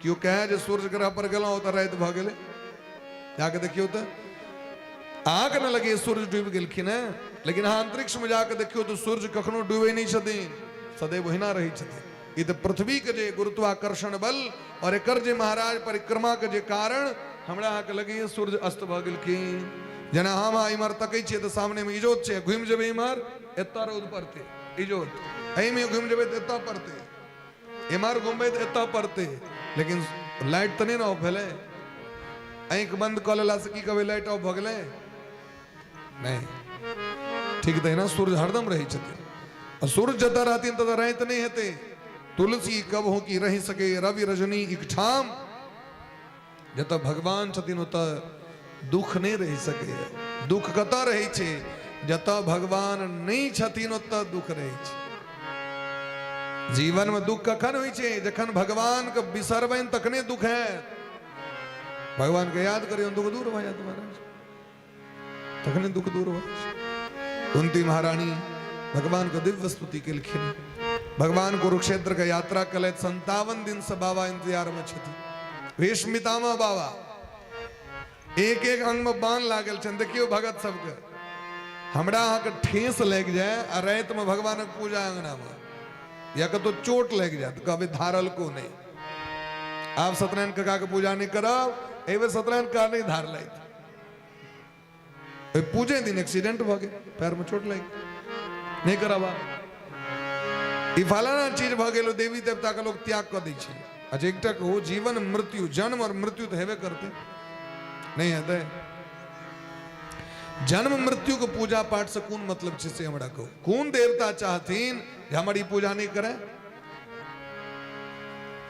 केओ कहे जे सूर्य ग्रह पर गेलहुँ तऽ राति भऽ गेलै, जाके देखियौ तऽ अहाँके ने लगैए सूर्य डूबि गेलखिन हेँ, लेकिन अहाँ अंतरिक्षमे जाके देखियौ तऽ सूर्य कखनो डूबै नहि छथिन, सदैव ओहिना रहै छथिन। ई तऽ पृथ्वीके जे गुरुत्वाकर्षण बल और एकर जे महाराज परिक्रमा के जे कारण हमरा अहाँके लगैए सूर्य अस्त भऽ गेलखिन। जेना हम अहाँ इम्हर तकै छियै तऽ सामनेमे इजोत छै, घुमि जेबै इम्हर एतऽ रौद पड़तै इजोत, एहिमे घुमि जेबै तऽ एतऽ पड़तै, एम्हर घुमबै तऽ एतऽ पड़तै, लेकिन लाइट तऽ नहि ने ऑफ भेलै। आँखि बंद कऽ लेलासँ की कहबै लाइट ऑफ भऽ गेलै? नहि। ठीक तहिना सूर्य हरदम रहै छथिन, आ सूर्य जतऽ रहथिन ततऽ राति नहि हेतै। तुलसी कबहु की रहि सके रवि रजनी एकठाम, जतऽ भगवान छथिन ओतऽ दुख नहि रहि सकैए। दुख कतऽ रहै छै? जतऽ भगवान नहि छथिन ओतऽ दुख रहै छै। जीवनमे दुख कखन होइ छै? जखन भगवानके बिसरबनि तखने दुख हैत। भगवानके याद करियौ, दुख दूर भऽ जायत महाराज, तखने दुख दूर भऽ जायत। कुंती महारानी भगवान के दिव्य स्तुति केलखिन। भगवान कुरुक्षेत्र के यात्रा केलथि, 57 दिन से बाबा इंतजार में छथि। भीष्म पितामह बाबा एक एक अंग में बाण लागल छनि। देखियौ भगत सबके, हमरा अहाँके ठेस लागि जाय आ राति में भगवानक पूजा अंगना में, या कतौ चोट लागि जाय तऽ कहबै धारल को नहि, आब सत्यनारायण काका के पूजा नहि करब, एहि बेर सत्यनारायण काका नहि धारलथि, ओहि पूजे दिन एक्सीडेंट भऽ गेल, पैर में चोट लागि गेल, नहि करब आब। ई फलाना चीज भऽ गेल, देवी देवता के लोग त्याग कऽ दै छै। अच्छा एकटा कहू, जीवन मृत्यु, जन्म और मृत्यु तऽ हेबे करतै, नहि हेतै? जन्म मृत्यु के पूजा पाठ से कोन मतलब छै से हमरा कहू। कोन देवता चाहथिन जे हमर ई पूजा नहि करे?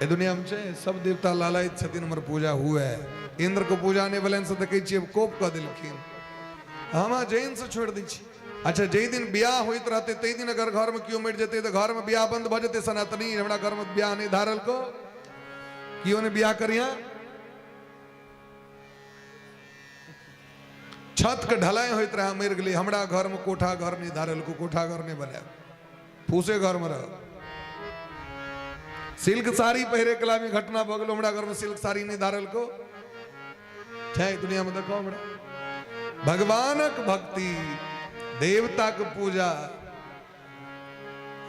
ए दुनिया में छै सब देवता लालायित छथिन हमर पूजा हुए। इंद्र के पूजा नहि भेलनि से देखै छियै कोप कऽ देलखिन, हम अहाँ जैन से छोड़ि दै छी। अच्छा जाहि दिन बियाह होइत रहतै ताहि दिन अगर घर में केओ मरि जेतै तऽ घर में बियाह बंद भऽ जेतै। सनातनी हमरा घर में बियाह नहि धारल को, केओ नहि बियाह करिया। छत के ढलाई होइत रहे, मरि गेलै, हमरा घर में कोठा घर नहि धारल को, कोठा घर नहि बनायब, फूसे घर में रह। सिल्क साड़ी पहिरे कला में घटना भऽ गेल, हमरा घर में सिल्क साड़ी नहि धारल को। छै दुनिया में देखो हमरा भगवानक भक्ति, देवताक पूजा।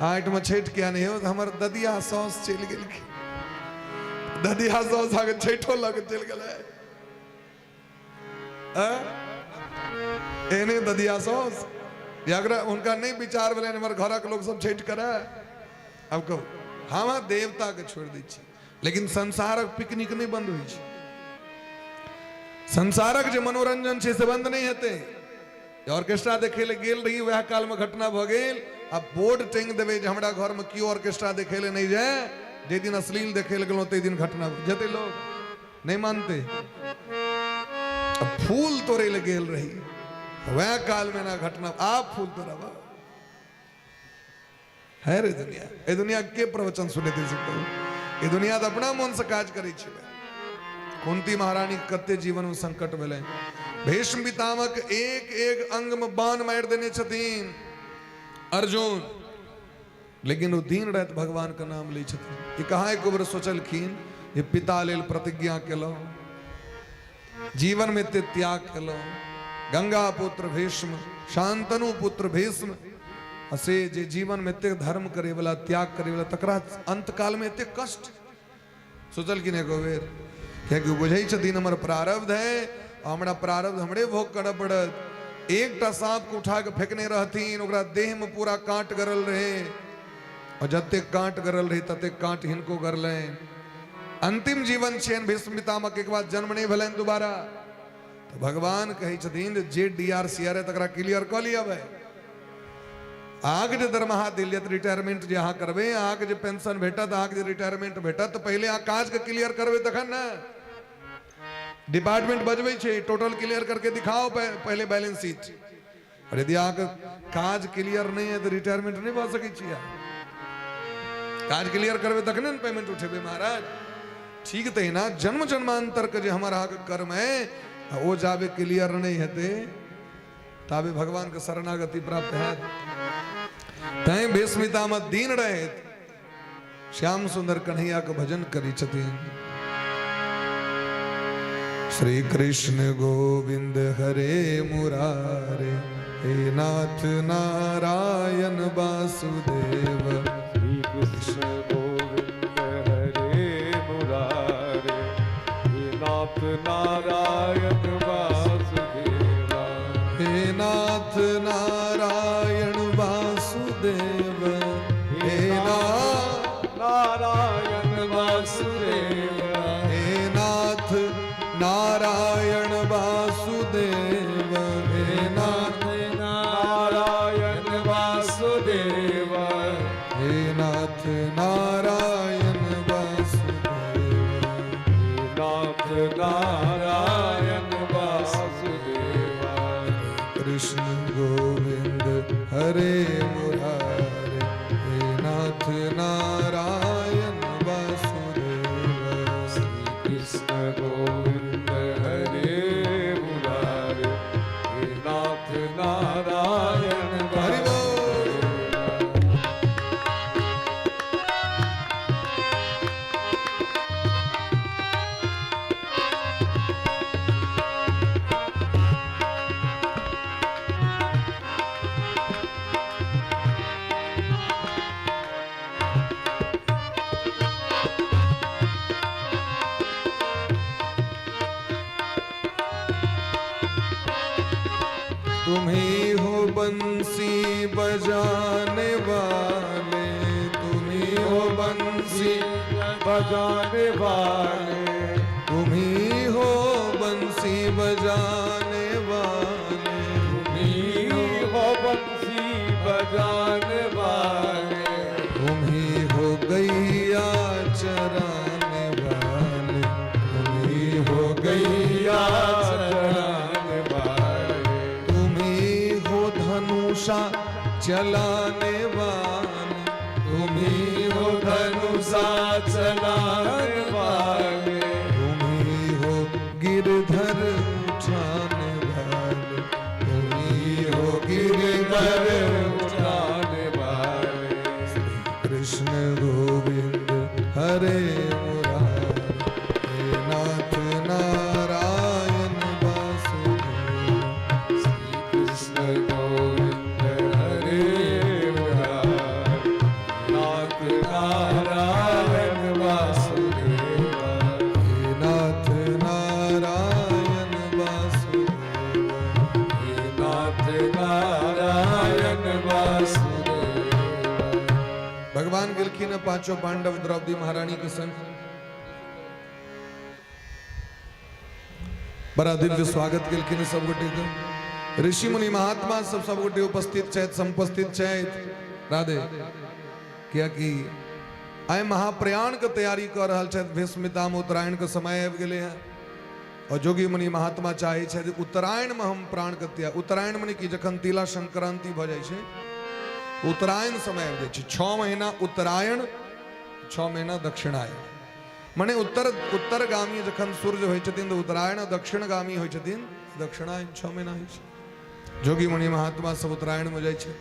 आठमे छठि किया नहि हो? हमर ददिया साउस चलि गेलखिन, ददिया साउस आगे छठो लऽ के चलि गेलै। एहने ददिया साउस अगर हुनका नहि विचार भेलनि हमर घरक लोक सब छठि करे। आब कहू, हम देवता के छोड़ि दै छी, लेकिन संसारक पिकनिक नहि बंद होइ छै, संसारक जे मनोरंजन छै से बंद नहि हेतै। ऑर्केस्ट्रा देखै लए गेल रही, वएह कालमे घटना भऽ गेल। आ बोर्ड टाँगि देबै जे हमरा घरमे केओ ऑर्केस्ट्रा देखै लए नहि जाय, जाहि दिन अश्लील देखै लए गेलहुँ ताहि दिन घटना जेतै, लोग नहि मानतै। फूल तोड़ै लए गेल रही, वएह कालमे एना घटना, आब फूल तोड़ब है रे दुनिया। ए दुनिया के प्रवचन सुनेतै से कहू? ई दुनिया तऽ अपना मोन से काज करै छै। कुंती महारानी कते जीवन में संकट भेलै। भीष्म पितामह एक एक अंग में बाण मारि देने छथिन अर्जुन, लेकिन ओ दिन राति भगवान के नाम लै छथिन। ई कहाँ एको बेर सोचलखिन जे पिता लेल प्रतिज्ञा केलहुँ, जीवन में एते त्याग केलहुँ, गंगा पुत्र भीष्म, शांतनु पुत्र भीष्म, आ से जे जीवन में एते धर्म करे वाला, त्याग करे वाला, तकरा अंतकाल में एते कष्ट सोचलखिन एको बेर? कियाकि बुझै छथिन हमर प्रारब्ध है, हमरा प्रारब्ध हमरे भोग करऽ पड़त। एकटा साँप के उठा के फेकने रहथिन, ओकरा देह में पूरा कांट गरल रहे, और जतेक कांट गरल रहे ततेक कांट हिनको गरलनि। अंतिम जीवन छियनि भीष्म पितामह के, बाद जन्म नहि भेलनि दोबारा। तऽ भगवान कहै छथिन जे डी आर सी आर है तकरा क्लियर कऽ लिअ भाइ। अहाँके जे दरमाहा देल जायत, रिटायरमेंट जे अहाँ करबै, अहाँके जे पेंशन भेटत, अहाँके जे रिटायरमेंट भेटत, तऽ पहिले अहाँ काजके क्लियर करबै तखन ने। डिपार्टमेंट बजबै छै टोटल क्लियर करके दिखाओ पहिले बैलेंस शीट। और यदि अहाँके काज क्लियर नहि है तऽ रिटायरमेंट नहि भऽ सकै छी। अहाँ काज क्लियर करबै तखने ने पेमेंट उठेबै महाराज। ठीक तहिना जन्म जन्मांतर के जे हमर अहाँके कर्म है, ओ जाबे क्लियर नहि हेतै ताबे भगवान के शरणागति प्राप्त हैत। तैं भीष्म पितामह दीन रहैत श्याम सुंदर कन्हैया के भजन करी छथिन। श्री कृष्ण गोविंद हरे मुरारे, हे नाथ नारायण वासुदेव। श्री कृष्ण गोविंद हरे मुरारे, हे नाथ नारायण वासुदेवा। हे नाथ नारायण वासुदेव, हे नाथ नारायण वासुदेव। हे नाथ नारायण वासुदेव, हे नाथ नारायण वासुदेव। हे नाथ नारायण वासुदेव। हे नाथ नारायण वासुदेव। कृष्ण गोविंद हरे मुरारे, हे नाथ नारायण वासुदेव। श्री कृष्ण गोविंद हरे मुरारे, हे नाथ नारायण हरि बोल। वासुदेव। तुम ही हो बंसी बजाने वाले, तुम ही हो बंसी बजाने वाले, तुम ही हो बंसी बजाने वाले, तुम्ही हो बंसी बजाने वाले, तुम ही हो गैया चराने वाले, तुम ही हो गैया गैया चराने वाले, तुम ही हो धनुषा चलाने वाले, तुम ही हो धनुषा चलाने वाले, तुम ही हो गिरधर उठाने वाले, तुम ही हो गिरधर उठाने वाले। कृष्ण गोविंद हरे मुरारे, हे नाथ नारायण वासुदेव। श्री कृष्ण गोविंद हरे मुरारे, नाथ नारायण वासुदेव। हे नाथ नारायण वासुदेव। हे नाथ नारायण वासुदेव। भगवान गेलखिन पांचों पांडव द्रौपदी महारानी के संग, बड़ा दिव्य स्वागत केलखिन सब गोटे के। ऋषि मुनि महात्मा सब सब गोटे उपस्थित छथि, समुपस्थित छथि। राधे, कियाकि आइ महाप्रयाण के तैयारी कऽ रहल छथि भीष्म पितामह। उत्तरायण के समय आबि गेलै हँ और जोगी मुनि महात्मा चाहे छथि उत्तरायण में हम प्राण के त्याग। उत्तरायण मने कि जखन तिला संक्रांति भऽ जाइ छै, उत्तरायण समय आबि जाइ छै। 6 महीना उत्तरायण, 6 महीना दक्षिणायन। मने उत्तर उत्तरगामी जखन सूर्य होइ छथिन तऽ उत्तरायण, दक्षिणगामी होइ छथिन दक्षिणायन, 6 महीना होइ छै। जोगी मुनि महात्मा सब उत्तरायण में जाइ छै।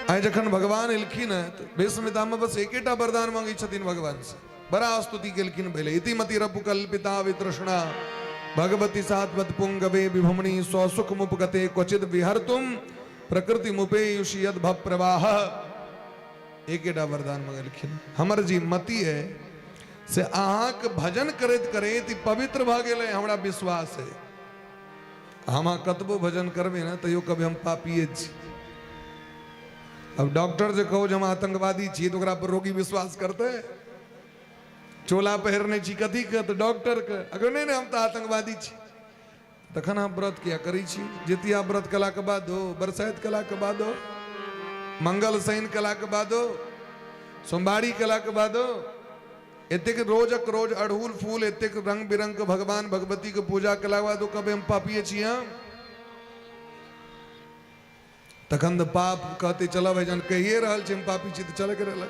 आइ जखन भगवान एलखिन तऽ भीष्म पितामह बस एकेटा वरदान मांगै छथिन भगवान से। बड़ा स्तुति केलखिन पहिले, इति मति रपु कल्पिता वितृष्णा भगवती सात्वत पुंगवे विभुमणि स्वसुख मुपगते क्वचित विहर्तुम प्रकृति मुपेयुषि यद भव प्रवाह। एकेटा वरदान मंगलखिन, हमर जी मति है से अहाँके भजन करैत करैत ई पवित्र भऽ गेलै, हमरा विश्वास है। हम अहाँ कतबो भजन करबै ने तैयो कभी हम पापिए छी। अब डॉक्टर जे कहू जे हम आतंकवादी छी तऽ ओकरा पर रोगी विश्वास करतै? चोला पहिरने छी कथी के? तऽ डॉक्टर के। अगर नहि नहि हम तऽ आतंकवादी छी, तखन अहाँ व्रत किया करै छी? जितिया व्रत केलाके बादो, बरसाइत केलाके बादो, मंगल शनि केलाके बादो, सोमवारी केलाके बादो, एतेक रोजक रोज अड़हुल फूल, एतेक रंग बिरंग के भगवान भगवती के पूजा केलाके बादो कभी हम पापिए छी हम? तखन तऽ पाप कहते चलब है, जहन कहिए रहल छी हम पापी छी तऽ चलके रहल।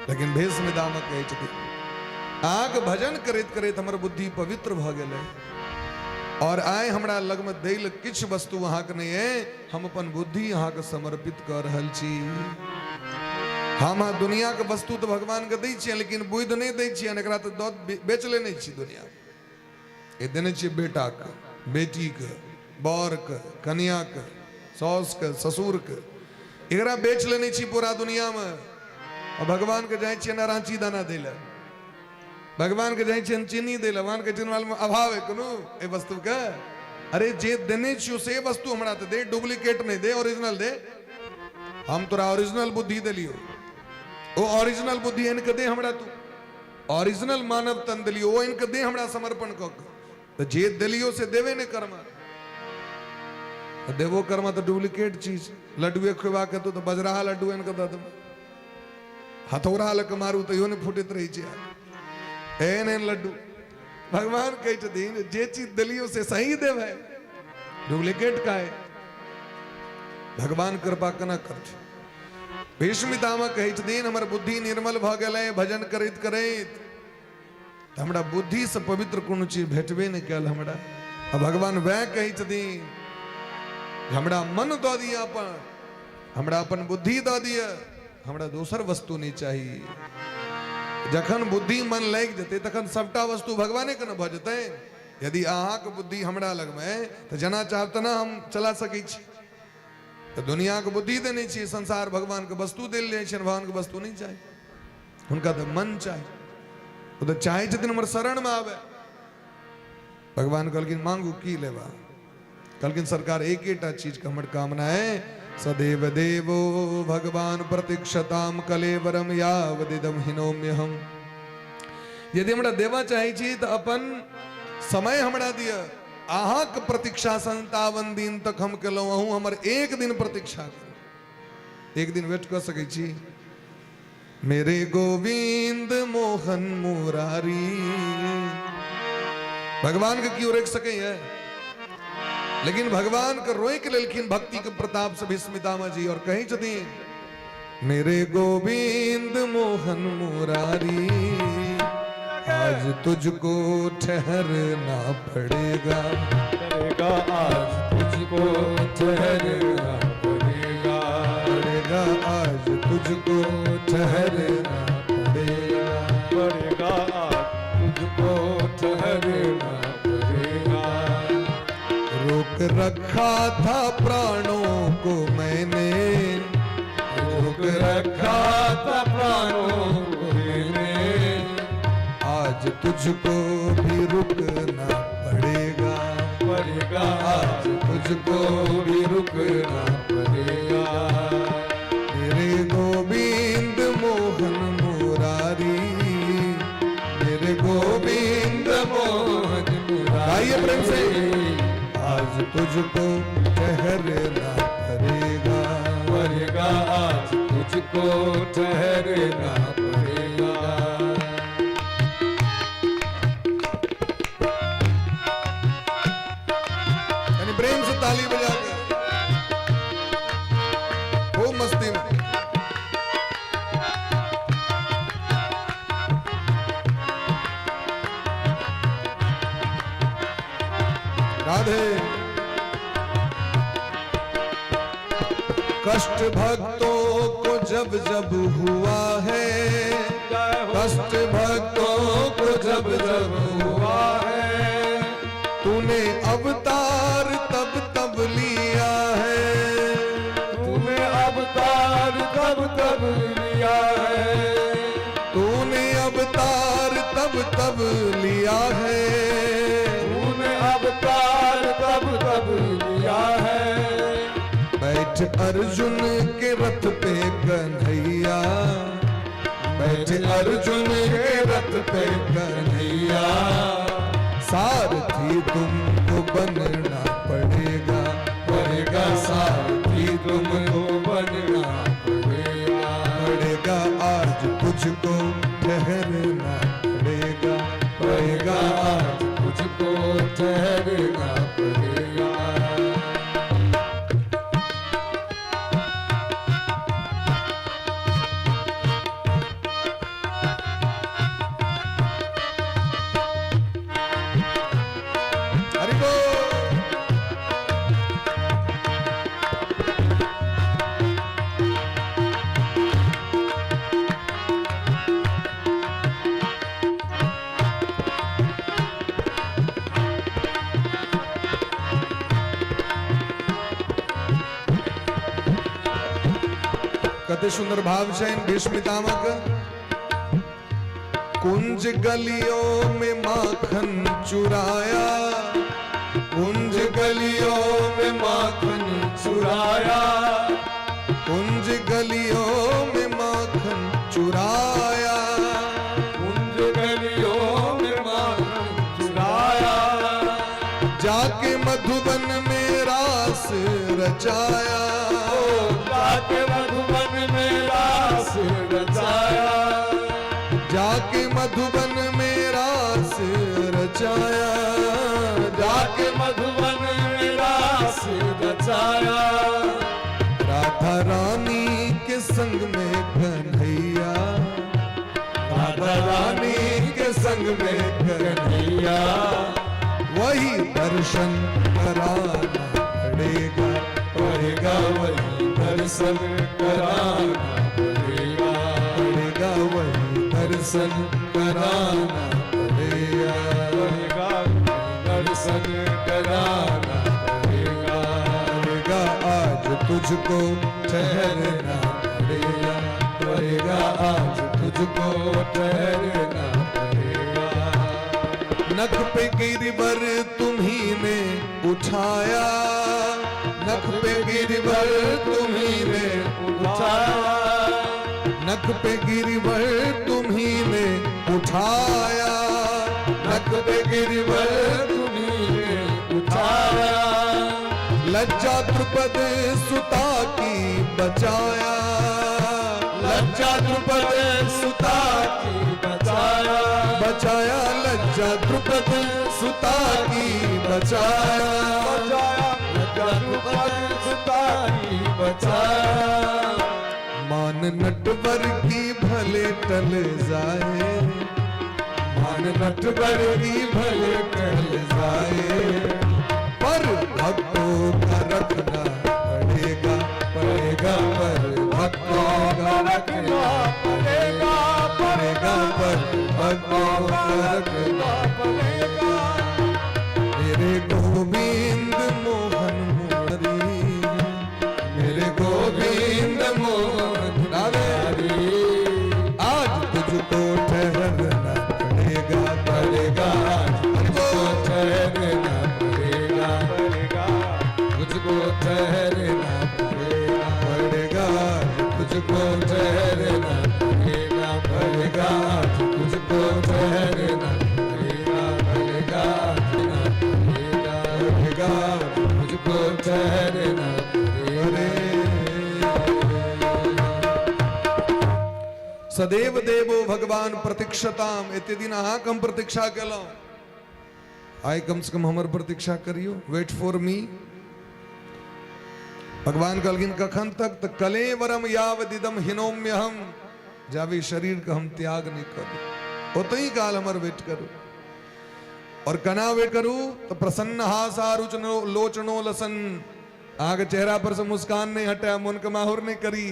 लेकिन भीष्म पितामह कहै छथिन अहाँके भजन करैत करैत हमर बुद्धि पवित्र भऽ गेलै। और आइ हमरा लगमे दै लए किछु वस्तु अहाँके नहि अइ, हम अपन बुद्धि अहाँके समर्पित कऽ रहल छी। हम अहाँ दुनियाके वस्तु तऽ भगवानके दै छियनि, लेकिन बुद्धि नहि दै छियनि, एकरा तऽ दऽ बेच लेने छी दुनिया। ए देने छियै बेटाके, बेटीके, बरके, कनियाके, साउसके, ससुरके, एकरा बेच लेने छी पूरा दुनियामे। आ भगवानके जाइ छियनि राँची दाना दै लए, भगवानके जाइ छियनि चीनी दै लए, भगवानके चीनी अभाव है कोनो एहि वस्तुके? अरे जे देने छियौ से वस्तु हमरा तऽ दे, डुप्लीकेट नहि दे, ओरिजिनल दे। हम तोरा ओरिजिनल बुद्धि देलियौ, ओ ओरिजिनल बुद्धि आनि कऽ दे हमरा, तू ओरिजिनल मानव तन देलियौ, ओ आनि कऽ दे हमरा समर्पण कऽ के। तऽ जे देलियौ से देबे नहि कर्म, देबो कर्म तऽ डुप्लीकेट चीज। लड्डुए खुएबाक हेतौ तऽ बजराहा लड्डू आनि कऽ दऽ देबै, हथौड़ा लऽ कऽ मारू तैयो नहि फूटैत रहै छै एहन एहन लड्डू। भगवान कहै छथिन जे चीज देलियौ से सही देबै, डुप्लीकेट काहे? भगवान कृपा केना करथिन? भीष्म पितामह कहै छथिन हमर बुद्धि निर्मल भऽ गेलै भजन करैत करैत, तऽ हमरा बुद्धिसँ पवित्र कोनो चीज भेटबे नहि कयल हमरा। आ भगवान वएह कहै छथिन हमरा मन दऽ दिअ अपन, हमरा अपन बुद्धि दऽ दिअ, हमरा दोसर वस्तु नहि चाही। जखन बुद्धि मन लागि जेतै तखन सबटा वस्तु भगवानेके ने भऽ जेतै। यदि अहाँके बुद्धि हमरा लगमे अइ तऽ जेना चाहब तेना हम चला सकै छी। तऽ दुनियाके बुद्धि देने छियै, संसार भगवानके वस्तु देल जाइ छनि, भगवानके वस्तु नहि चाही, हुनका तऽ मन चाही। ओ तऽ चाहै छथिन हमर शरणमे आबै। भगवान कहलखिन मांगू की लेबा? कहलखिन सरकार एकेटा चीजके हमर कामना है, सदैव देवो भगवान प्रतीक्षताम कलेवरम यावदिदम हिनोम्यहम। यदि हमरा देवा चाहै छी तऽ अपन समय हमरा दिअ, अहाँके प्रतीक्षा 57 दिन तक हम केलहुँ, अहूँ हमर एक दिन प्रतीक्षा करू, एक दिन वेट कऽ सकै छी? मेरे गोविंद मोहन मुरारी। भगवान के क्यों रोक सके है? लेकिन भगवान के रोक लेलखिन भक्ति के प्रताप से भीष्म पितामह जी, और कही छथिन मेरे गोविंद मोहन मुरारी, आज तुझको ठहरना पड़ेगा, पड़ेगा आज तुझको ठहरना पड़ेगा, पड़ेगा आज तुझको ठहरना पड़ेगा, पड़ेगा आज तुझको ठहरना पड़ेगा। रोक रखा था प्राणों को मैंने, रोक रखा था प्राणों को मैंने, आज तुझको भी रुकना पड़ेगा, पड़ेगा आज तुझको भी रुकना पड़ेगा। मेरे गोविंद मोहन मुरारी, मेरे गोविंद मोहन मुरारी, आइए प्रेम से, आज तुझको ठहरना पड़ेगा, पड़ेगा आज तुझको ठहरना पड़ेगा। यानी प्रेम से ताली बजा के खूब मस्ती में। राधे। कष्ट भक्तों को जब जब हुआ है, कष्ट भक्तों को जब जब हुआ है, तूने अवतार तब तब लिया है, तूने अवतार तब तब लिया है, तूने अवतार तब तब लिया है, तूने अवतार तब तब लिया है। बैठ अर्जुन के रथ पे कन्हैया, बैठ अर्जुन के रथ पे कन्हैया, सारथी तुमको बनना पड़ेगा, पड़ेगा सारथी तुमको बनना पड़ेगा, पड़ेगा आज तुझको ठहरना पड़ेगा, पड़ेगा आज तुझको ठहरना पड़ेगा। हरि बोल। अति सुंदर भाव छनि भीष्म पितामह। कुंज गलियों में माखन चुराया, कुंज गलियों में माखन चुराया, कुंज गलियों में माखन चुराया, कुंज गलियों में माखन चुराया, जाके मधुबन में रास रचाया, जाके मधुबन में रास रचाया, जाके मधुबन में रास रचाया, जाके मधुबन में रास रचाया, राधा रानी के संग में कन्हैया, राधा रानी के संग में कन्हैया, वही दर्शन कराना पड़ेगा, पड़ेगा वही दर्शन कराना पड़ेगा, पड़ेगा वही दर्शन कराना पड़ेगा, पड़ेगा दर्शन कराना पड़ेगा, पड़ेगा आज तुझको ठहरना पड़ेगा, पड़ेगा आज तुझको ठहरना पड़ेगा। नख पे गिरिवर तुम्ही ने उठाया, नख पे गिरिवर तुम्ही ने उठाया, नख पे गिरिवर तुम्ही ने उठाया, नख पे गिरिवर तुम्ही ने उठाया, लज्जा द्रुपद सुता की बचाया, लज्जा द्रुपद सुता की बचाया, बचाया लज्जा द्रुपद सुता की बचाया, बचाया लज्जा द्रुपद सुता की बचाया, मान नटवर की भले टल जाए, मान नटवर की भले टल जाए, पर भक्तों का रखना पड़ेगा, पड़ेगा पर भक्तों का रखना पड़ेगा, पड़ेगा पर भक्तों का रखना पड़ेगा। मेरे गोविंद मोहन मुरारी, मेरे गोविंद मोहन राधे, आज तुझको ठहरना पड़ेगा, पड़ेगा तुझको ठहरना पड़ेगा, पड़ेगा तुझको ठहरना पड़ेगा, पड़ेगा तुझको ठहरना पड़ेगा, पड़ेगा तुझको ठहरना पड़ेगा, पड़ेगा पड़ेगा, पड़ेगा तुझको ठहरना पड़ेगा। सदैव देवो भगवान प्रतीक्षताम। एते दिन अहाँके हम प्रतीक्षा केलहुँ, आइ कम से कम हमर प्रतीक्षा करियो, वेट फॉर मी। भगवान कहलखिन कखन तक? तऽ कलेवरम यावदिदम हिनोम्यहम, जाबे शरीर के हम त्याग नहीं करू ओतही काल हमर वेट करू। और कना वेट करू? तो प्रसन्न हासारुचनो लोचनो लसन, अहाँके चेहरा पर से मुस्कान नहीं हटे, मन के माहौर नहीं करी,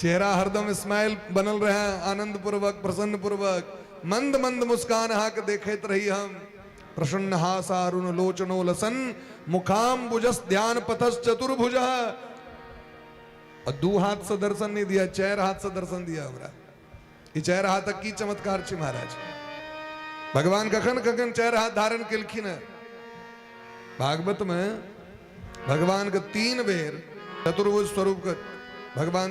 चेहरा हरदम स्माइल बनल रहे, आनंद पूर्वक प्रसन्न पूर्वक मंद मंद मुस्कान अहाँके देखैत रही हम। प्रसन्न हासारुण लोचनो लसन मुखाम्बुजस ध्यान पथस चतुर्भुज। और दू हाथ से दर्शन नहीं दिया, चार हाथ से दर्शन दिया हमरा। ई चारि हाथक की चमत्कार छै महाराज? भगवान कखन कखन चारि हाथ धारण केलखिन है? भागवत में भगवान के 3 बेर चतुर्भुज स्वरूप के भगवान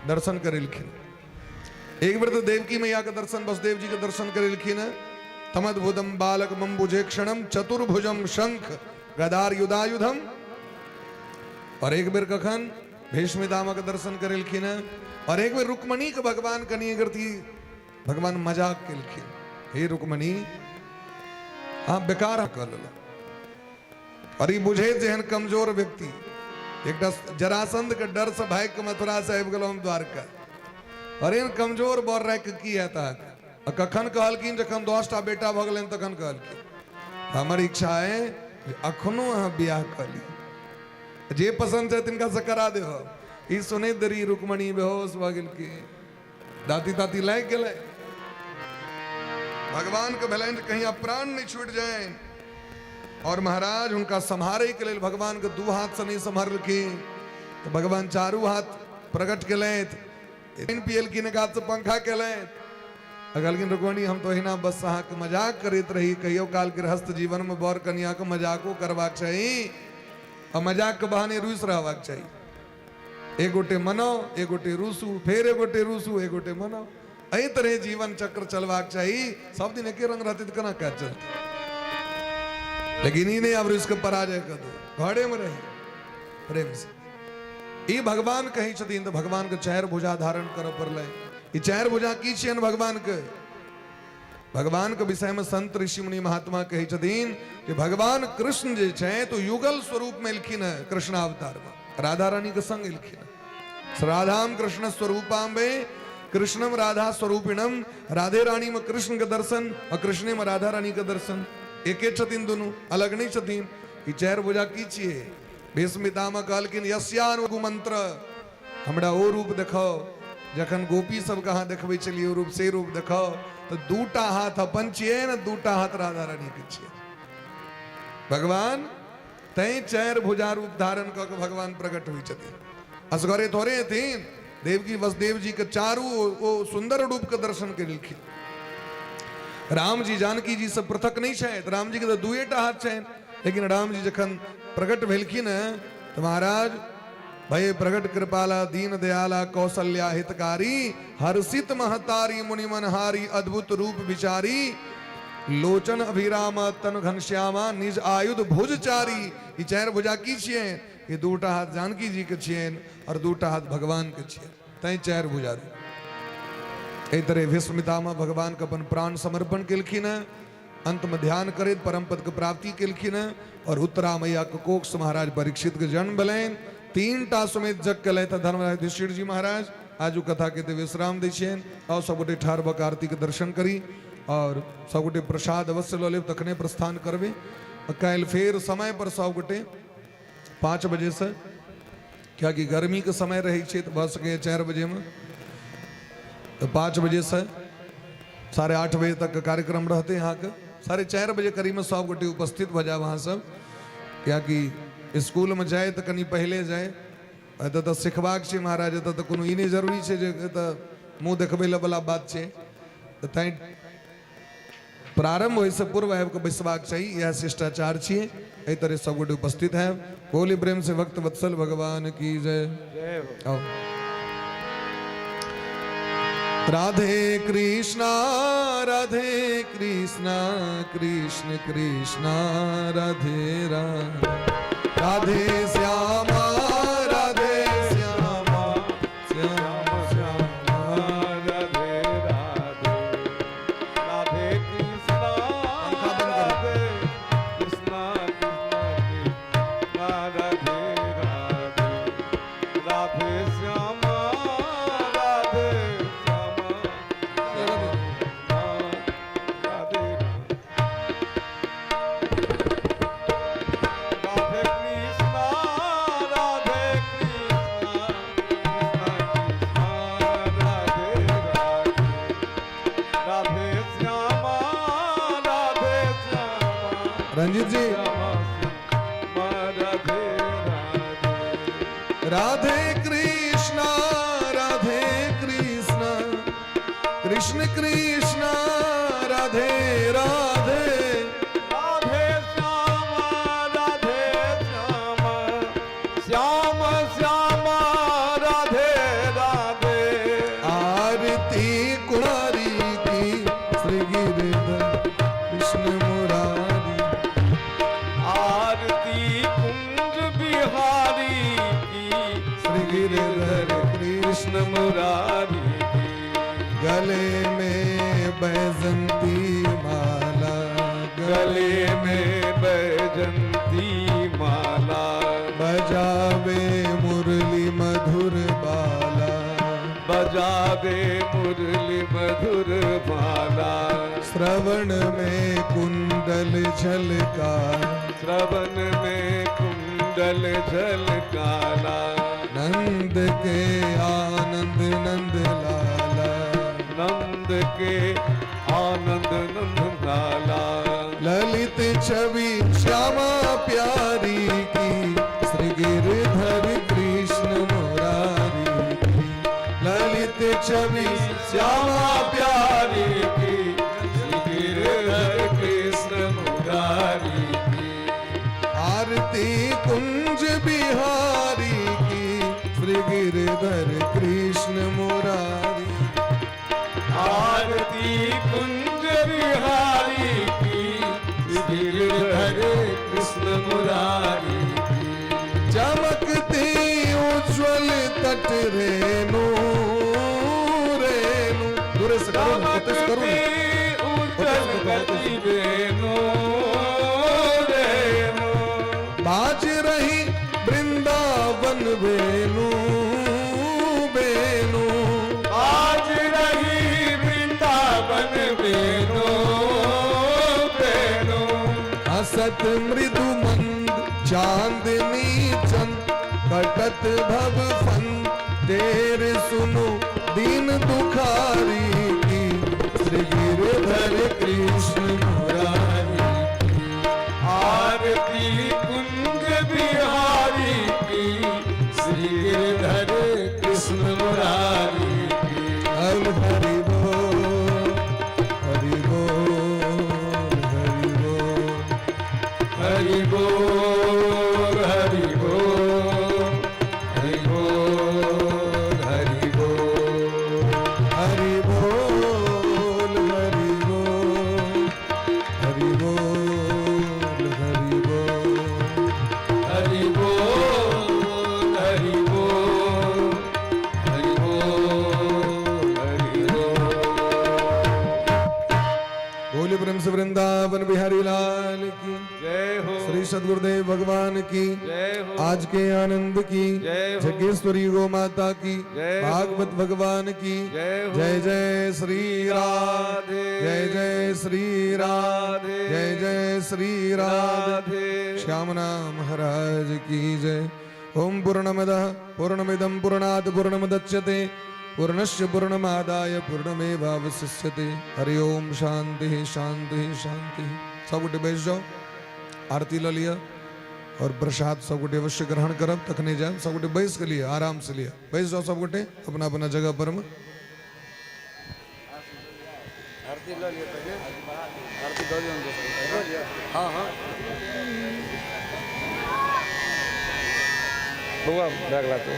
दर्शन करेलखिन। एक बेर तो देवकी मैया के दर्शन, वसुदेव जी के दर्शन करेलखिन। तमद्भुतम बालक मम्बुजे क्षणम चतुर्भुजम शंख गदार युदायुधम। और एक बेर कखन भीष्म पितामह के दर्शन करेलखिन। और एक बेर रुक्मणी के भगवान कनि अगरती भगवान मजाक केलखिन, हे रुक्मणी हाँ बेकार कऽ लेलक। और ई बुझे जेहन कमजोर व्यक्ति एकटा जरासंध के डर से भागि के मथुरा से आबि गेलहुँ हम द्वारका, और एहन कमजोर बर राखि के की हैत अहाँके? आ कखन कहलखिन? जखन 10टा बेटा भऽ गेलनि तखन कहलखिन हमर इच्छा है जे अखनो अहाँ बियाह कऽ ली, जे पसंद छै तिनका से करा देब। ई सुनैत देरी रुक्मणी बेहोश भऽ गेलखिन, दाती ताती लागि गेलै। भगवान के भेलनि जे कहीं प्राण नहीं छूटि जाए, और महाराज हुनका सम्हारे के लेल भगवान के 2 हाथ से नहीं सम्हारलखिन तो भगवान चारू हाथ प्रकट केलथि, पानि पियलखिन, एक हाथसँ पंखा केलथि आ कहलखिन रुक्मणी हम तऽ ओहिना बस अहाँके मजाक करैत रही। कहियो काल गृहस्थ जीवनमे बर कनियाके मजाको करबाक चाही आ मजाकके बहाने रुसि रहबाक चाही। एक गोटे मनाओ, एक गोटे रूसू, फेर एक गोटे रूसू, एक गोटे मनाओ, एहि तरहे जीवन चक्र चलबाक चाही। सब दिन एके रंग रहतै तऽ केना काज चलतै? लेकिन ई नहि आब रुसि के पराजय कऽ दू, घरेमे रही प्रेम से। ई भगवान कहै छथिन तऽ भगवान के चारि भुजा धारण करऽ पड़लै। ई चारि भुजा की छियनि भगवान के? भगवान के विषय में संत ऋषि मुनि महात्मा कहै छथिन कि भगवान कृष्ण जे छै तो युगल स्वरूप में एलखिन है, कृष्ण अवतार में राधा रानी के संग एलखिन है। राधाम कृष्ण स्वरूपाम वे कृष्णम राधा स्वरूपिणम, राधे रानी में कृष्ण के दर्शन और कृष्णे में राधा रानी के दर्शन, एके छथिन, दुनू अलग नहीं छथिन। ई चारि भुजा की छियै? भीष्म पितामह कहलखिन यस्यानु मंत्र, हमरा ओ रूप देखाओ जखन गोपी सबके अहाँ देखबै छलियै ओ रूप, से रूप देखाओ। तऽ दूटा हाथ अपन छियै ने, दूटा हाथ राधा रानी के छियै भगवान, तैं चारि भुजा रूप धारण कऽ के भगवान प्रकट होइ छथिन। असगरे थोड़े हेथिन, देवकी वसुदेव जी के चारू ओ सुंदर रूप के दर्शन केलखिन। राम जी जानकी जी से पृथक नहीं छथि, राम जी के तऽ दुएटा हाथ छनि, लेकिन राम जी जखन प्रकट भेलखिन तऽ महाराज भय प्रगट कृपाला दीन दयाला कौशल्या हितकारी, हर्षित महतारी मुनि मनहारी अद्भुत रूप विचारी, लोचन अभिराम तन घनश्यामा निज आयुध भुजचारी। ई चारि भुजा की छियै? ई दूटा हाथ जानकी जी के छियनि और दूटा हाथ भगवान के छियनि, तैं चारि भुजा। एहि तरह भीष्म पितामह भगवान के अपन प्राण समर्पण केलखिन हैं, अंत में ध्यान करैत परम पद के प्राप्ति केलखिन हैं और उत्तरा मैया के कोख से महाराज परीक्षित के जन्म भेलनि। 3टा समेत जग केलथि धर्मराज युधिष्ठिर जी महाराज। आजू कथा के विश्राम दै छियनि। और सब गोटे ठाढ़ भऽ कऽ आरती के दर्शन करी और सब गोटे प्रसाद अवश्य लऽ लेब, तखने प्रस्थान करबै। काल्हि फेर समय पर सब गोटे 5 बजे से, कियाकि गर्मी के समय रहै छै तऽ भऽ सकैए 4 बजे में, तऽ 5 बजे से 8:30 बजे तक के कार्यक्रम रहतै अहाँके। 4:30 बजे करीब में सब गोटे उपस्थित भऽ जायब अहाँ सब, कियाकि स्कूलमे जाय तऽ कनि पहिले जाय। एतऽ तऽ सिखबाक छै महाराज, एतऽ तऽ कोनो ई नहि जरूरी छै जे एतऽ मुँह देखबै लए वला बात छै, तऽ तैं प्रारंभ होइसँ पूर्व आबि कऽ बैसबाक चाही, इएह शिष्टाचार छियै। एहि तरह सब गोटे उपस्थित है। बोली प्रेम से भक्त वत्सल भगवान की जय। जय हो। आओ। राधे कृष्णा राधे कृष्णा कृष्ण कृष्णा राधे राधे, राधे श्यामा राधे श्यामा श्याम श्यामा राधे राधे, राधे कृष्णा पंखा बंद करो। राधे कृष्णा कृष्णा कृष्णा राधे राधे, राधे श्यामा राधे श्यामा श्यामा राधे राधे कृष्णा राधे कृष्णा कृष्णा कृष्णा राधे राधे, राधे श्यामा राधे श्यामा रंजीत जी श्यामा श्यामा राधे राधे, राधे कृष्णा राधे कृष्णा कृष्ण कृष्णा राधे राधे, राधे श्यामा राधे श्यामा श्याम श्यामा राधे राधे, आरती कुमारी की श्री गिरधर कृष्ण मुरारी, आरती कुंज बिहारी की श्री गिरधर कृष्ण कृष्ण मुरारी की, गले में बैजंती माला, गले में बैजंती माला, बजावे मुरली मधुर बाला, बजावे मुरली मधुर बाला, श्रवण में कुंडल झलका, श्रवण में कुंडल झलकाला, नंद के आनंद नंद लाला, नंद के आनंद नंद लाला, ललित छवि श्यामा प्यारी की श्री गिरधर कृष्ण मुरारी। छवि श्यामा प्यारी की, श्री गिरधर कृष्ण मुरारी की। आरती कुंज बिहारी की, श्री गिरधर कृष्ण मुरारी। आरती कुंज बिहारी की, श्री गिरधर कृष्ण मुरारी की। चमकती उज्ज्वल तट रेणु रेणु। दूरे से करो ना, ओतय से करू चमकती ने। उज्ज्वल गति रेणु रेणु। बाज रही वृंदावन वेणु वेणु। आज रही वृंदावन वेणु वेणु। हसत मृदु मंद चांदनी चंद, कटत भव फंद। देर सुनो दीन दुखारी की, श्री गिरधर कृष्ण मुरारी। आरती कुंज बिहारी की, श्री गिरधर कृष्ण मुरारी की। हर हरि बोल हरि बोल हरि बोल। हरि बोल हरि बोल हरि बोल हरि बोल। हरि बोल हरि बोल हरि बोल हरि बोल। हरि बोल हरि बोल हरि बोल हरि बोल। बोले प्रेम से वृंदावन बिहारी लाल की, जय हो। श्री सदगुरुदेव भगवान की, जय हो। आज के आनंद की, जय हो। जगेश्वरी गो माता की, जय हो। भागवत भगवान की, जय हो। जय जय श्री राधे, राधे। जय जय श्री राधे, राधे। जय जय श्री राधे। राधे। श्याम नाम महाराज की जय। ओम पूर्णमदः पूर्णमिदं पूर्णात् पूर्णमुदच्यते पूर्णस्य पूर्णमादाय पूर्णमेवावशिष्यते। हरि ओम शांति शांति शांति। सब गोटे बैस जाओ, आरती ल लिअ और प्रसाद सब गोटे अवश्य ग्रहण करब तखने जायब। सब गोटे बैस के लिए आराम से लिअ, बैस जाओ सब गोटे अपना अपना जगह पर में। आरती लऽ लिअ पहिले, आरती दऽ दियौन दोसर। हँ हँ बउआ बैग ला तू।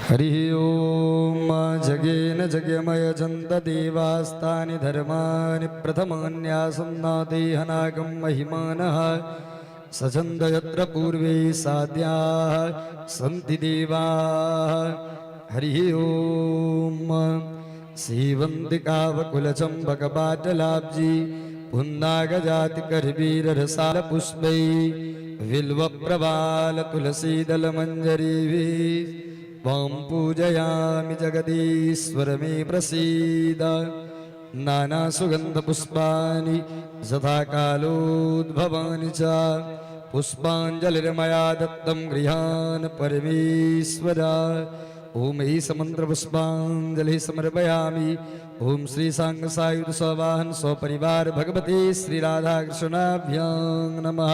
हरिः ॐ। जगेन जगमय जन्तदेवास्तानि धर्माणि प्रथमान्यासन्नादेहनागं महिमानः सचन्द यत्र पूर्वे साध्याः सन्ति देवाः। हरिः ॐ। सेवन्तिकावकुलचम्बकपाटलाब्जी पुन्नागजातिकर्वीररसालपुष्पैः बिल्वप्रबालतुलसीदलमञ्जरीभिः त्वां पूजयामि जगदीश्वर मे प्रसीद। नानासुगन्धपुष्पाणि यथा कालोद्भवानि च पुष्पाञ्जलिर्मया दत्तं गृहान् परमेश्वर। ॐ ईशमन्त्रपुष्पाञ्जलिः समर्पयामि। ॐ श्रीसाङ्गसायुध सवाहन सपरिवार भगवते श्रीराधाकृष्णाभ्यां नमः।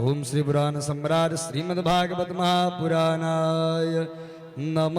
ॐ श्रीपुराण सम्राट श्रीमद्भागवत महापुराणाय नमः।